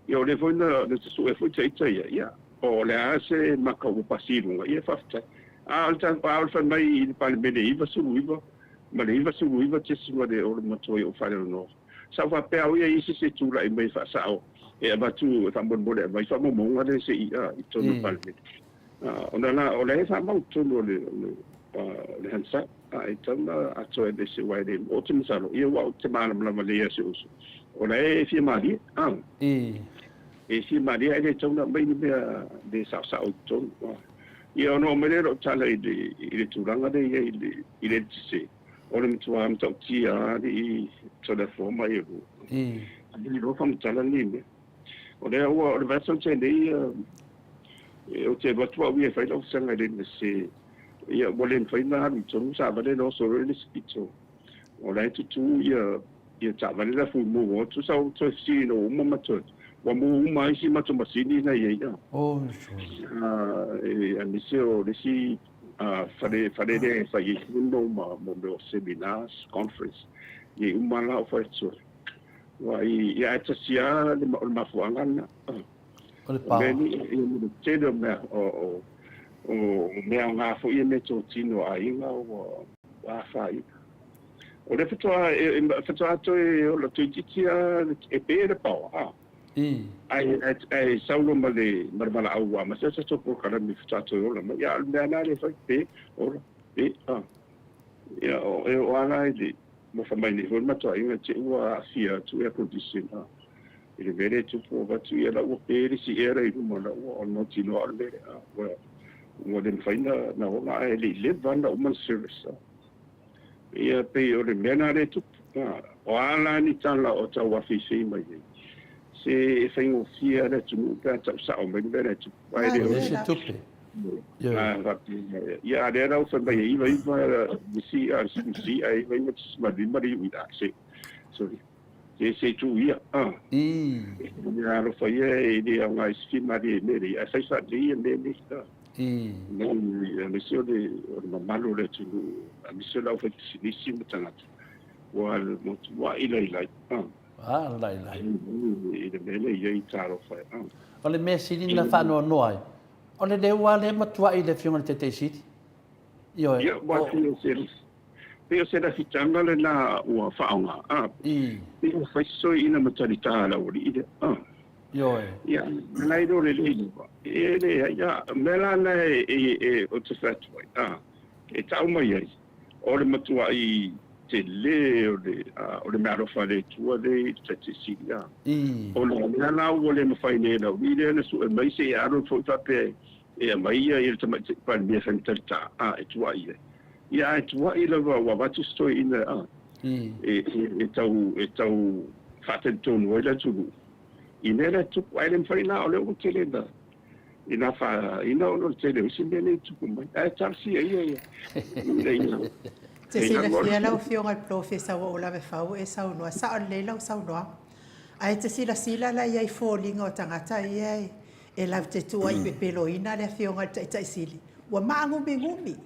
Ia o lea foi na sue foi ita ia, ia o le a se maka ua pasi i luga, ia faafetai. A o le fai mai i le Palemene e 99 ma le 99 tesi ma le olomatua i ou faaleonoa. Sa ou faapea au ia i isi se tulai mai e faasao e avatu e faamolemole e aumai faamaumauga lea se i i totonu o le Palemene. Ona la o la e faamau i totonu o le o le Hansard e tatau ona atoa e le aua e le ou te masalo ia aua ou te malamalama lelei lava i si ou uso o la e fia malie e fia malie ae le tatau ona aumai ni mea le saosao i totonu. Ia ona oo mai lea o lau tala i le tulaga lea e i ai i le eletise, o le matua matautia lava alii Toleafoa ma e lua. E le iloa faamatala lenei mea. O lea ua, o le vaiaso na tea nei, ou te alu atu au ia e fai lau vasega i le Iunivesite, ia ua le mafai ona alu i totonu taavale na oso loa i le isi pito. O la e tutū ia taavale la fui mu atu sa ou toe fesili ina ua uma matou ua mu uma ai isi matou masini na i ai aemaise o le isi fale fale lea e fai ai fono ma mo mea o seminars conference ia i uma la o faletue aua i ia ae tasi lava le o le mafuaaga lena. O le O mea nei ia ma le tele o mea o o mea aoga foi ia meatotino a aiga ua afaina. O lea faatoa faatoa toe ola toeitiiti lava e pe le paoa a. Ae ae sau loa ma le ma le valaau ua amata se tatou polokalame faatoa toe ola mai. A o le mea lena lea e fai, pe, ola, pe, a. Ia o e oo lava la i le ua fai mai nei foi le matou aiga te i ua aafia atu air condition a i le mea lea e tupu avatu ia la ua pe le isi air i luma la ua on mautinoa o le mea lea a ua ua le mafai na ola ae le i leva ona uma le service a. Ia pei o le mea lena lea e tupu. O a la ni tala o tau afeifei mai ai, se e faigofie lava le atunuu pe a tau sao mai le mea lea e tupu. Ae le o se tupe. Ia, a lea la ua fai mai e 99 misi a misi ae 99.5 le iu i se sorry. Se se tu ia. Ia alofa ia e le aoga i se fimalie i mea nei, ae fai faalelei ia mea nei. Moni, aemaise o le mamalu o le atunuu, aemaise o le aufaipisinisi ma tagata, ua matuai lailai. Lailai. I le mea lea e i ai talofa e. O le mea sili na faanoanoa ai, o le leo lava lea e matuai i le Afioga i le Taitai Sili. Ioe. Ia, aua pei o se lafitaga lena ua faaaoga. Pei ua fai se soiina matalita a le aualii lea. Ioe. Ia, na iloa lelei lava. E leai, a, o le mea la lena e, ou te fai atu ai, a, e tau mai ai, o le matuai tele o le, o le meaalofa a le Atua lea i le Taitai Sili, a. O le mea la ua le mafai nei e le aualii lea ona sue mai se i alu foi faapea e aumai ia le Tamaitai Palemia e fai ma talita, a, e tuuai ai. Ia ae tuai lava ua avatu se toeaina e e tau e tau faatalitonu ai le atunuu i mea la e tupu, ae le mafai la o lea ua tele ina ina afaina ona o le tele o isi mea nei e tupu mai. Ae talosia ia ia ina ia Te silafia lau Afioga i le Polofesa ua ou lave fau ua e saunoa, sao lelei lau saunoaga. Ae te silasila la i ai i foliga o tagata ia e latou te tuuai pepeloina le Afioga i le Taitai Sili, ua maagumigumi.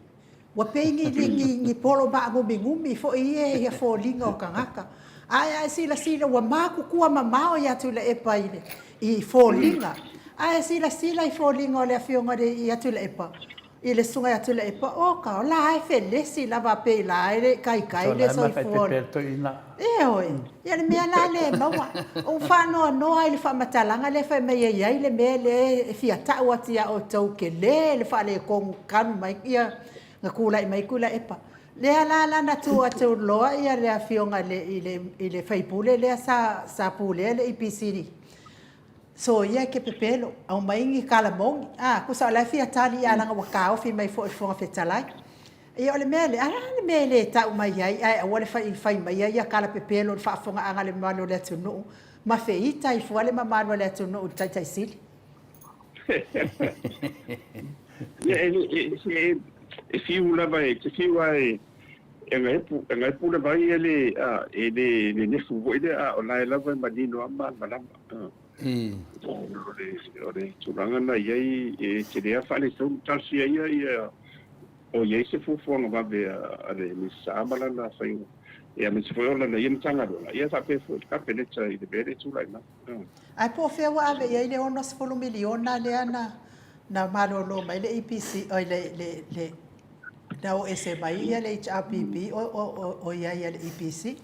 Ua pei ni, ni, ni, ni polo maagumigumi foi ia ia foliga o tagata. Ae a e silasila ua matutua mamao ia Tuilaepa i, le, i foliga. Ae silasila i foliga o le Afioga ia Tuilaepa, i le Susuga ia Tuilaepa, oka, o la e felesi lava pei la e le i kaikai le soifua. Ioe, ia le mea la lea e maua. Ua ou faanoanoa i le faamatalaga lea fai mai e i ai le mea lea e fia tau atu ia outou tele le faaletonu talu mai ia na tulai mai Tuilaepa. Lea la la na tu atu loa ia le afioga i le i le i le sui usufono lea sa sa pulea le APC Soia e te pepelo, aumai ni tala moni. A, tusa o la e fia tali ae leaga ua taofi mai foi e le Fofoga Fetalai. Ia o le mea lea, a le mea e le tau mai ai ae aua le fai, fai maia ia tala pepelo i le faafofogaaga a le mamalu o le atunuu ma feita ai fua le mamalu o le atunuu i le Taitai Sili. Ia, e, e, e, e fiu lava, e te fiu lava e, e gaepu, e gaepu le vai e le, a, e le nenefu foi lea, a o la e lava e manino lava ma malamalama. O le, o le tulaga na i ai, e tele lava faaletonu. Talosia ia, ia, o i ai se fuafuaga vave a le Minisita ma lana faiga, ia aemaise foi o lana ia Matagaluega, ia faapea foi le Kapeneta i le mea lea e tulai mai. Ae po o fea ua ave i ai le $60 miliona lea na na malolo mai le EPC, oi le, le, le, na o ese mai ia le HRPP o, o, o, o i ai ia le EPC.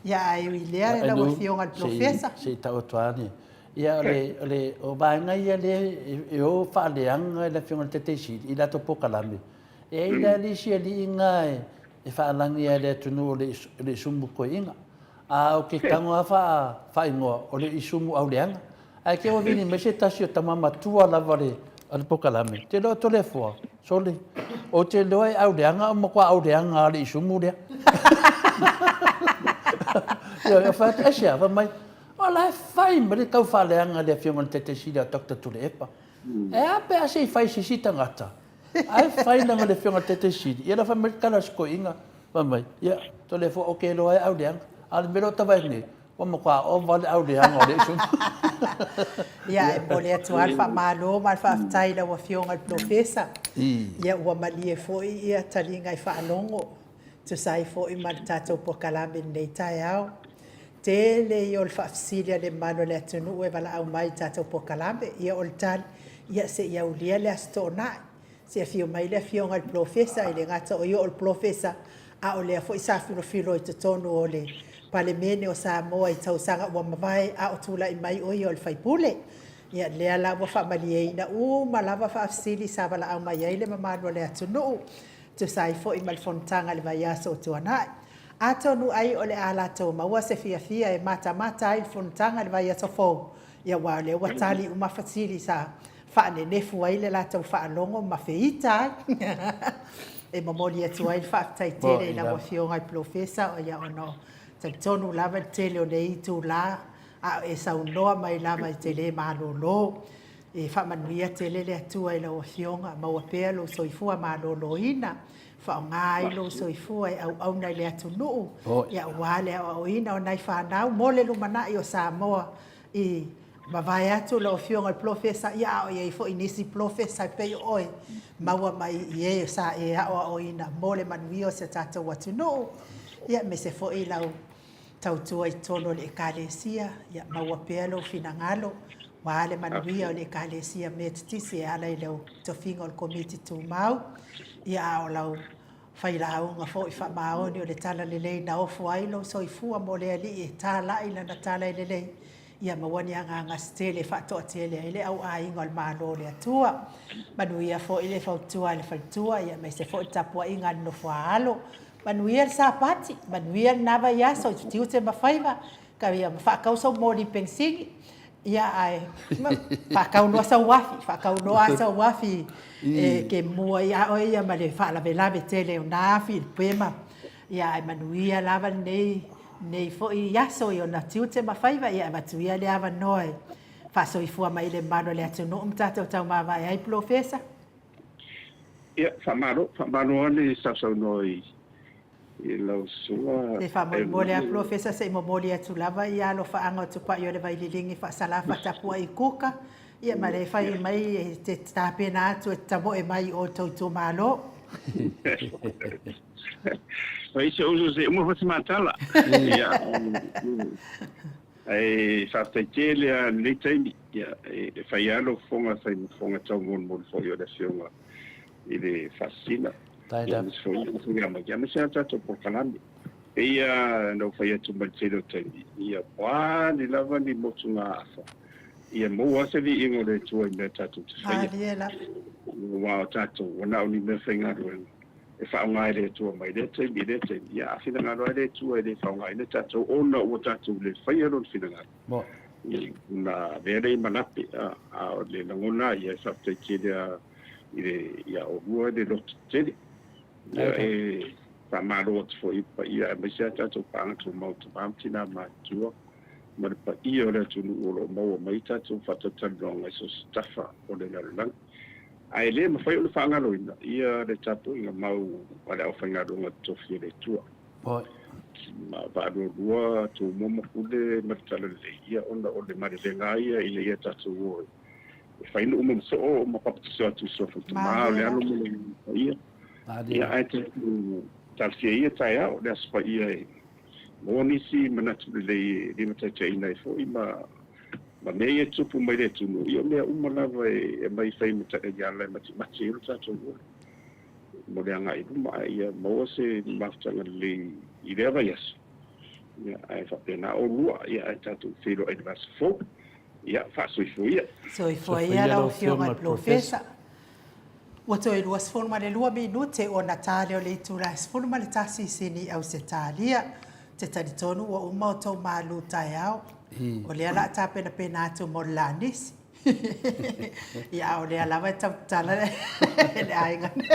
Ia ae ui lea lau Afioga i le Polofesa. Se i tau atu lava Ia, o le, o le, o vaega ia lea e o faaleaga e le Afioga i le Taitai Sili i latou polokalame, e i ai la le isi alii na e faalagi lava e le atunuu o le, o le isumu toeaina. A o ke tago lava faa, faaigoa, o le isumu auleaga. Ae te ua vili mai se tasi o tama matua lava o le, o le polokalame, te iloa o Toleafoa, sole, ou te iloa e auleaga o matua auleaga lava le isumu lea. Ioe, o fai atu, aisea? Fai mai, O la e fai mai le taufaaleaga a le Afioga i le Taitai Sili a Doctor Tuilaepa. E a pe a se i fai e se isi tagata, ae fai leaga le Afioga i le Taitai Sili, ia la fai mai le tala a si toeaina, fai mai, ia, Toleafoa, ou te iloa e auleaga, a o le mea lea ou te vaai atu nei, ua matua ova le auleaga o lea isumu. Ia, e momoli atu lava le faamalo ma le faafetai i lau Afioga i le Polofesa. Ia, ua malie foi ia taliga i faalogo tusa ai foi ma le tatou polokalame i lenei taeao. Tele ia o le faafesili a le mamalu o le atunuu e valaau mai i tatou polokalame. Ia o le tali, ia se i aulia le Aso Toonai, se i afio mai le Afioga i le Polofesa, e le gata o ia o le Polofesa, a o lea foi sa filofilo i totonu o le Palemene o Samoa i tausaga ua mavae a o tulai mai o ia o le sui usufono. Ia lea la ua faamalieina uma lava faafesili sa valaau mai ai le mamalu o le atunuu. Tusa ai foi ma le fonotaga i le vaiaso ua tuanai. Atonu ai o le a latou maua se fiafia e matamata ai le fonotaga i le vaiaso fou, ia aua o lea ua tali uma fesili sa faanenefu ai le latou faalogo ma feita ai. E momoli atu ai le faafetai tele i lau Afioga i le Polofesa, ia ona o talitonu lava i le tele o nei itula a o e saunoa mai lava e te le malolo. E faamanuia tele le Atua i lau Afioga, maua pea lou soifua maloloina, faaaoga ai lou soifua e auauna i le atunuu, ia aua le aoaoina o nai fanau mo le lumanai o Samoa i mavae atu lau Afioga i le Polofesa, ia a o i ai foi nisi Polofesa e pei o oe, maua mai i e sa e aoaoina mo le manuia o si o tatou atunuu, ia aemaise foi lau tautua i totonu o le Ekalesia, ia maua pea lou finagalo, aua le manuia o le Ekalesia Metotisi e ala i lau tofiga o le Komiti Tumau, ia a o lau failauga foi faamaoni o le Talalelei na ofo ai lou soifua mo le Alii e talai lana tala e lelei, ia maua ni agaga se tele e faatoatele ai le au aiga o le Malo o le Atua. Manuia foi le fautua a le faletua, ia aemaise foi le tapuaiga a le nofo-a-alo. Manuia le Sapati, manuia lena vaiaso i tiute ma faiva, ia ma faatau sou moli penisini. Ia ae faatau loa sau afi, faatau loa sau afi e te mua ia oe ia ma le faalavelave tele o na afi i le pema. Ia ae manuia lava lenei nei foi aso i ona tiute ma faiva, ia e avatu ia le avanoa e faasoifua mai i le mamalu o le atunuu ma tatou taumavae ai Polofesa. Ia, faamalo, faamalo lava le sausaunoa i i lau susuga. Se faamolemole lava Polofesa se i momoli atu lava ia alofaaga o Tupai o le Vaililigi faasalafa tapuai i Kuka, ia ma le fai mai e te tapena atu e te tamoe mai i outou itumalo. Fai si ou uso se i uma foi se matala. Ia, ae faafetai tele lava i lenei taimi. Ia, e fai lava lou fofoga e fai ma fofoga taumolimoli foi o le Afioga i le Faasisina. Ia, aemaise foi o le faigamai, aemaise lava le tatou polokalame. E pei lava ona ou fai atu mai le tele o taimi, ia po a ni lava ni motugaafa, ia maua lava se viiga o le Atua i mea tatou te faia. Malie lava. Aua o tatou, ua na o ni mea faigaluega e faaaoga e le Atua mai lea taimi i lea taimi. Ia, a finagalo lava le Atua e le faaaogaina tatou ona ua tatou le faia Lona finagalo, ia, ona avea lea i malape. A o le lagona lava ia, e faafetai tele lava i le, ia oulua i le loto tele. Ia, e faamalo atu foi i le paia aemaise a tatou paaga tumau, tama ma tina matutua ma le paia o le atunuu o lo o maua mai tatou faatalatalanoaga i so o se tafa o le lalolagi. Ae le mafai ona faagaloina ia le tapuaiga mau a le aufaigaluega totofi a le Atua. Ma vaalualua Tumua ma Pule ma le Talalelei, ia ona o le malelega ia ina ia tatou o e fai nuu ma soo ma papatiso atu i suafa o Tama, o le Alo ma le Paia. Ia ae tatou talosia ia taeao le Aso Paia e maua nisi manatu lelei e limataitaiina ai foi ma ma mea ia e tupu mai le atunuu, ia o mea uma lava e aumai e fai ma taiala e matimati ai lo tatou ola mo le agai i luma, ae ia maua se mafutaga lelei i lea vaiaso, ia, ae faapena oulua, ia, ae tatou feiloai i le vaiaso fou. Ia, faasoifua ia. Soifua ia lau Afioga i le Polofesa. Ua toe 22 minute ona ta lea o le itula e 11 i Sini, Ausetalia. Ou te talitonu ua uma outou malu taeao. O lea o le a tapenapena atu mo le lanisi. Ia, a o lea lava e tau tatala le aiga nei.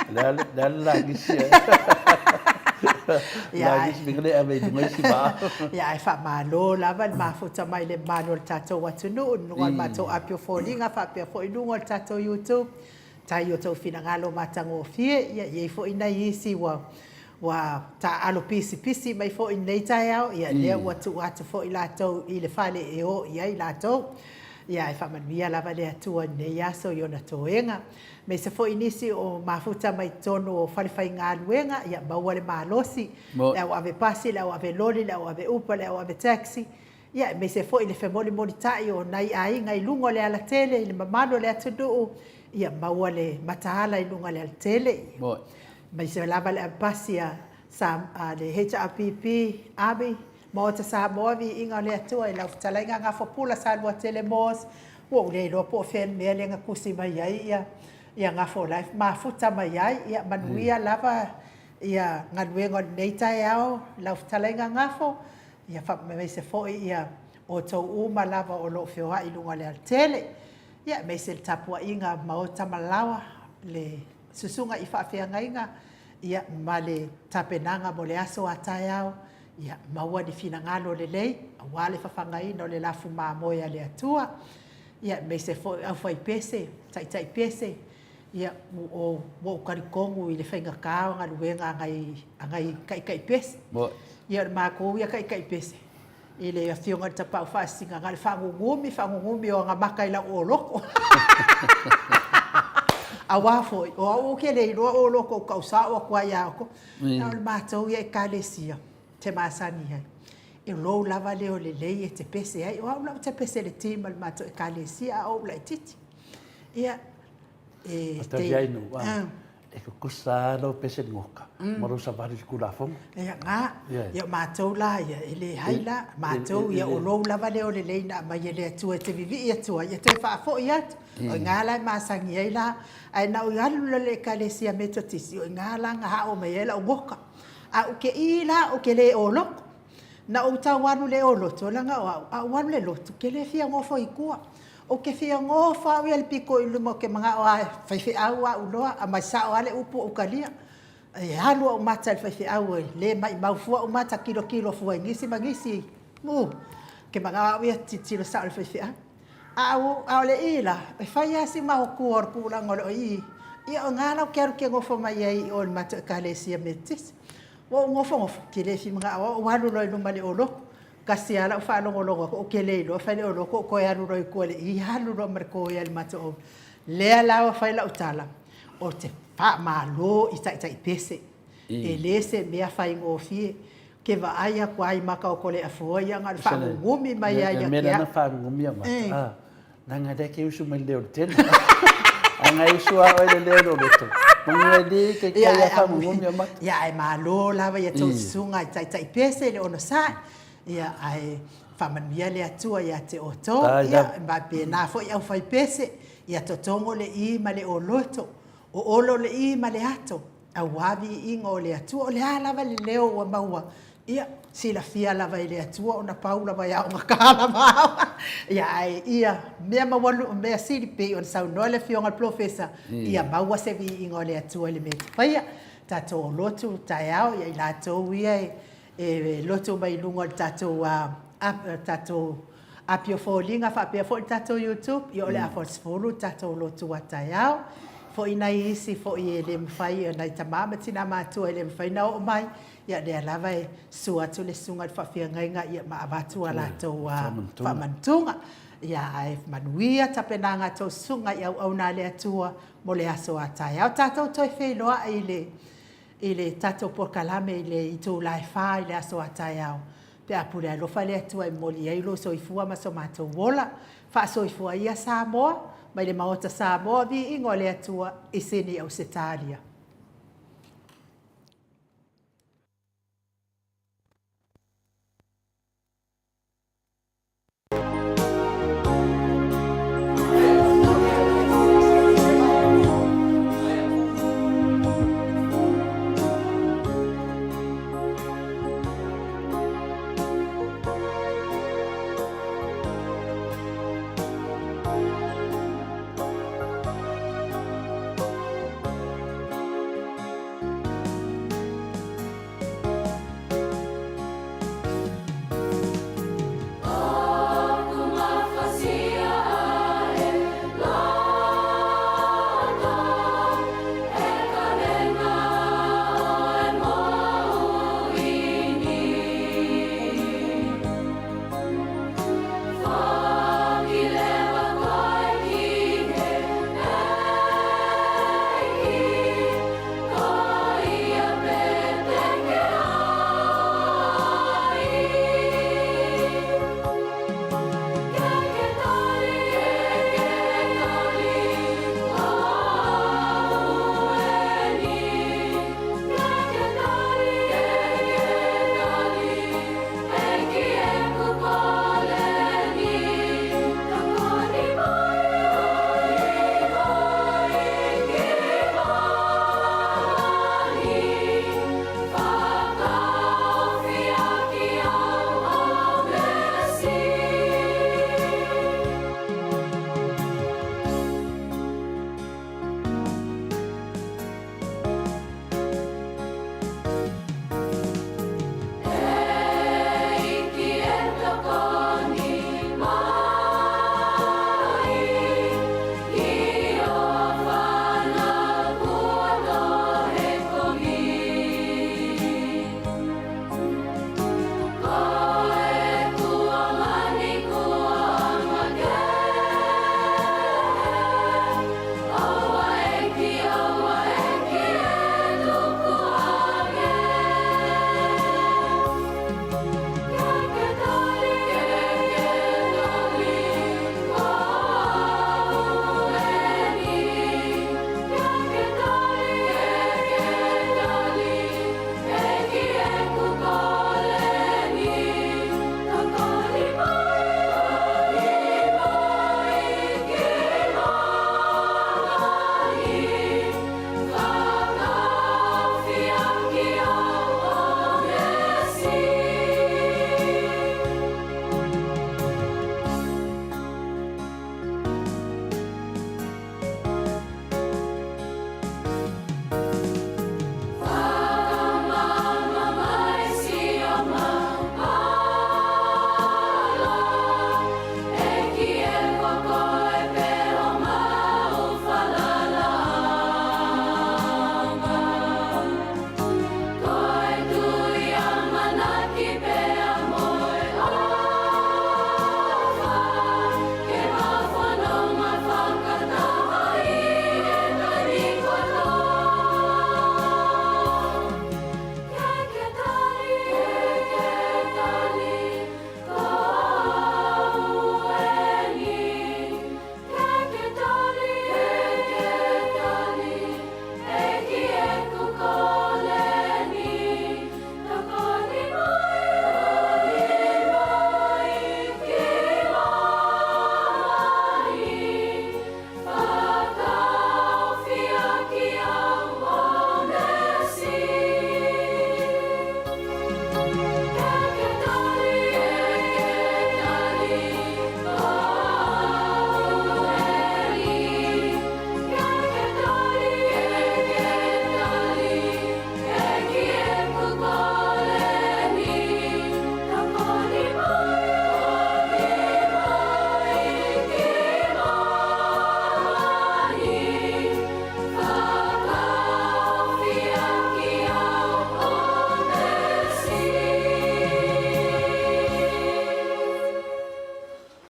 O le a le lanisi e? Lanisi me le ave i luga isi vaa. Ia, ae faamalo lava le mafuta mai le mamalu o le tatou atunuu, i luga o le matou api o foliga faapea foi i luga o le tatou YouTube. Tai o tou finagalo matagofie, ia i ai foi nai isi ua ua taaalo pisipisi mai foi i lenei taeao, ia lea ua tuu atu foi latou i le fale e o i ai latou. Ia ae faamanuia lava le Atua i lenei aso i ona toega. Aemaise foi nisi o mafuta mai totonu o falefaigaluega, ia maua le malosi, le au ave pasi, le au ave loli, le au ave upa, le au ave taxi, Ia, aemaise foi le femolimolitai o nai aiga i luga o le alatele i le mamalu o le atunuu, ia maua le mataala i luga o le alatele. Aemaise lava le avepasi a a le HRPP, Army, Maota Samoa, Viiga o le Atua i lau fetalaiga Gafopula Saluatele Moores, ua ou le iloa po o fea le mea lea na tusi mai ai ia ia Gafo o la e mafuta mai ai. Ia manuia lava ia galuega o lenei taeao lau fetalaiga Gafo. Ia faamaise foi ia outou uma lava o lo o feoai i luga o le alatele, ia aemaise le tapuaiga a Maota ma Laoa, le susuga i faafeagaiga, ia ma le tapenaga mo le aso a taeao, ia maua ni finagalo lelei aua le fafagaina o le lafu mamoe a le Atua, ia aemaise foi aufaipese, taitaipese, Ia, ua ou talitonu i le faigata o galuega a nai, a nai taitaipese. Ia, o le matou ia taitaipese, i le Afioga i le Tapaau Faasisina, na o le faanunumi, faanunumi o ana mata i lau oloto. Aua foi, o au ou te le iloa oloto ou tau sao atu ai ia outou. A o le matou ia Ekalesia, te masani ai, e lou lava leo lelei e te pese ai. O au la ou te pese i le team a le matou Ekalesia a o ou laitiiti. Ia, e te... Tali ai nu, e kukusa lou pese i ngoka, ma lou savali i le Tulafono. Ia, nga, ia o matou la ia, e le hai la, matou ia o lou lava lea o lelei na aumai e le Atua e te vivii atu ai, e toe faafoi atu. O i ina la e masani ai la, ae na ou alu la i le Ekalesia Metotisi, o i ina la na ao mai ai lau goka. A ou te i la, ou te le oloto. Na ou tau alu le o lotu, leaga o au, a ou alu le lotu, ke le fia gofo i tua. Ou ke fia gofo au ia le pito i luma ou ke manao a e faifeau au loa, aumai sao a le upu ou talia. E alu ou mata i le faifeau e le maimau fua ou mata tilotilo fua i nisi ma nisi u ke manao au ia tilotilo sao i le faifeau. A o a o le i la, e fai lava si maotua o le tulaga o le i, ia o ina la ou te alu ke nofo mai ai i o i le matou Ekalesia Metotisi. Ua ou nofonofo, ou te le fia manao au, ou alu loa i luma i le olotu. Tasi lava lau faalogologo atu, ou te le iloa fai le olotu ou toe alu loa i tua i le i, alu loa ma le toea i le matou aoga. Lea la ua fai lau tala, ou te faamalo i taitai pese, e le se mea faigofie. Ou te vaai atu lava i mata o Toleafoa ia na o le faanunumi mai lava ia te au. Le mea lea na faanunumi au mata, leaga o lea e te usu mai i le leo o le tele. A na e usu lava oe i le leo o le oloto, manu e le taitai lava faanunumi au mata. Ia, ae malo lava i a outou susuga i taitai pese i le onosai. Ia, ae faamanuia le Atua ia te outou. Ia, e faapena foi aufaipese, ia totogo le i ma le oloto, oolo le i ma le ato, aua viiga o le Atua. O le a lava le leo ua maua, ia, silafia lava e le Atua ona pau lava e aogata lava au. Ia, ae ia mea maualuga, mea sili pei ona saunoa le Afioga i le Polofesa, ia maua se viiga o le Atua i le mea e te faia. Tatou lotu taeao, ia i latou ia e lotu mai i luga o le tatou tatou api o foliga faapea foi le tatou YouTube, ia o le a 40 le tatou lotu a taeao. Foi nai isi foi e le mafai, nai tama ma tina matutua e le mafai ona oo mai, ia lea lava e susu atu le susuga i le faafeagaiga ia ma avatu a latou faamanutuga. Ia ae manuia tapenaga a tou susuga i auauna a le Atua mo le aso a taeao. Tatou toe feiloai i le i le tatou polokalame i le itula e fa i le aso a taeao, pe a pule alofa le Atua e momoli ai lou soifua ma so matou ola. Faasoifua ia Samoa, mai le Maota Samoa, viiga o le Atua i Sini Ausetalia.